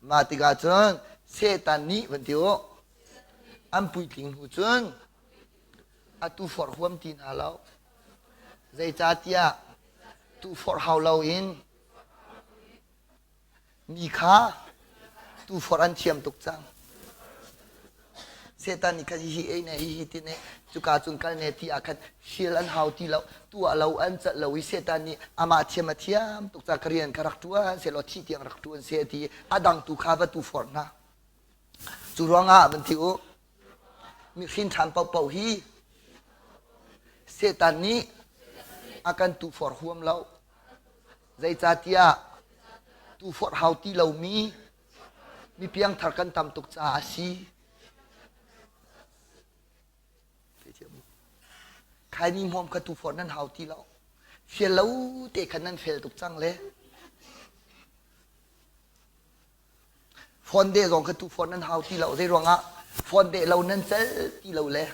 Mah tikah cun Satan nih van ti u an puitling hnu cun atu forh huam ti hna lo. Zeicahtiah tu forh hau loin Mi kha tuforh an thiam tuk cang. Satan nih khan hihi ei ne, hihi ti ne, cuka cun kal ne ti ah khan hrial an hau ti lo, tuah lo an celh lo i Satan nih amah thiam a thiam tuk cang, ka rian ka rak ṭuan sehlaw thih tiang rak ṭuan seh ti i a dang tu kha va tuforh hna. Cu ruangah van ti u, mihrin ṭhan paohpaoh hi Satan nih a kan tuforh huam lo. Zeicahtiah tuforh hau ti lomi mi piangthar kan tam tuk caah a si. Khaini hmawm kha tuforh nan hau ti lo. Fial lo te khan nan fel tuk cang le. Phone deh zong kha tuforh nan hau ti lo. Zei ruangah phone deh lo nan cel ti lo le.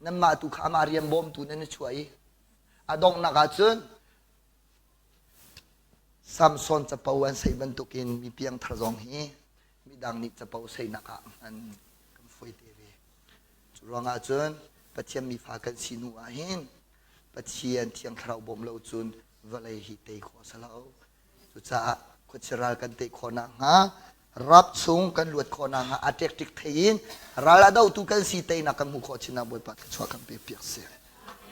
Nanmah tu kha amah rian bawmtu nan i chuah i A donghnak ahcun Samson capo an seih bantukin mi piangthar zong hi midang nih capo seihnak ah an kan. fawi te ve. Cu ruangah cun Pathian mifa kan si hnu ah hin Pathian Thiang Thlarau bawm lo cun vawlei hi tei khawh a si lo. Cucaah khuachia ral kan tei khawh nakhnga rap chung kan luat khawh nakhnga a ṭekṭik thei in ral a dotu kan si teinak kan hmuh khawh chin ah Bawipa thluachuah kan pe piak seh.